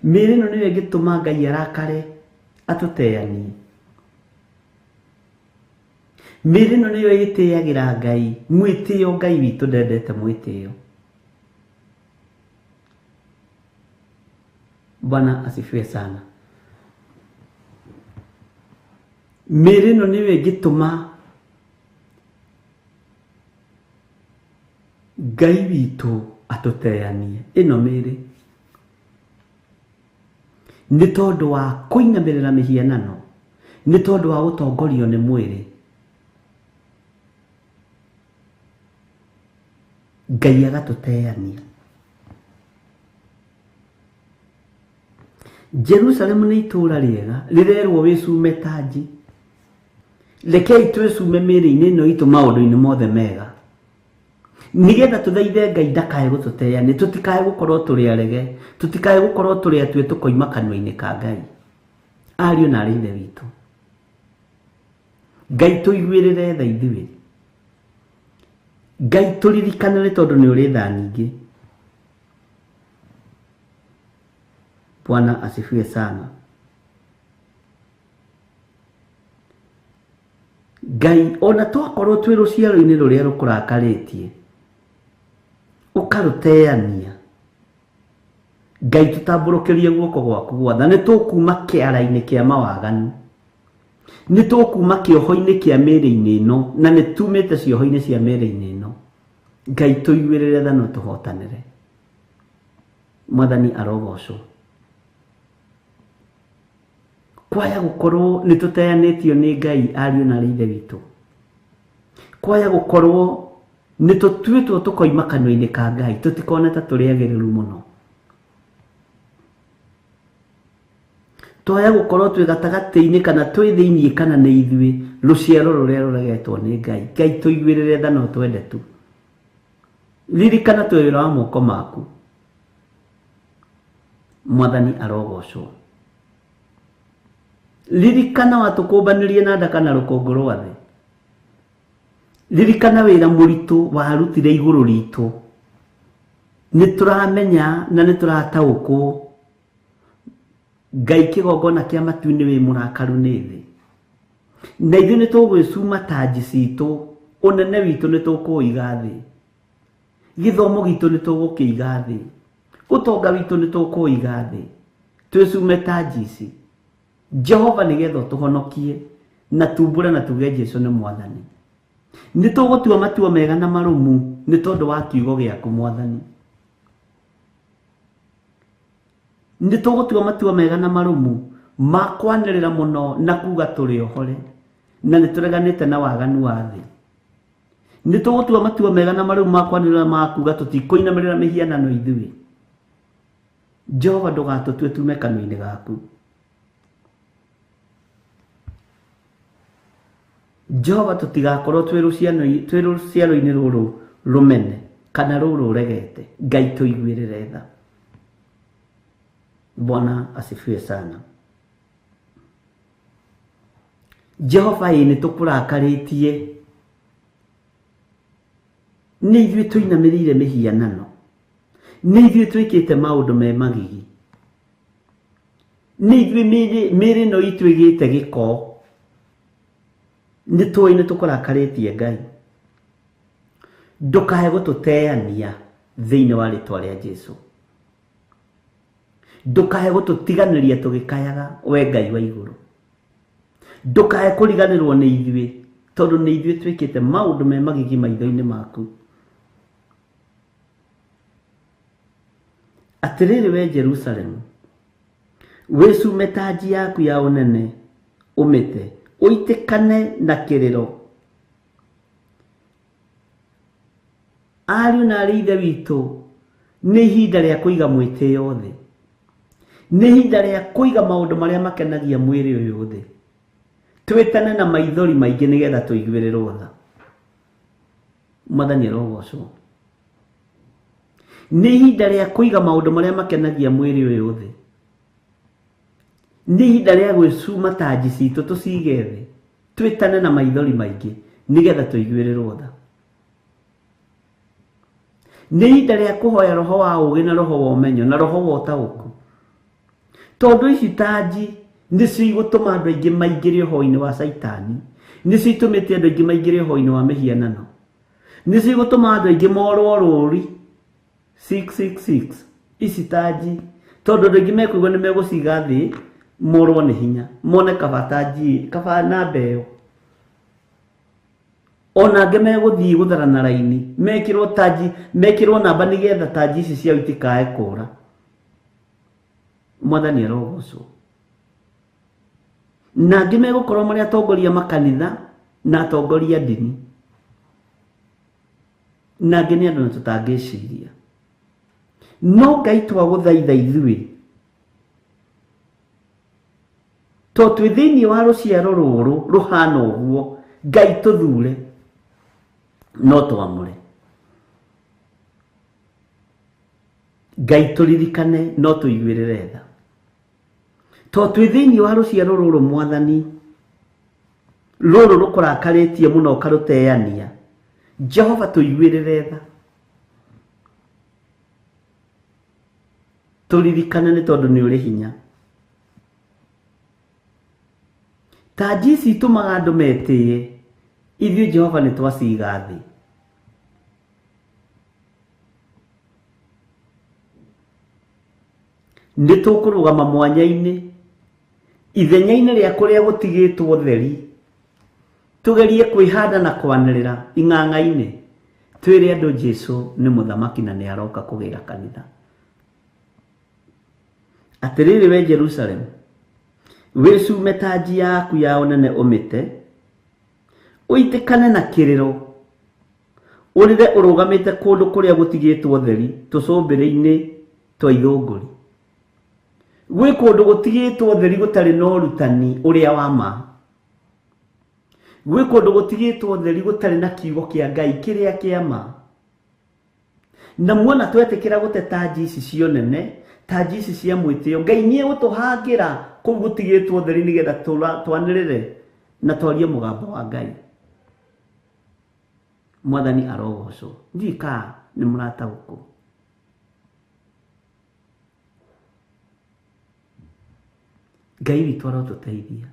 Mĩĩrĩ ĩno nĩyo ĩngĩtũma Ngai arakare atũteanie. Mĩĩrĩ ĩno nĩyo ĩtĩagĩra Ngai. Mwĩtĩo Ngai witũ ndendete mwĩtĩo. Bwana asifiwe sana. Mĩĩrĩ ĩno nĩyo ĩngĩtũma Ngai witũ atũteanie. Ĩno mĩĩrĩ nĩ tondũ wa kũinamĩrĩra mĩhianano, nĩ tondũ wa gũtongorio nĩ mwĩrĩ. Ngai agatũteania. Jerusalemu nĩ itũũra rĩega rĩrerwo wĩcume tanji. Rekei twĩcume mĩĩrĩ-inĩ ĩno itũ maũndũ-inĩ mothe mega. Nĩgetha tũthaithe Ngai ndakae gũtũteania, tũtikae gũkorwo tũrĩ arege, tũtikae gũkorwo tũrĩ atue tũkoima kanua-inĩ ka Ngai. Ariũ na arĩ ithe witũ. Ngai tũiguĩrĩre tha ithuĩ. Ngai tũririkanĩre tondũ nĩ ũrĩ tha nyingĩ. Bwana asifiwe sana. Ngai ona twakorwo twĩ rũciaro-inĩ rũrĩa rũkũrakarĩtie ũkarũteania, Ngai tũtambũrũkĩrie guoko gwaku gwatha. Nĩ tũkuma kĩara-inĩ kĩa mawaganu, nĩ tũkuma kĩoho-inĩ kĩa mĩĩrĩ-inĩ ĩno, na nĩ tumĩte cioho-inĩ cia mĩĩrĩ-inĩ ĩno. Ngai tũiguĩrĩre tha na tũhotanĩre. Mwathani arogocwo. Kwaya gũkorwo nĩ tũteanĩtio nĩ Ngai ariũ na arĩ ithe witũ. Kwaya gũkorwo nĩ tũtuĩtwo tũkoima kanua-inĩ ka Ngai, tũtikone ta tũrĩ agĩrĩru mũno. Twaya gũkorwo twĩ gatagatĩ-inĩ kana twĩ thĩinĩ kana nĩ ithuĩ rũciaro rũrĩa rũregetwo nĩ Ngai. Ngai tũiguĩrĩre tha na ũtwende tu. Ririkana twĩ wĩra wa moko maku. Mwathani arogocwo. Ririkana watũkũmbanĩrie na ndaka na rũkũngũ rwa thĩ. Ririkana wĩra mũritũ warutire igũrũ ritũ. Nĩ tũramenya na nĩ tũrataũkwo Ngai kĩgongona kĩa matu-inĩ wĩ mũrakaru nĩ thĩ. Na ithuĩ nĩ tũgwĩcuma tanji citũ, ũnene witũ nĩ tũkũũiga thĩ. Gĩthomo gitũ nĩ tũgũkĩiga thĩ. Ũtonga witũ nĩ tũkũũiga thĩ. Twĩcume tanji ici. Jehova nĩgetha ũtũhonokie Na tumbũre na tuge Jesu nĩ mwathani. Nĩ tũgũtua matua mega na marũmu nĩ tondũ wa kiugo gĩaku mwathani. Nĩ tũgũtua matua mega na marũmu ma kwanĩrĩra mũno na kuga tũrĩ ohore na nĩ tũreganĩte na waganu wa thĩ. Nĩ tũgũtua matua mega na marũmu ma kwanĩrĩra ma kuga tũtikũinamĩrĩra mĩhianano ithuĩ. Jehova ndũgatũtue tume kanua-inĩ gaku. Jehova tũtigakorwo twĩ rũciaro-inĩ rũrũ rũmene kana rũrũ rũregete. Ngai tũiguĩrĩre tha. Bwana asifiwe sana. Jehova ĩ nĩ tũkũrakarĩtie, nĩ ithuĩ tũinamĩrĩire mĩhianano, nĩ ithuĩ twĩkĩte maũndũ me magigi, nĩ ithuĩ mĩĩrĩ ĩno itũ ĩgĩte gĩko. Nĩ tũĩ nĩ tũkũrakarĩtie Ngai. Ndũkae gũtũteania thĩinĩ wa rĩtwa rĩa Jesu. Ndũkae gũtũtiganĩria tũgĩkayaga we Ngai wa igũrũ. Ndũkae kũriganĩrwo nĩ ithuĩ, tondũ nĩ ithuĩ twĩkĩte maũndũ me magigi maitho-inĩ maku. Atĩrĩrĩ we Jerusalemu, wĩcume tanji yaku ya ũnene ũmĩte, ũitĩkane na kĩrĩro. Ariũ na arĩ ithe witũ, nĩ ihinda rĩa kũiga mwĩtĩo thĩ. Nĩ ihinda rĩa kũiga maũndũ marĩa makenagia mwĩrĩ ũyũ thĩ. Twĩtane na maithori maingĩ nĩgetha tũiguĩrĩrwo tha. Mwathani arogocwo. Nĩ ihinda rĩa kũiga maũndũ marĩa makenagia mwĩrĩ ũyũ thĩ. Nĩ ihinda rĩa gwĩcuma tanji citũ tũcige thĩ. Twĩtane na maithori maingĩ nĩgetha tũiguĩrĩrwo tha. Nĩ ihinda rĩa kũhoya roho wa ũũgĩ na roho wa ũmenyo na roho wa ũtaũku. Tondũ ici tanji nĩcio igũtũma andũ aingĩ maingĩre ũhoro-inĩ wa Caitani, nĩcio itũmĩte andũ aingĩ maingĩre ũhoro-inĩ wa mĩhianano, nĩcio igũtũma andũ aingĩ morwo rũri 666 ici tanji, tondũ andũ aingĩ mekũigua nĩ megũciga thĩ morwo nĩ hinya, mone kaba tanji, kaba namba ĩyo. Ona angĩ megũthiĩ gũtharana raini, mekĩrwo tanji, mekĩrwo namba nĩgetha tanji ici ciao itikae kũra. Mwathani arogocwo. Na angĩ megũkorwo marĩ atongoria makanitha na atongoria ndini. Na angĩ nĩ andũ na tũtangĩciria. No Ngai twagũthaitha ithuĩ, to twĩ thĩinĩ wa rũciaro rũrũ rũhana ũguo, Ngai tũthure no twamũre. Ngai tũririkane no tũiguĩrĩre tha. To twĩ thĩinĩ wa rũciaro rũrũ mwathani, rũrũ rũkũrakarĩtie mũno ũkarũteania, Jehova tũiguĩrĩre tha. Tũririkane nĩ tondũ nĩ ũrĩ hinya. Tanji ici itũmaga andũ metĩe, ithuĩ Jehova nĩ twaciga thĩ. Nĩ tũkũrũgama mwanya-inĩ, ithenya-inĩ rĩa kũrĩa gũtigĩtwo theri, tũgerie kwĩhanda na kwanĩrĩra ing'ang'a-inĩ, twĩre andũ Jesu nĩ mũthamaki na nĩ aroka kũgĩra kanitha. Atĩrĩrĩ we Jerusalemu, wĩcume tanji yaku ya ũnene ũmĩte, ũitĩkane na kĩrĩro, ũrĩre ũrũgamĩte kũndũ kũrĩa gũtigĩtwo theri tũcũmbĩrĩ-inĩ twa ithũngũri. Gwĩ kũndũ gũtigĩtwo theri gũtarĩ na ũrutani ũrĩa wa ma. Gwĩ kũndũ gũtigĩtwo theri gũtarĩ na kiugo kĩa Ngai kĩrĩa kĩa ma. Na muona twetĩkĩra gũte tanji ici cia ũnene, tanji ici cia mwĩtĩo, Ngai nĩ egũtũhangĩra kũu gũtigĩtwo theri nĩgetha twanĩrĩre na twarie mũgambo wa Ngai. Mwathani arogocwo. Ndiũĩ kana nĩ mũrataũkwo. Ngai witũ arotũteithia.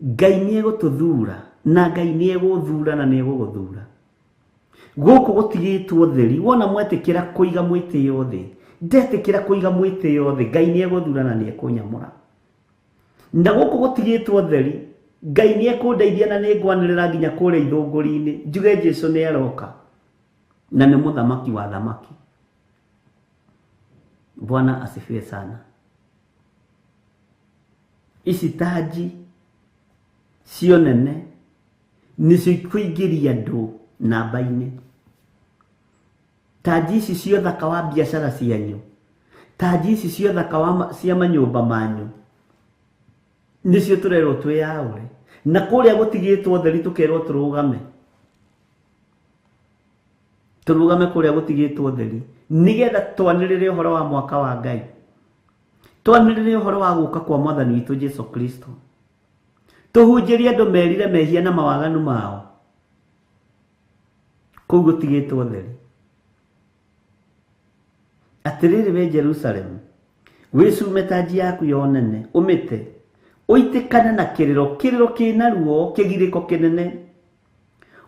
Ngai nĩ egũtũthura na Ngai nĩ egũthura na nĩ egũgũthura. Gũkũ gũtigĩtwo theri, wona mwetĩkĩra kũiga mwĩtĩo thĩ, Ndetĩkĩra kũiga mwĩtĩo thĩ, Ngai nĩ egũthura na nĩ ekũnyamũra. Na gũkũ gũtigĩtwo theri, Ngai nĩ ekũndeithia na nĩ ngwanĩrĩra nginya kũrĩa ithũngũri-inĩ, njuge Jesũ nĩ aroka na nĩ mũthamaki wa thamaki. Bwana asifiwe sana. Ici tanji cio nene nĩcio ikũingĩria andũ namba-inĩ. Tanji ici cia ũthaka wa biacara cianyu, tanji ici cia ũthaka wa cia manyũmba manyu, nĩcio tũrerwo twĩyaũre. Na kũrĩa gũtigĩtwo theri tũkerwo tũrũgame. Tũrũgame kũrĩa gũtigĩtwo theri nĩgetha twanĩrĩre ũhoro wa mwaka wa Ngai, twanĩrĩre ũhoro wa gũka kwa Mwathani witũ Jesu Kristo, tũhunjĩrie andũ merire mehia na mawaganu mao. Kũu gũtigĩtwo theri. Atĩrĩrĩ we Jerusalemu, wĩcume tanji yaku ya ũnene, ũmĩte, ũitĩkane na kĩrĩro, kĩrĩro kĩna ruo, kĩgirĩko kĩnene.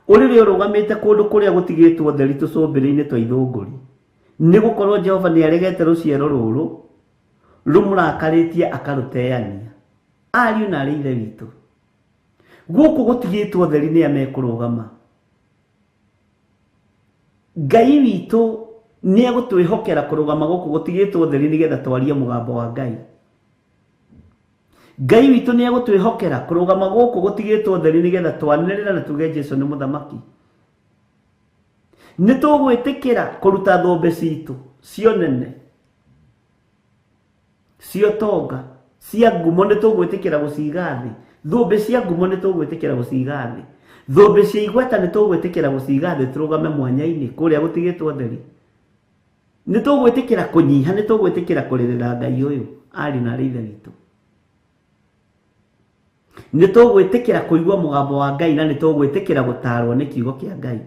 Ũrĩrĩ ũrũgamĩte kũndũ kũrĩa gũtigĩtwo theri tũcũmbĩrĩ-inĩ twa ithũngũri, nĩgũkorwo Jehova nĩaregete rũciaro rũrũ rũmũrakarĩtie akarũteania. Ariũ na arĩ ithe witũ, gũkũ gũtigĩtwo theri nĩa mekũrũgama. Ngai witũ nĩ egũtwĩhokera kũrũgama gũkũ gũtigĩtwo theri nĩgetha twarie mũgambo wa Ngai. Ngai witũ nĩ egũtwĩhokera kũrũgama gũkũ gũtigĩtwo theri nĩgetha twanĩrĩre na tuge Jesũ nĩ mũthamaki. Nĩ tũgwĩtĩkĩra kũruta thũmbĩ citũ cio nene, cio tonga, cia ngumo, nĩ tũgwĩtĩkĩra gũciga thĩ. Thũmbĩ cia ngumo nĩ tũgwĩtĩkĩra gũciga thĩ. Thũmbĩ cia igweta nĩ tũgwĩtĩkĩra gũciga thĩ, tũrũgame mwanya-inĩ kũrĩa gũtigĩtwo theri. Nĩ tũgwĩtĩkĩra kũnyiha, nĩ tũgwĩtĩkĩra kũrĩrĩra Ngai ũyũ arĩ na arĩ ithe witũ. Nĩ tũgwĩtĩkĩra kũigua mũgambo wa Ngai na nĩ tũgwĩtĩkĩra gũtaarwo nĩ kiugo kĩa Ngai.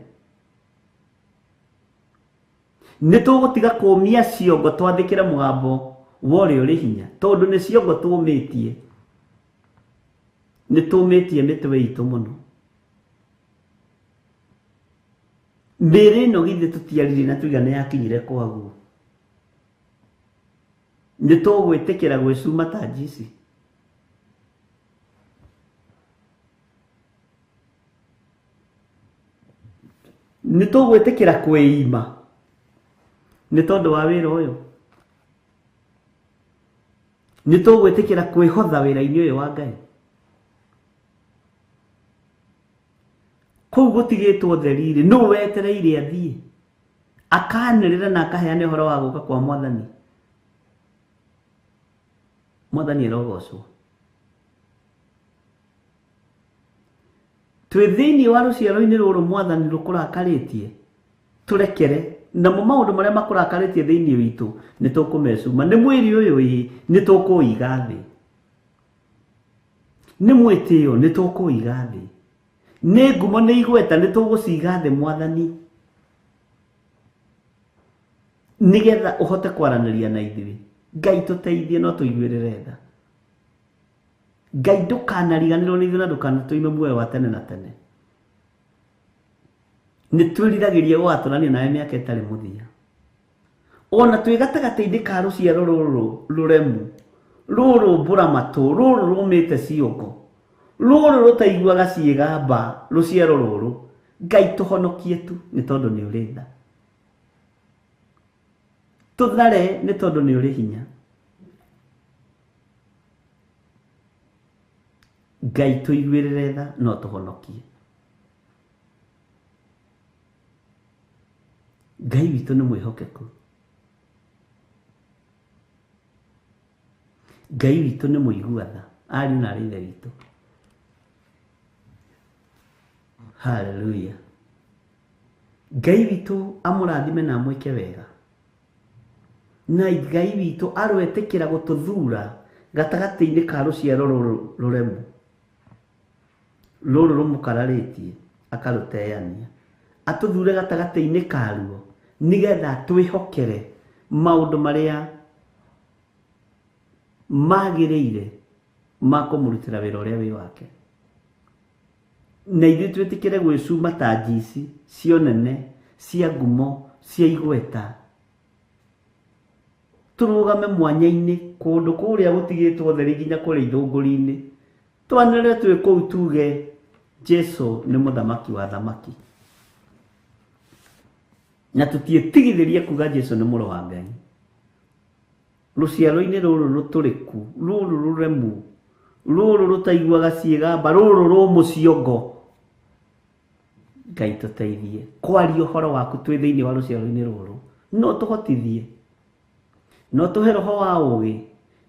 Nĩ tũgũtiga kũũmia ciongo twathĩkĩre mũgambo wa ũrĩa ũrĩ hinya, tondũ nĩ ciongo tũũmĩtie. Nĩ tũũmĩtie mĩtwe itũ mũno. Mĩĩrĩ ĩno githĩ tũtiaririe na tuiga nĩ yakinyire kwaguo. Nĩ tũgwĩtĩkĩra gwĩcuma tanji ici. Nĩ tũgwĩtĩkĩra kwĩima nĩ tondũ wa wĩra ũyũ. Nĩ tũgwĩtĩkĩra kwĩhotha wĩra-inĩ ũyũ wa Ngai. Kũu gũtigĩtwo theri-rĩ, nũ wetereire athiĩ akanĩrĩra na akaheana ũhoro wa gũka kwa Mwathani? Mwathani arogocwo. Twĩ thĩinĩ wa rũciaro-inĩ rũrũ Mwathani rũkũrakarĩtie, tũrekere. Namo maũndũ marĩa makũrakarĩtie thĩinĩ witũ nĩ tũkũmecuma. Nĩ mwĩrĩ ũyũ ĩ, nĩ tũkũũiga thĩ. Nĩ mwĩtĩo nĩ tũkũũiga thĩ. Nĩ ngumo nĩ igweta nĩ tũgũciga thĩ Mwathani, nĩgetha ũhote kwaranĩria na ithuĩ. Ngai tũteithie no tũiguĩrĩre tha. Ngai ndũkanariganĩrwo nĩ ithuĩ na ndũkanatũime muoyo wa tene na tene. Nĩ twĩriragĩria gũgatũrania nawe mĩaka ĩtarĩ mũthia. Ona twĩ gatagatĩ-inĩ ka rũciaro rũrũ rũremu, rũrũ mbũramatũ, rũrũ rũmĩte ciongo, rũrũ rũtaiguaga ciĩgamba, rũciaro rũrũ, Ngai tũhonokie tu nĩ tondũ nĩ ũrĩ tha. Tũthare nĩ tondũ nĩ ũrĩ hinya. Ngai tũiguĩrĩre tha no tũhonokie. Ngai witũ nĩ mwĩhokeku. Ngai witũ nĩ mũigua tha, ariũ na arĩ ithe witũ. Hallelujah. Ngai witũ amũrathime na amwĩke wega. Na Ngai witũ arwetĩkĩra gũtũthura gatagatĩ-inĩ ka rũciaro rũrũ rũremu, rũrũ rũmũkararĩtie akarũteania, atũthure gatagatĩ-inĩ karuo nĩgetha twĩhokere maũndũ marĩa magĩrĩire ma kũmũrutĩra wĩra ũrĩa wĩ wake. Na ithuĩ twĩtĩkĩre gwĩcuma tanji ici cia ũnene, cia ngumo, cia igweta, Tũrũgame mwanya-inĩ kũndũ kũrĩa gũtigĩtwo theri nginya kũrĩa ithũngũri-inĩ. Twanĩrĩre twĩ kũu tuge Jesu nĩ mũthamaki wa thamaki. Na tũtiĩtigithĩrie kuga Jesu nĩ mũrũ wa Ngai. Rũciaro-inĩ rũrũ rũtũrĩku, rũrũ rũremu, rũrũ rũtaiguaga ciĩgamba, rũrũ rũmũ ciongo. Ngai tũteithie kwaria ũhoro waku twĩ thĩinĩ wa rũciaro-inĩ rũrũ. No tũhotithie, no tũhe roho wa ũgĩ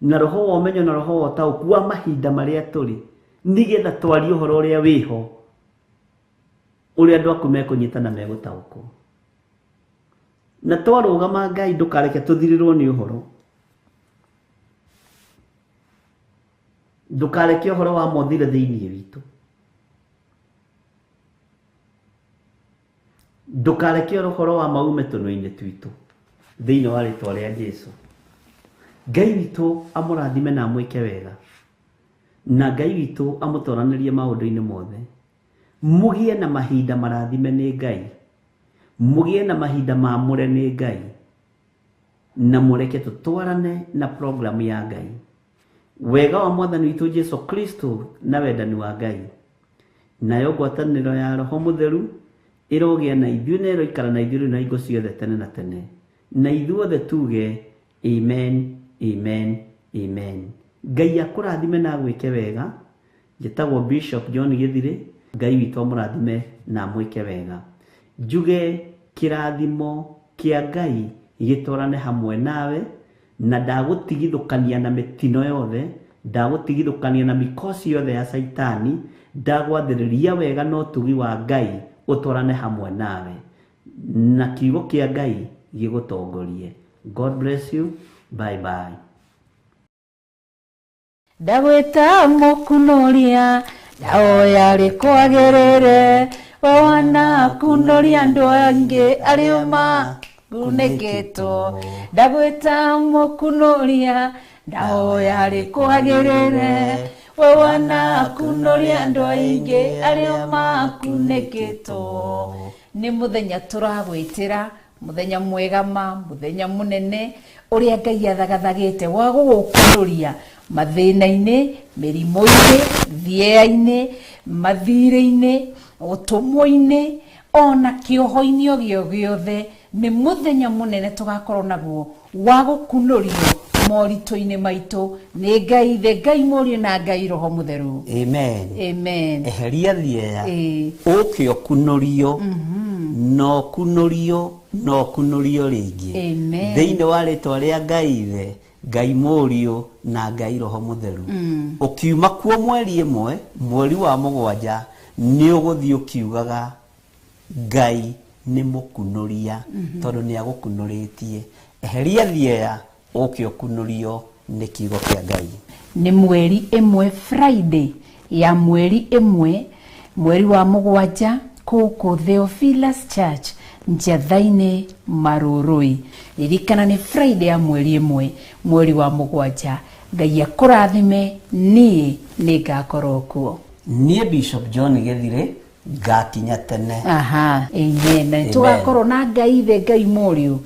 na roho wa ũmenyo na roho wa ũtaũku wa mahinda marĩa tũrĩ, nĩgetha twarie ũhoro ũrĩa wĩho, ũrĩa andũ aku mekũnyita na megũtaũkwo. Na twarũgama Ngai ndũkareke tũthirĩrwo nĩ ũhoro. Ndũkareke ũhoro wa mothire thĩinĩ witũ. Ndũkareke ũhoro wa maume tũnua-inĩ twitũ thĩinĩ wa rĩtwa rĩa Jesu. Ngai witũ amũrathime na amwĩke wega, na Ngai witũ amũtoranĩrie maũndũ-inĩ mothe. Mũgĩe na mahinda marathime nĩ Ngai, mũgĩe na mahinda mamũre nĩ Ngai, na mũreke tũtwarane na programu ya Ngai. Wega wa Mwathani witũ Jesu Kristo na wendani wa Ngai, nayo ngwatanĩro ya Roho Mũtheru ĩrogĩa na ithuĩ na ĩroikara na ithuĩ rĩu na hingo ciothe tene na tene. Na ithuothe tuge amen, amen, amen. Ngai akũrathime na agwĩke wega. Njĩtagwo Bishop John Gĩthirĩ. Ngai witũ amũrathime na amwĩke wega. Njuge kĩrathimo kĩa Ngai gĩtwarane hamwe nawe, na ndagũtigithũkania na mĩtino yothe, ndagũtigithũkania na mikosi yothe ya Caitani, ndagwathĩrĩria wega na ũtugi wa Ngai ũtwarane hamwe nawe, na kiugo kĩa Ngai gĩgũtongorie. God bless you. Bye bye. Ndagwĩta mũkunoria, ndahoya rĩkwagĩrĩre, we wanakunoria andũ angĩ arĩa makunĩkĩtwo. Ndagwĩta mũkunoria, ndahoya rĩkwagĩrĩre, we wanakunoria andũ aingĩ arĩa makunĩkĩtwo. Nĩ mũthenya tũragwĩtĩra, mũthenya mwega ma, mũthenya mũnene, ũrĩa Ngai athagathagĩte wa gũgũkunoria mathĩna-inĩ, mĩrimũ-inĩ, thĩea-inĩ, mathirĩ-inĩ, ũtũmwo-inĩ, ona kĩoho-inĩ o gĩothe. Nĩ mũthenya mũnene tũgakorwo naguo wa gũkunorio moritũ-inĩ maitũ nĩ Ngai Ithe, Ngai Mũriũ na Ngai Roho Mũtheru. Amen. Amen. Eheria thĩea, ũke ũkunorio, na ũkunorio, na ũkunorio rĩngĩ. Amen. Thĩinĩ wa rĩtwa rĩa Ngai Ithe, Ngai Mũriũ na Ngai Roho Mũtheru. Ũkiuma kuo mweri ĩmwe, mweri wa mũgwanja, nĩ ũgũthiĩ ũkiugaga Ngai nĩ mũkunoria, tondũ nĩ agũkunorĩtie. Eheria thĩea, ũke ũkunorio nĩ kiugo kĩa Ngai. Nĩ mweri ĩmwe, Friday ya mweri ĩmwe, mweri wa mũgwanja, kũkũ Theophilus Church, Njatha-inĩ, Marũrũi. Ririkana nĩ Friday ya mweri ĩmwe, mweri wa mũgwanja. Ngai akũrathime, niĩ nĩ ngakorwo kuo. Niĩ Bishop John Gĩthirĩ ngakinya tene. Aha, amen. Na tũgakorwo na Ngai Ithe, Ngai Mũriũ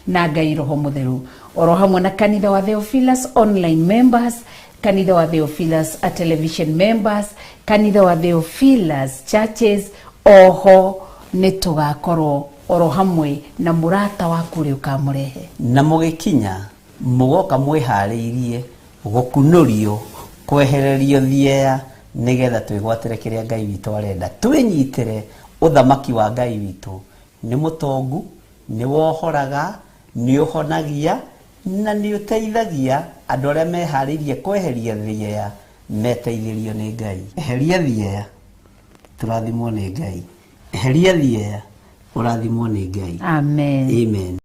na Ngai Roho Mũtheru, oro hamwe na kanitha wa Theophilus online members, kanitha wa Theophilus a television members, kanitha wa Theophilus churches. Oho nĩ tũgakorwo oro hamwe na mũrata waku ũrĩa ũkamũrehe. Na mũgĩkinya mũgoka mwĩharĩirie gũkunorio, kwehererio thĩea, nĩgetha twĩgwatĩre kĩrĩa Ngai witũ arenda. Twĩnyitĩre ũthamaki wa Ngai witũ. Nĩ mũtongu, nĩ wohoraga, nĩ ũhonagia, na nĩ ũteithagia andũ arĩa meharĩirie kweheria thĩea, meteithĩrio nĩ Ngai. Eheria thĩea, tũrathimwo nĩ Ngai. Eheria thĩea, ũrathimwo nĩ Ngai. Amen. Amen.